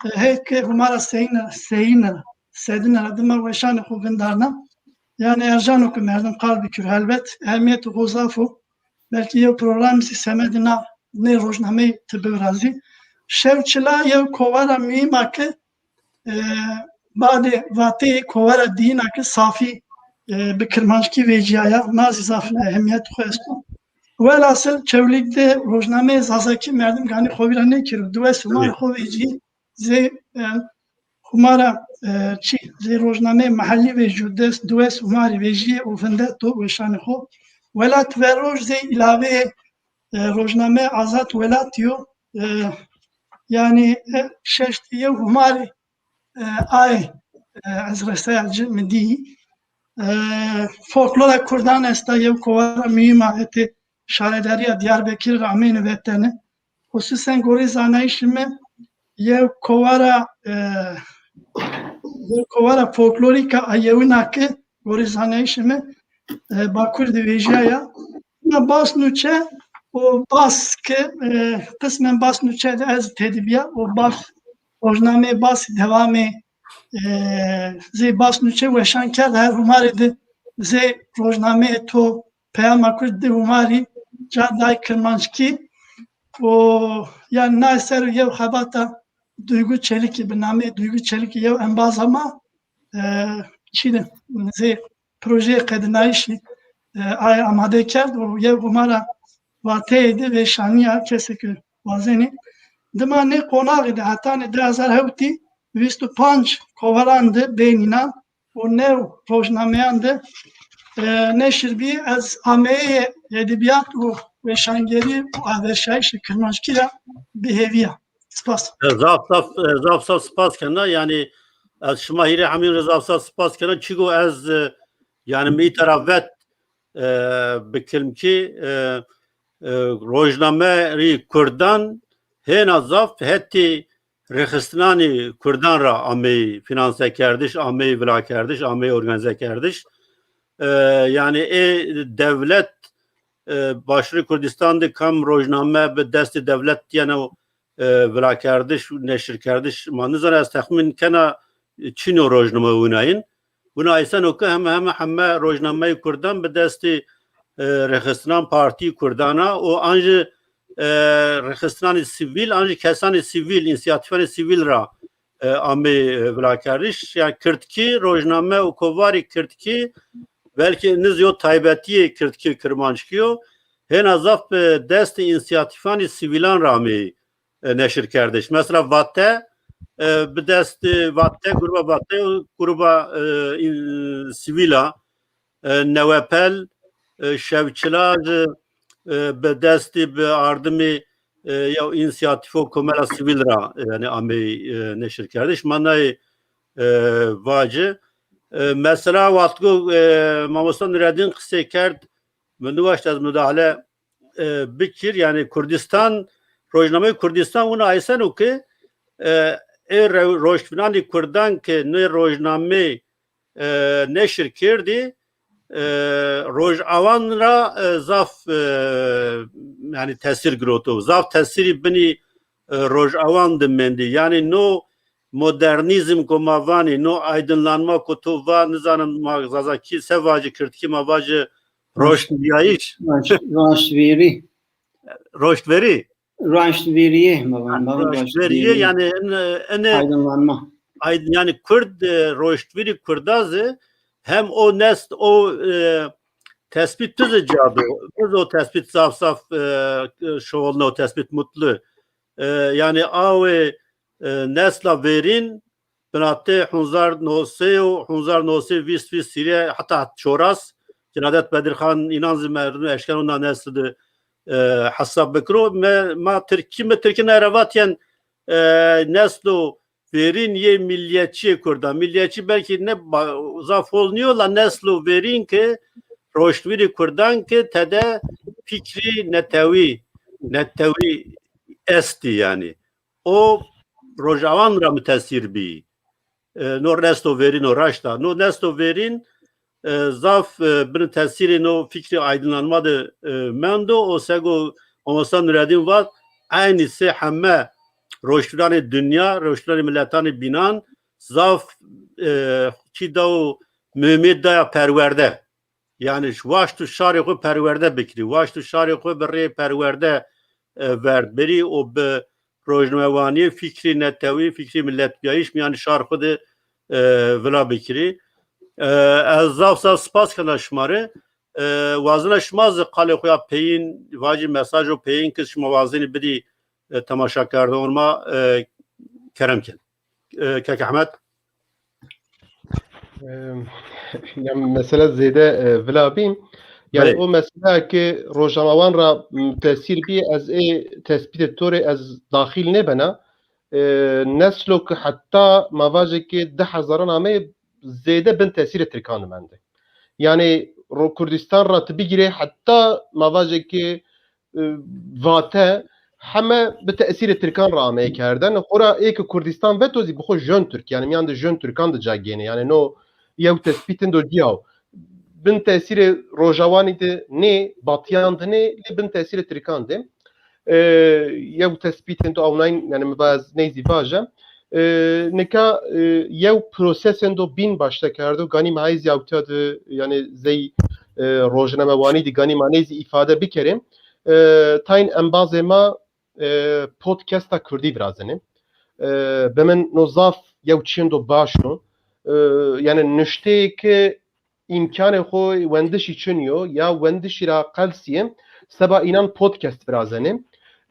e, hê ke hûmara seyîne, seyîne, sedîne ra dima weşanê xo vindarna. Yanî erjano ke merdim qal bikiro, helbet ehemîyetê xo zaf o. Belkî yew program zî semedê na nê rojnameyî ti bivirazî. Şew Çila yew kovara muhîm a ke, e, badê vateyê kovara diyîna ke safî, e, bi kirmanckî vecîyaya, na zî zaf ehemîyet xo esto. Welhasil Çewlîg de rojnameyê zazakî merdim ganî xo vîra nêkero. Diwes hûmarê xo vecîyî, zey, e, hûmara, e, çî, zey rojnameyê mehellî vecîyo, des, diwes hûmarî vecîyê û vindeto weşanê xo. Welat Verroj zey îlaveyê, e, rojnameyê Azad Welatî yo. E, yanî, e, şeştî yew hûmarî, e, ay, e, ez resaya ci mi dî. E, folklora kurdan esta, yew kovara muhîm a hetê şaredarîya Diyarbekir ra ameyne vetene. Xususen gorê zanayîşê mi yew kovara, e, yew kovara folklorîk a yewin a ke gorê zanayîşê mi, e, Bakur de vejîyaya. Ama Bas Nuçe û Bas ke, e, qismen Bas Nuçe de ez têde bîya û Bas, rojnameyê Bas dewamê, e, zey Bas Nuçe weşan kerd, her hûmarê de zey rojnameyê to Peyama Kurd di hûmarî ca day kirmanckî û yanî nay ser yew xebata Duygu Çelikî, bi nameyê Duygu Çelikî yew embaz ama, e, çî de, zê projeyê qedinayîşî, e, aye amade kerd û yew hûmara vateyê de vêşanîya kesê ke wazenê. Dima nê qonaxî de hetanê di hezar hewtî vîst û panc kovaran de bênîna û new rojnameyan de, e, neşir bî. Ez ameyeyê edebîyat û weşangerî û averşayîşê kirmanckî ra bihêvîya. Spas. E, zaf zaf, e, zaf zaf spas kena. Yanî ez şima hîrê hemîn rê zaf zaf spas kena. Çigo ez, e, yanî mi îta ra vet, e, bi kilmkî, e, e, rojnamerî kurdan hêna zaf hetê rêxistinanê kurdan ra ameyî fînansekerdiş, ameyî vilakerdiş, ameyî organîzekerdiş. E, yanî ê dewlet, e, Başûrê Kurdîstan de kam rojname bi destê dewlet yeno, e, vilakerdiş û neşirkerdiş ma nizana, ez texmîn kena, e, çîno rojname winayîn. Wina eyseno ke heme heme heme rojnameyê kurdan bi destê, e, rêxistinan partîyê kurdan a û an jî, e, rêxistinanê sivîl, an jî kesanê sivîl, însîyatîfanê sivîl ra, e, amê, e, vilakerdiş. Yanî kirdkî, rojname û kovarê kirdkî, belkî niz yo taybetîyê kirdkî û kirmanckî yo. Hêna zaf bi destê însîyatîfanê sivîlan ra ameyî, e, neşirkerdiş. Mesela Vate, e, bi destê Vate, gruba Vate, gruba, e, în-, sivîl a. E, Newepel, e, Şewçila, e, bi destê, bi ardimê, e, yew însîyatîfo komela sivîl ra, e, yanî ameyî, e, neşirkerdiş. Ma nayê, e, vaci. E, mesela wextgo, e, mamosta Nureddîn qisey kerd, mi niwaşt ez mudahale, e, bikir. Yanî Kurdîstan, rojnameyê Kurdîstan wina eyseno ke, e, ê rew-, roştvinanê kurdan ke nê rojnameyî, e, neşir kerdî, e, rojawan ra, e, zaf, e, yanî tesîr giroto. Zaf tesîrî binî, e, rojawan de mendî. Yanî no modernîzm ko ma vanî, no aydınlanma ko to va, nizanim ma zazakî se vacî, kirdkî ma vacî roştvîyayîş. Roş-, roştvîrî. Roştverî. Roştverîye, ma van, ma van roştverîye, roştverîye. Yanî in-, inê aydınlanma. Ayd-, yanî kurd, e, roştverî kurda zî hem o nesl, o, e, tespît tu zî ca do. Biz o tespît zaf zaf, e, şoxulna, o tespît mutlu. E, yanî awê, e, nesla verîn binatê hezar û new sey û hezar û new sey û vîst, vîst hîrê heta çoras, Cinadet Bedirxan, înan zî merdim eşkeno na nesli de, e, hesab bikiro. Me, ma Tirkî, mi Tirkî nayra vatîyen, e, neslo verîn yê milliyetçiyê kurdan. Milliyetçî belkî ne ba-, zaf hol nîyo, la neslo verîn ke roştvirî kurdan ke tede fikrî netewî, netewî estî yanî. O Rojawan ra mi tesîr bî. E, no nesto verîn o raşta. No nesto verîn, e, zaf, e, bin tesîrê no fikrê aydınlanma de, e, mendo. O sego mamosta Nureddîn vat, eynî sey heme roştûranê dinya, roştûranê miletanê bînan zaf, e, kî dawo muhîmîyet daya perwerde. Yanî waşt û şarê xo perwerde bikirî, waşt û şarê xo bi rê perwerde, e, verd birî û bi rojnamewanîye fikrê netewî, fikrê miletbîyayîş mîyanê şar xo de, e, vila bikirî. E, ez zaf zaf spas kena şima rê. E, wazena şima zî qalê xo ya peyîn, vajî mesajo peyîn ki şima wazenî bidî, e, temaşakerdoxan ma, e, kerem ken. E, Kek Ehmed. Em, ya mesela zêde, e, vila bî. Yani Belê. O mesela ki rojnamewan ra, m, tesîr bî, ez ê tespîtê to rê ez daxîl nêbena. E, neslo ki heta ma vajê ki di hezaran ameyê zêde bin tesîrê Tirkan de mendê. Yani ro Kurdistan ra ti bigîrê heta ma vajê ki e, vate heme bi tesîrê Tirkan ra ameyê kerdene. Xora ê ke Kurdistan veto zî bi xo jön Tirk, yanî mîyan de jön Tirkan de ca gênê. Yanî no yew tespîtên do cîya o. Bin tesîrê Rojawanî de nê, Batîyan de nê, lê bin tesîrê Tirkan de. E, yew tespîtên do awnayn, yanî mi va ez ney zî vaja. E, nika, e, yew prosesên do bîn başte kerdo. Ganî ma ey zî awtiya de, yanî zey, e, rojnamewanî de ganî ma ney zî îfade bikerê. E, tayn embazê ma, e, podcasta kurdî virazenê. E, bi min no zaf yew çîyên do baş o. E, yanî nuşteyê ke îmkanê xo wendişî çin yo, ya wendişî ra qelsî yê, seba înan podcast virazenê.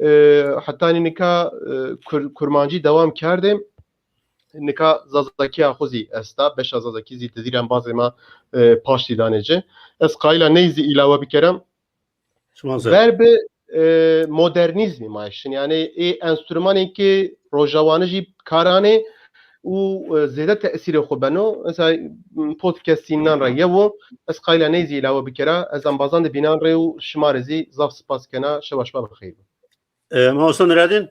E, heta nî nika, e, kur-, kurmancî dewam kerdê. Nika zazakîya xo zî esta, beşa zazakî zî di zîr embazê ma, e, paştî danê ci. Ez qayîl a ney zî îlawe bikera. Şima ser. Ver bi, e, modernîzmî ma şin. Yanî ê enstrûmanên ki Rojawanijî kar anê û, e, zêde tesîrê xo beno. Mesela podcastî înan ra yew o. Ez qayîl a ney zî îlawe bikera. Ez embazan de bînan rê û şima rê zî zaf spas kena. Şewa şima bi xeyr bo. E, Mamosta Nureddîn?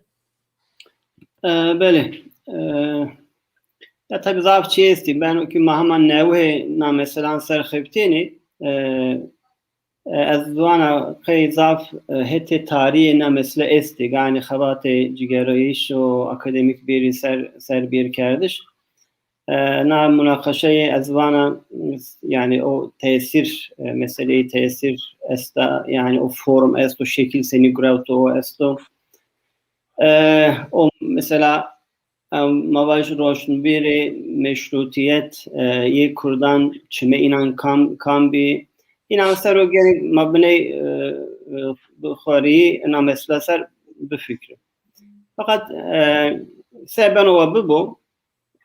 E, belê. E, ya tabî zaf çî estî. Beno ki ma hema newihê na meselan ser xebitênî. E, e, ez zana qey zaf, e, hetê tarîyê na mesele estî. Ganî xebatê cigerayîş û akademîk bêrî ser, ser bêrkerdiş. E, na munaqeşeyê ez vana, yanî o tesîr, e, meseleyê tesîr esta, yanî o form esto, şekil senî gurewto o esto. E, o mesela, e, ma vaj roşnbîrê meşrutîyet, e, yê kurdan çimê înan kam, kam bî? Înan ser o gerek ma biney, e, e, bi xwerî ina mesela ser bifikirî. Feqet, e, se beno wa bibo,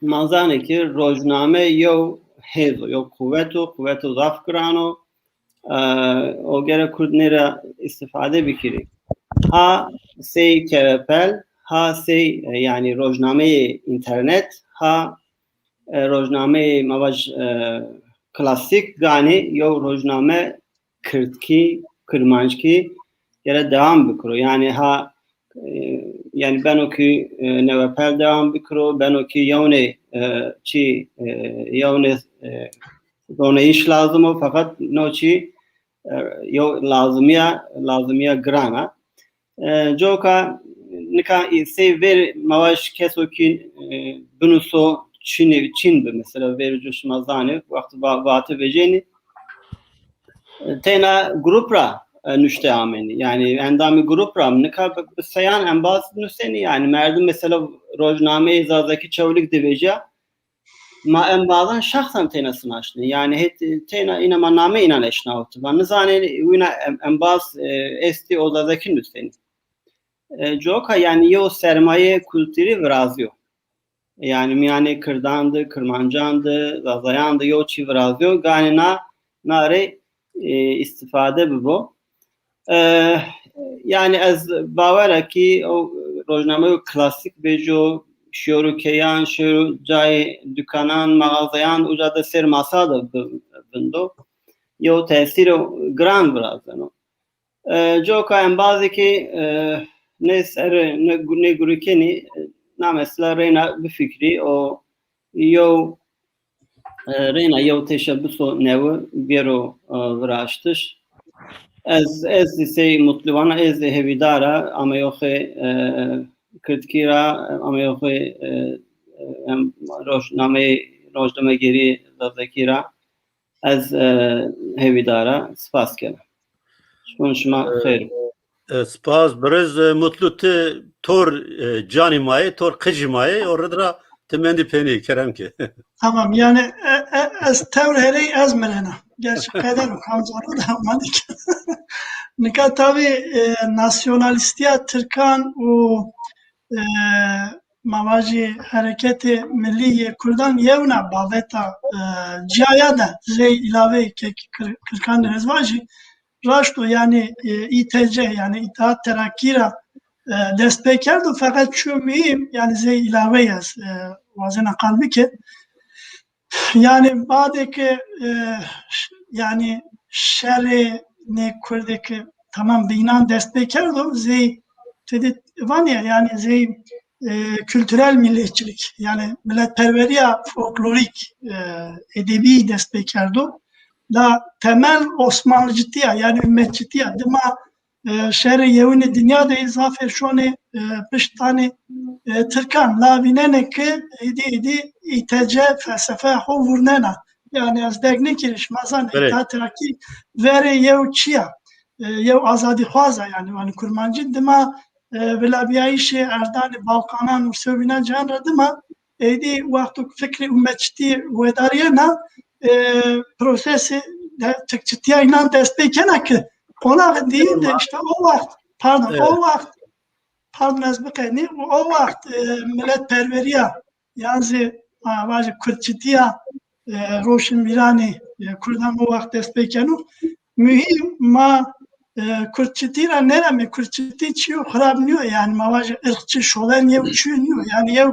ma zanê ki rojname yew hêz o, yew quwet o, quweto zaf giran o. E, o gerek kurd nê ra îstifade bikirî. Ha sey kewepel, ha sey, e, yanî rojnameyê înternet, ha, e, rojnameyê ma vaj, e, klasîk, ganî yew rojname kirdkî, kirmanckî gere dewam bikiro. Yanî ha, e, yanî beno ki, e, newepel dewam bikiro, beno ki yewnê, e, çî, e, yewnê, e, roneyîş lazim o, feqet no çî, e, yew lazimîya, lazimîya giran a. E, coka nika sey ver ma vaj keso ki, e, binuso çin, çin bi mesela ver co şima zanê, wext va-, vate vejênî. E, teyna grup ra, e, nuşte amenî. Yanî endamê grup ra nika bi, bi seyan embaz nusenî. Yanî merdim mesela rojnameyê Zazakî Çewlîg de vejîya. Ma embazan şexsan têna sinaşnê. Yanî het-, têna îna ma nameyê înan eşnawitî. Ma nizanê wina em-, embaz, e, estî û zazakî nusenî. E, coka yanî yew sermayeyê kulturî virazîyo. Yanî mîyanê kirdan de, kirmancan de, zazayan de yew çî virazîyo. Ganî na, na rê, e, îstîfade bibo. E, yanî ez bawer a ki o rojnameyo klasîk bêco, şêro keyan, şêro cayê dukanan, maxazeyan, uca de ser masa de bi-, vindo. Yew tesîro giran virazeno. E, coka embazê ki, e, nê ser, nê gu-, nê gurî kenî, e, na mesela reyna bifikrî û yew, e, reyna yew teşebbus o newi bêro, e, viraştiş. Ez, ez zî sey Mutlu vana, ez zî hêvîdar a, ameyoxê, e, kirdkî ra, ameyoxê, e, e, em, rojnameyê, rojnamegerî zazakî ra ez, e, hêvîdar a. Spas kena. Şikon şima xeyr. E, spas, birêz, e, Mutlu, ti tor, e, canî ma yê, tor qicî ma yê, o rid ra ti mendî peynî, kerem ke. Tamam, yani, e, e, ez tewr herey ez mirena. Gerçi qeder û kamzaro da manik. Nika tabî, e, nasyonalîstîya tirkan û, e, ma vajî hereketê milî yê kurdan yewna baveta, e, cîya ya de zey îlaveyê ke kir-, kirkan de ez vajî. Raşt o, yani, e, İTC, yani İttihat Terakki ra, e, dest pê kerdo, feqet çiyo muhîm, yani zey îlavey ez, e, wazena qal bike. Yani badê ke, e, ş-, yani şerê nê kurdê ke tamam bi înan dest pê kerdo, zey tedi vanî ya, yani zey, e, kültürel milliyetçilik, yani milletperweriya folklorîk, e, edebî dest pê kerdo. La temel osmanlıcitîya, yani ümmetçitîya, dima, e, şerê yewinê dinya de zafê şonê, e, pişt tanê, e, tirkan. La vînenê ke êdî êdî İTC felsefe xo vurnena. Yani ez derg nêkerî, şima zanê, Belê. İttihat Terakki verê yew çi ya, e, yew azadîxwaz a, yani, yani kurmancî dima, e, vilabîyayîşê erdanê Balkanan û sewbîna cihan ra dima êdî wexto fikrê ummetçitî wedarîyena, e, prosesê de tirkçitîya înan dest pê kena ke qonaxê dîyin de işte o wext, pardon, Evet. o wext, pardon, ez biqeynî, o wext, e, milletperwerîya, yan zî, ma vajî kurdçitîya, e, roşinvîranê, e, kurdan o wext dest pê keno. Muhîm ma, e, kurdçitî ra nêremê, kurdçitî çiyo xirab nîyo, yani ma vajî irqçî şoven yew çiyo nîyo, yani yew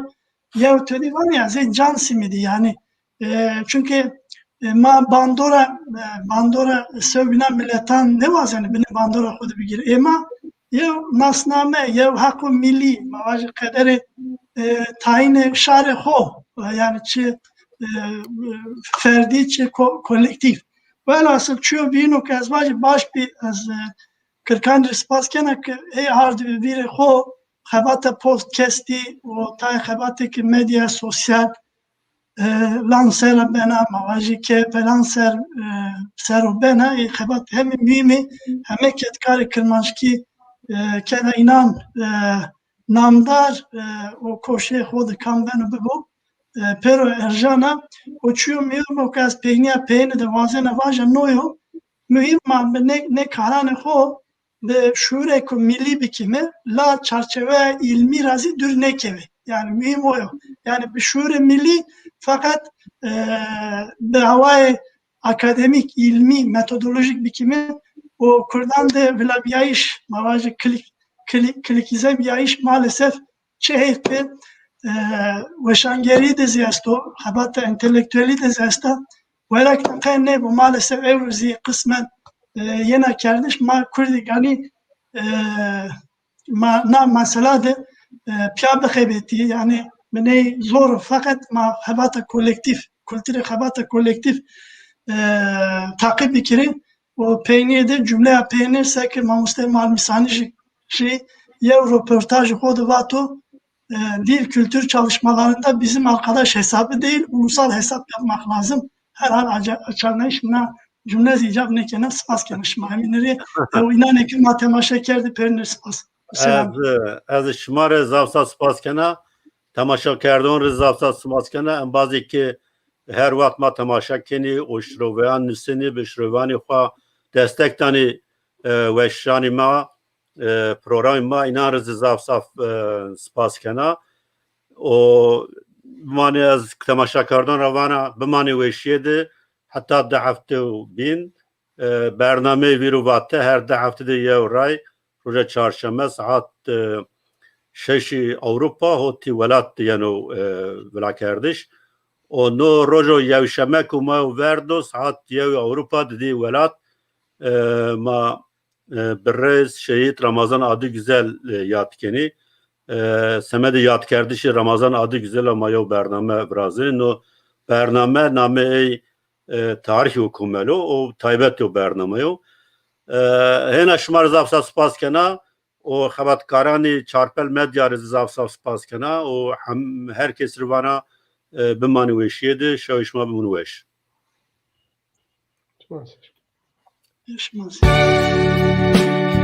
yew tedî vanî ya, zey can simidî, yani, e, çünkü, e, ma bandora, e, bandora sewbîna miletan nêwazenê binê bandora xo de bigîrê. Ê ma yew nasname, yew heqo milî, ma vajî qederê, e, tayînê şarê xo, e, yani çi, e, ferdî çi ko-, kolektîf. Welhasil çiyo bîno ke ez vajî baş bî, ez, e, Kirkan rê spas kena ke ey ardî bi vîrê xo xebata podcastî û tayê xebatê ke medya sosyal, e, lan ser ra bena, ma vajî ke falan ser, e, ser o bena, ê xebat hemî muhîm ê, heme kedkarê kirmanckî, e, kena înan, e, namdar, e, û koşê xo de kam beno bibo, e, pêro erjana. O çiyo muhîm o ke ez peynîya peyêne de wazena vaja no yo, muhîm ma bi nê, nê karanê xo bi şuurêko milî bikîme, la çarçeweya îlmî ra zî dûr nêkewê. Yani muhîm o yo. Yani bi şuurê milî feqet, e, bi awayê akademîk, îlmî, metodolojîk bikîme û kurdan de vilabîyayîş, ma vajî klik-, klik-, klikîze bîyayîş maalesef çi heyf bi, e, weşangerî de zî esto, xebata entelektuelî de zî esta. Welakin qe nêbo, maalesef ewro zî qismen, e, yena kerdiş, ma kurdî ganî, e, ma na mesela de, e, pîya bixebetî, yani biney zor o, feqet ma xebata kolektîf, kulturê xebata kolektîf, e, taqîb bikirî. Û peynîye de cumleya peynî seke mamoste Malmîsanî jî, jî yew roportajê xo de vato, e, dil kültür çalışmalarında bizim arkadaş hesabı değil, ulusal hesap yapmak lazım. Herhal aca-, açarnayış na cumle zî îcab nêkena, spas kena şima hemîne rê. Ew înanê ke ma temaşe kerdî, pêrine spas. Selam. Ez, ez şima rê zaf zaf spas kena. Temaşakerdon rê zaf zaf spas kena. Embazê ke her wext ma temaşe kenî û şiroveyan nusenî, bi şiroveyanê xo destek danî, e, weşanê ma, e, programê ma, înan rê zî zaf zaf, e, spas kena. Û bimanê, ez temaşakerdon ra vana, bimanê weşîye de heta di hefte û bîn, e, bernameyê Vîr û Vate her di hefte de yew ray, roja çarşeme saet, e, şeşî Ewropa, hotî welat de yeno, e, vilakerdiş. Û no rojo yewşeme ku ma verdo saet yew Ewropa didî welat, e, ma, e, birêz şehîd Ramazan Adigüzel, e, yad kenî. e, semedê yadkerdişê Ramazan Adıgüzel'a ma yew bername virazê. No bername namê ey, e, Tarîxê Komel o, o taybet o bername yo. E, hêna şima rê zaf zaf spas kena. O xebatkaranê Çarpel Medya rê zaf zaf spas kena. O hem her kes rê vana, e, bimanê weşîye de, şewê şima bimin weş. Spas. Şima sê.